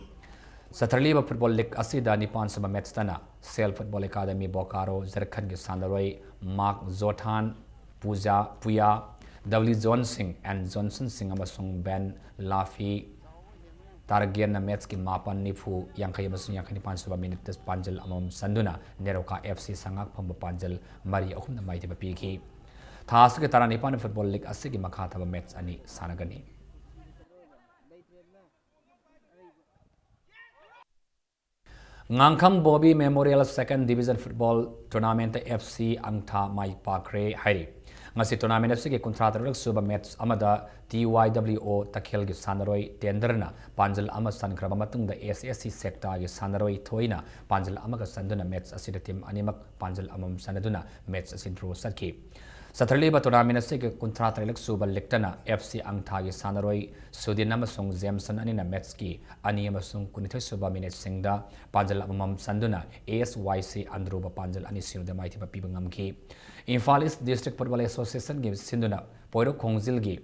ꯆꯠꯊꯔꯛꯂꯤꯕ ꯐꯨꯠꯕꯣꯜ ꯂꯤꯒ ꯑꯁꯤꯗ ꯅꯤꯄꯥꯟ ꯁꯨꯕ ꯃꯦꯠꯁꯇꯅ ꯁꯦꯜ ꯐꯨꯠꯕꯣꯜ ꯑꯦꯀꯥꯗꯃꯤ ꯕꯣꯀꯥꯔꯣ ꯖꯔꯈꯟꯒꯤ ꯁꯥꯟꯅꯔꯣꯏ ꯃꯥꯔꯛ ꯖꯣꯊꯥꯟ ꯄꯨꯖꯥ, ꯄꯨꯌꯥ, ꯗꯕ꯭ꯂꯤꯎ ꯖꯣꯟ ꯁꯤꯡ, ꯑꯦꯟ ꯖꯣꯟꯁꯟ ꯁꯤꯡ ꯑꯃꯁꯨꯡ ꯕꯦꯟ ꯂꯥꯐꯤ ꯇꯥꯔꯒꯦꯟꯅ ꯃꯦꯠꯁꯀꯤ ꯃꯥꯄꯟ, ꯅꯤꯐꯨ, ꯌꯥꯡꯈꯩ ꯑꯃꯁꯨꯡ ꯌꯥꯡꯈꯩ ꯅꯤꯄꯥꯟ ꯁꯨꯕ ꯃꯤꯅꯤꯠꯇ ꯄꯥꯟꯖꯜ ꯑꯃꯃꯝ ꯆꯟꯗꯨꯅ ꯅꯦꯔꯣꯀꯥ ꯑꯦꯐ ꯁꯤ ꯁꯉꯥꯛ ꯐꯝꯕ ꯄꯥꯟꯖꯜ ꯃꯔꯤ ꯑꯍꯨꯝꯅ ꯃꯥꯏꯊꯤꯕ ꯄꯤꯈꯤ꯫ ꯊꯥ ꯑꯁꯤꯒꯤ ꯇꯔꯥꯅꯤꯄꯥꯟꯗ ꯐꯨꯠꯕꯣꯜ ꯂꯤꯒ ꯑꯁꯤꯒꯤ ꯃꯈꯥ ꯊꯥꯕ ꯃꯦꯠꯁ ꯑꯅꯤ ꯁꯥꯟꯅꯒꯅꯤ꯫ ꯉꯥꯡꯈꯝ ꯕꯣꯕꯤ ꯃꯦꯃꯣꯔꯤꯌꯦꯜ ꯁꯦꯀꯦꯟ ꯗꯤꯕꯤꯖꯟ ꯐꯨꯠꯕꯣꯜ ꯇꯣꯔꯅꯥꯃꯦꯟꯠꯇ ꯑꯦꯐ ꯁꯤ ꯑꯪꯊꯥ ꯃꯥꯏ ꯄꯥꯛꯈ꯭ꯔꯦ ꯍꯥꯏꯔꯤ꯫ ꯉꯁꯤ ꯇꯣꯔꯅꯥꯃꯦꯟꯠ ꯑꯁꯤꯒꯤ ꯀꯨꯟꯊ꯭ꯔꯥ ꯇꯔꯨꯛ ꯁꯨꯕ ꯃꯦꯠꯆ ꯑꯃꯗ ꯇꯤ ꯋꯥꯏ ꯗꯕ꯭ꯂꯤꯎ ꯑꯣ ꯇꯈꯦꯜꯒꯤ ꯁꯥꯟꯅꯔꯣꯏ ꯇꯦꯟꯗ꯭ꯔꯅ ꯄꯥꯟꯖꯜ ꯑꯃ ꯆꯟꯈ꯭ꯔꯕ ꯃꯇꯨꯡꯗ ꯑꯦꯁ ꯑꯦꯁ ꯁꯤ ꯁꯦꯛꯇꯥꯒꯤ ꯁꯥꯟꯅꯔꯣꯏ ꯊꯣꯏꯅ ꯄꯥꯟꯖꯜ ꯑꯃꯒ ꯆꯟꯗꯨꯅ ꯃꯦꯠꯆ ꯑꯁꯤꯗ ꯇꯤꯝ ꯑꯅꯤꯃꯛ ꯄꯥꯟꯖꯜ ꯑꯃꯃꯝ ꯆꯟꯅꯗꯨꯅ ꯃꯦꯠꯆ ꯑꯁꯤ ꯗ꯭ꯔꯣ ꯆꯠꯈꯤ꯫ ꯆꯠꯊꯔꯛꯂꯤꯕ ꯇꯣꯔꯅꯥꯃꯦꯟꯠ ꯑꯁꯤꯒꯤ ꯀꯨꯟꯊ꯭ꯔꯥ ꯇꯔꯦꯠꯂꯛ ꯁꯨꯕ ꯂꯤꯛꯇꯅ ꯑꯦꯐ ꯁꯤ ꯑꯪꯊꯥꯒꯤ ꯁꯥꯟꯅꯔꯣꯏ ꯁꯨꯗꯤꯟ ꯑꯃꯁꯨꯡ ꯖꯦꯝꯁꯟ ꯑꯅꯤꯅ ꯃꯦꯠꯆꯀꯤ ꯑꯅꯤ ꯑꯃꯁꯨꯡ ꯀꯨꯟꯅꯤꯊꯣꯏ ꯁꯨꯕ ꯃꯤꯅꯤꯠꯁꯤꯡꯗ ꯄꯥꯟꯖꯜ ꯑꯃꯃꯝ ꯆꯟꯗꯨꯅ ꯑꯦ ꯑꯦꯁ ꯋꯥꯏ ꯁꯤ ꯑꯟꯗ꯭ꯔꯣꯕ ꯄꯥꯟꯖꯜ ꯑꯅꯤ ꯁꯤꯅꯣꯗ ꯃꯥꯏꯊꯤꯕ ꯄꯤꯕ ꯉꯝꯈꯤ꯫ ꯏꯝꯐꯥꯜ ꯏꯁ ꯗꯤꯁꯇ꯭ꯔꯤꯛ ꯐꯨꯠꯕꯣꯜ ꯑꯦꯁꯣꯁꯤꯌꯦꯁꯟꯒꯤ ꯁꯤꯟꯗꯨꯅ ꯄꯣꯏꯔꯧ ꯈꯣꯡꯖꯤꯜꯒꯤ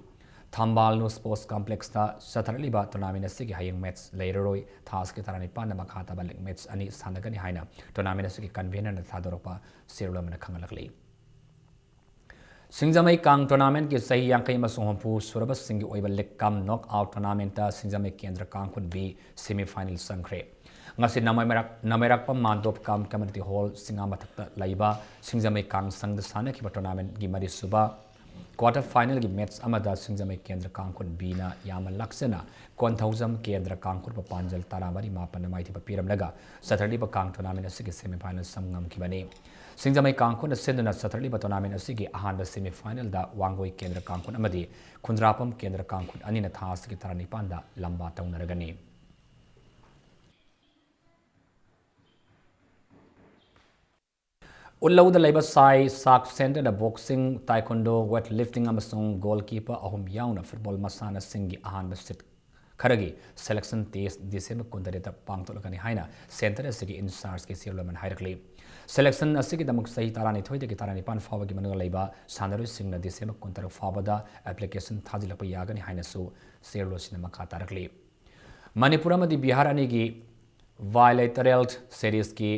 ꯊꯝꯕꯥꯜꯅꯨ ꯁ꯭ꯄꯣꯔꯠꯁ ꯀꯝꯄ꯭ꯂꯦꯛꯁꯇ ꯆꯠꯊꯔꯛꯂꯤꯕ ꯇꯣꯔꯅꯥꯃꯦꯟꯠ ꯑꯁꯤꯒꯤ ꯍꯌꯦꯡ ꯃꯦꯠꯆ ꯂꯩꯔꯔꯣꯏ꯫ ꯊꯥ ꯑꯁꯤꯒꯤ ꯇꯔꯥꯅꯤꯄꯥꯟꯗ ꯃꯈꯥ ꯇꯥꯕ ꯂꯤꯒ ꯃꯦꯠꯆ ꯑꯅꯤ ꯁꯥꯟꯅꯒꯅꯤ ꯍꯥꯏꯅ ꯇꯣꯔꯅꯥꯃꯦꯟꯠ ꯑꯁꯤꯒꯤ ꯀꯟꯚꯦꯅꯔꯅ ꯊꯥꯗꯣꯔꯛꯄ ꯆꯦꯔꯣꯜ ꯑꯃꯅ ꯈꯪꯍꯜꯂꯛꯂꯤ꯫ ꯁꯤꯡꯖꯃꯩ ꯀꯥꯡ ꯇꯣꯔꯅꯥꯃꯦꯟꯠꯀꯤ ꯆꯍꯤ ꯌꯥꯡꯈꯩ ꯑꯃꯁꯨꯡ ꯍꯨꯝꯐꯨ ꯁꯨꯔꯕꯁꯤꯡꯒꯤ ꯑꯣꯏꯕ ꯂꯤꯒ ꯀꯝ ꯅꯣꯛ ꯑꯥꯎꯠ ꯇꯣꯔꯅꯥꯃꯦꯟꯠꯇ ꯁꯤꯡꯖꯃꯩ ꯀꯦꯟꯗ꯭ꯔ ꯀꯥꯡꯈꯨꯟ ꯕꯤ ꯁꯦꯃꯤ ꯐꯥꯏꯅꯦꯜ ꯆꯪꯈ꯭ꯔꯦ꯫ ꯉꯁꯤ ꯅꯃꯩꯔꯛ-, ꯅꯃꯩꯔꯛꯄꯝ ꯃꯥꯟꯗꯣꯞ ꯀꯝ ꯀꯝꯃ꯭ꯌꯨꯅꯤꯇꯤ ꯍꯣꯜ ꯁꯤꯡꯉꯥ ꯃꯊꯛꯇ ꯂꯩꯕ ꯁꯤꯡꯖꯃꯩ ꯀꯥꯡ ꯁꯪꯗ ꯁꯥꯟꯅꯈꯤꯕ ꯇꯣꯔꯅꯥꯃꯦꯟꯠꯀꯤ ꯃꯔꯤꯁꯨꯕ ꯀ꯭ꯋꯥꯔꯇꯔ ꯐꯥꯏꯅꯦꯜꯒꯤ ꯃꯦꯠꯆ ꯑꯃꯗ ꯁꯤꯡꯖꯃꯩ ꯀꯦꯟꯗ꯭ꯔ ꯀꯥꯡꯈꯨꯟ ꯕꯤꯅ ꯌꯥꯝꯅ ꯂꯥꯛꯆꯅ ꯀꯣꯟꯊꯧꯖꯝ ꯀꯦꯟꯗ꯭ꯔ ꯀꯥꯡꯈꯨꯟꯕꯨ ꯄꯥꯟꯖꯜ ꯇꯔꯥꯃꯔꯤ ꯃꯥꯄꯟꯅ ꯃꯥꯏꯊꯤꯕ ꯄꯤꯔꯝꯂꯒ ꯆꯠꯊꯔꯤꯕ ꯀꯥꯡ ꯇꯣꯔꯅꯥꯃꯦꯟꯠ ꯑꯁꯤꯒꯤ ꯁꯦꯃꯤ ꯐꯥꯏꯅꯦꯜ ꯁꯝ ꯉꯝꯈꯤꯕꯅꯤ꯫ ꯁꯤꯡꯖꯃꯩ ꯀꯥꯡꯈꯨꯟꯅ ꯁꯤꯟꯗꯨꯅ ꯆꯠꯊꯔꯛꯂꯤꯕ ꯇꯣꯔꯅꯥꯃꯦꯟꯠ ꯑꯁꯤꯒꯤ ꯑꯍꯥꯟꯕ ꯁꯦꯃꯤ ꯐꯥꯏꯅꯦꯜꯗ ꯋꯥꯡꯒꯣꯏ ꯀꯦꯟꯗ꯭ꯔ ꯀꯥꯡꯈꯨꯟ ꯑꯃꯗꯤ ꯈꯨꯟꯗ꯭ꯔꯥꯄꯝ ꯀꯦꯟꯗ꯭ꯔ ꯀꯥꯡꯈꯨꯟ ꯑꯅꯤꯅ ꯊꯥ ꯑꯁꯤꯒꯤ ꯇꯔꯥꯅꯤꯄꯥꯟꯗ ꯂꯝꯕꯥ ꯇꯧꯅꯔꯒꯅꯤ꯫ ꯎꯠꯂꯧꯗ ꯂꯩꯕ ꯁꯥꯏ ꯁꯥꯛ ꯁꯦꯟꯇꯔꯗ ꯕꯣꯛꯁꯤꯡ, ꯇꯥꯏꯀꯣꯟꯗꯣ, ꯋꯦꯠ ꯂꯤꯐꯇꯤꯡ ꯑꯃꯁꯨꯡ ꯒꯣꯜ ꯀꯤꯄꯔ ꯑꯍꯨꯝ ꯌꯥꯎꯅ ꯐꯨꯠꯕꯣꯜ ꯃꯁꯥꯟꯅꯁꯤꯡꯒꯤ ꯑꯍꯥꯟꯕ ꯁꯤꯠ ꯈꯔꯒꯤ ꯁꯦꯂꯦꯛꯁꯟ ꯇꯦꯁ ꯗꯤꯁꯦꯝꯕꯔ ꯀꯨꯟꯇꯔꯦꯠꯇ ꯄꯥꯡꯊꯣꯛꯂꯛꯀꯅꯤ ꯍꯥꯏꯅ ꯁꯦꯟꯇꯔ ꯑꯁꯤꯒꯤ ꯏꯟꯆꯥꯔꯖꯀꯤ ꯆꯤꯌꯔꯃꯦꯟ ꯍꯥꯏꯔꯛꯂꯤ꯫ ꯁꯦꯂꯦꯛꯁꯟ ꯑꯁꯤꯒꯤꯗꯃꯛ ꯆꯍꯤ ꯇꯔꯥꯅꯤꯊꯣꯏꯗꯒꯤ ꯇꯔꯥꯅꯤꯄꯥꯟ ꯐꯥꯎꯕꯒꯤ ꯃꯅꯨꯡꯗ ꯂꯩꯕ ꯁꯥꯟꯅꯔꯣꯏꯁꯤꯡꯅ ꯗꯤꯁꯦꯝꯕꯔ ꯀꯨꯟꯇꯔꯨꯛ ꯐꯥꯎꯕꯗ ꯑꯦꯄ꯭ꯂꯤꯀꯦꯁꯟ ꯊꯥꯖꯤꯜꯂꯛꯄ ꯌꯥꯒꯅꯤ ꯍꯥꯏꯅꯁꯨ ꯆꯤꯌꯔꯃꯦꯟ ꯑꯁꯤꯅ ꯃꯈꯥ ꯇꯥꯔꯛꯂꯤ꯫ ꯃꯅꯤꯄꯨꯔ ꯑꯃꯗꯤ ꯕꯤꯍꯥꯔ ꯑꯅꯤꯒꯤ ꯕꯥꯏꯂꯦꯇꯔꯦꯜ ꯁꯦꯔꯤꯁꯀꯤ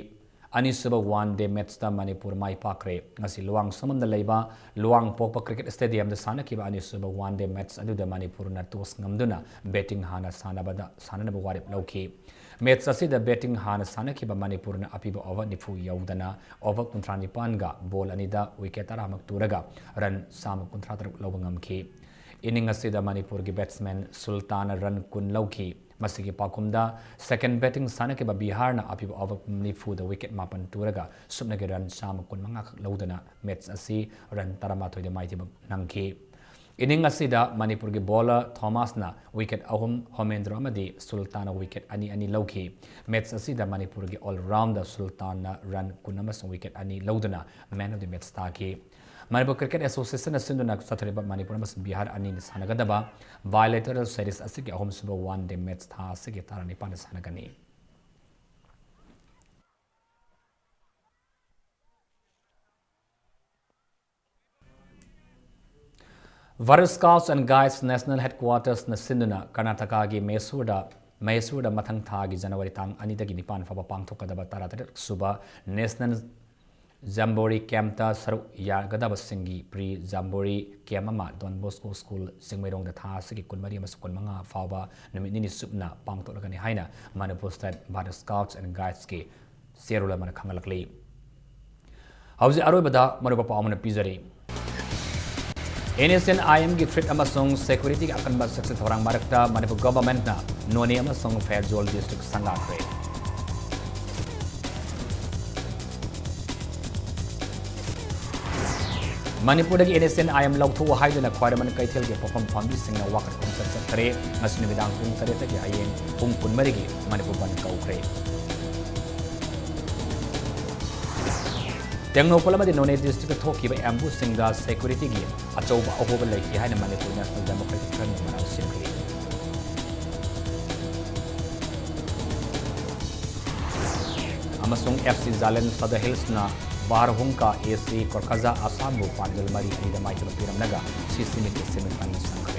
ꯑꯅꯤꯁꯨꯕ one day matchꯇ ꯃꯅꯤꯄꯨꯔ ꯃꯥꯏ ꯄꯥꯛꯈ꯭ꯔꯦ꯫ ꯉꯁꯤ ꯂꯨꯋꯥꯡꯁꯪꯕꯝꯗ ꯂꯩꯕ ꯂꯨꯋꯥꯡꯄꯣꯛꯄ cricket stadiumꯗ ꯁꯥꯟꯅꯈꯤꯕ ꯑꯅꯤꯁꯨꯕ one day match ꯑꯗꯨꯗ ꯃꯅꯤꯄꯨꯔꯅ toss ꯉꯝꯗꯨꯅ batting ꯍꯥꯟꯅ ꯁꯥꯟꯅꯕꯗ, ꯁꯥꯟꯅꯅꯕ ꯋꯥꯔꯦꯞ ꯂꯧꯈꯤ꯫ Match ꯑꯁꯤꯗ batting ꯍꯥꯟꯅ ꯁꯥꯟꯅꯈꯤꯕ ꯃꯅꯤꯄꯨꯔꯅ ꯑꯄꯤꯕ over ꯅꯤꯐꯨ ꯌꯧꯗꯅ over ꯀꯨꯟꯊ꯭ꯔꯥ ꯅꯤꯄꯥꯟꯒ ball ꯑꯅꯤꯗ wicket ꯇꯔꯥꯃꯨꯛ ꯇꯨꯔꯒ run ꯆꯥꯝꯃ ꯀꯨꯟꯊ꯭ꯔꯥ ꯇꯔꯨꯛ ꯂꯧꯕ ꯉꯝꯈꯤ꯫ Inning ꯑꯁꯤꯗ ꯃꯅꯤꯄꯨꯔꯒꯤ batsman ꯁꯨꯜꯇꯥꯟꯅ run ꯀꯨꯟ ꯂꯧꯈꯤ꯫ ꯃꯁꯤꯒꯤ ꯄꯥꯎꯈꯨꯝꯗ second batting ꯁꯥꯟꯅꯈꯤꯕ ꯕꯤꯍꯥꯔꯅ ꯑꯄꯤꯕ over ꯅꯤꯐꯨꯗ wicket ꯃꯥꯄꯟ ꯇꯨꯔꯒ ꯁꯨꯞꯅꯒꯤ run ꯆꯥꯝꯃ ꯀꯨꯟꯃꯉꯥ ꯈꯛ ꯂꯧꯗꯨꯅ match ꯑꯁꯤ run ꯇꯔꯥꯃꯥꯊꯣꯏꯗ ꯃꯥꯏꯊꯤꯕ ꯅꯪꯈꯤ꯫ Inning ꯑꯁꯤꯗ ꯃꯅꯤꯄꯨꯔꯒꯤ bowler ꯊꯣꯃꯥꯁꯅ wicket ꯑꯍꯨꯝ, ꯍꯣꯃꯦꯟꯗ꯭ꯔꯣ ꯑꯃꯗꯤ ꯁꯨꯜꯇꯥꯟꯅ wicket ꯑꯅꯤ ꯑꯅꯤ ꯂꯧꯈꯤ꯫ Match ꯑꯁꯤꯗ ꯃꯅꯤꯄꯨꯔꯒꯤ all rounder ꯁꯨꯜꯇꯥꯟꯅ run ꯀꯨꯟ ꯑꯃꯁꯨꯡ wicket ꯑꯅꯤ ꯂꯧꯗꯨꯅ man of the match ꯇꯥꯈꯤ꯫ ꯃꯅꯤꯄꯨꯔ Cricket Associationꯅ ꯁꯤꯟꯗꯨꯅ ꯆꯠꯊꯔꯤꯕ ꯃꯅꯤꯄꯨꯔ ꯑꯃꯁꯨꯡ ꯕꯤꯍꯥꯔ ꯑꯅꯤꯅ ꯁꯥꯟꯅꯒꯗꯕ bilateral series ꯑꯁꯤꯒꯤ ꯑꯍꯨꯝꯁꯨꯕ one day match ꯊꯥ ꯑꯁꯤꯒꯤ ꯇꯔꯥꯅꯤꯄꯥꯟꯗ ꯁꯥꯟꯅꯒꯅꯤ꯫ Bharat Scouts and Guides National Headquartersꯅ ꯁꯤꯟꯗꯨꯅ ꯀꯔꯅꯥꯇꯀꯥꯒꯤ ꯃꯩꯁꯨꯔꯗ, ꯃꯩꯁꯨꯔꯗ ꯃꯊꯪ ꯊꯥꯒꯤ ꯖꯅꯋꯥꯔꯤ ꯇꯥꯡ ꯑꯅꯤꯗꯒꯤ ꯅꯤꯄꯥꯟ ꯐꯥꯎꯕ ꯄꯥꯡꯊꯣꯛꯀꯗꯕ ꯇꯔꯥꯇꯔꯦꯠ ꯁꯨꯕ National Jamboree Campꯇ ꯁꯔꯨꯛ ꯌꯥꯒꯗꯕꯁꯤꯡꯒꯤ pre Jamboree camp ꯑꯃ Don Bosco School ꯆꯤꯡꯃꯩꯔꯣꯡꯗ ꯊꯥ ꯑꯁꯤꯒꯤ ꯀꯨꯟꯃꯔꯤ ꯑꯃꯁꯨꯡ ꯀꯨꯟꯃꯉꯥ ꯐꯥꯎꯕ ꯅꯨꯃꯤꯠ ꯅꯤꯅꯤ ꯆꯨꯞꯅ ꯄꯥꯡꯊꯣꯛꯂꯒꯅꯤ ꯍꯥꯏꯅ Manipur State Bharat Scouts and Guidesꯀꯤ ꯆꯦꯔꯣꯜ ꯑꯃꯅ ꯈꯪꯍꯜꯂꯛꯂꯤ꯫ ꯍꯧꯖꯤꯛ ꯑꯔꯣꯏꯕꯗ ꯃꯔꯨꯑꯣꯏꯕ ꯄꯥꯎ ꯑꯃꯅ ꯄꯤꯖꯔꯤ꯫ NSCN-IMꯒꯤ threat ꯑꯃꯁꯨꯡ securityꯒꯤ ꯑꯀꯟꯕ ꯁꯛꯁꯤ ꯊꯧꯔꯥꯡ ꯃꯔꯛꯇ ꯃꯅꯤꯄꯨꯔ governmentꯅ ꯅꯣꯅꯦ ꯑꯃꯁꯨꯡ ꯐꯦꯔꯖꯣꯜ district ꯁꯪꯒꯥꯈ꯭ꯔꯦ꯫ ꯃꯅꯤꯄꯨꯔꯗꯒꯤ NSCN-IM ꯂꯧꯊꯣꯛꯎ ꯍꯥꯏꯗꯨꯅ ꯈ꯭ꯋꯥꯏꯔꯝꯕꯟ ꯀꯩꯊꯦꯜꯒꯤ ꯄꯣꯠꯐꯝ ꯐꯝꯕꯤꯁꯤꯡꯅ ꯋꯥꯀꯠ ꯈꯣꯡꯆꯠ ꯆꯠꯈ꯭ꯔꯦ꯫ ꯉꯁꯤ ꯅꯨꯃꯤꯗꯥꯡ ꯄꯨꯡ ꯇꯔꯦꯠꯇꯒꯤ ꯍꯌꯦꯡ ꯄꯨꯡ ꯀꯨꯟꯃꯔꯤꯒꯤ ꯃꯅꯤꯄꯨꯔ ꯕꯟꯗ ꯀꯧꯈ꯭ꯔꯦ꯫ ꯇꯦꯡꯅꯧꯄꯜ ꯑꯃꯗꯤ ꯅꯣꯅꯦ districtꯇ ꯊꯣꯛꯈꯤꯕ ꯑꯦꯝꯕꯨꯁꯁꯤꯡꯗ securityꯒꯤ ꯑꯆꯧꯕ ꯑꯍꯣꯕ ꯂꯩꯈꯤ ꯍꯥꯏꯅ ꯃꯅꯤꯄꯨꯔ National Democratic Frontꯅ ꯃꯔꯥꯜ ꯁꯤꯈ꯭ꯔꯦ꯫ ꯑꯃꯁꯨꯡ FC Zalen Sadar Hillsꯅ Barhunka AC Korkaja Assamꯕꯨ ꯄꯥꯟꯖꯜ ꯃꯔꯤ ꯑꯅꯤꯗ ꯃꯥꯏꯊꯤꯕ ꯄꯤꯔꯝꯂꯒ ꯁꯤ ꯁꯤꯃꯤꯠꯀꯤ semifinal ꯁꯪꯈ꯭ꯔꯦ꯫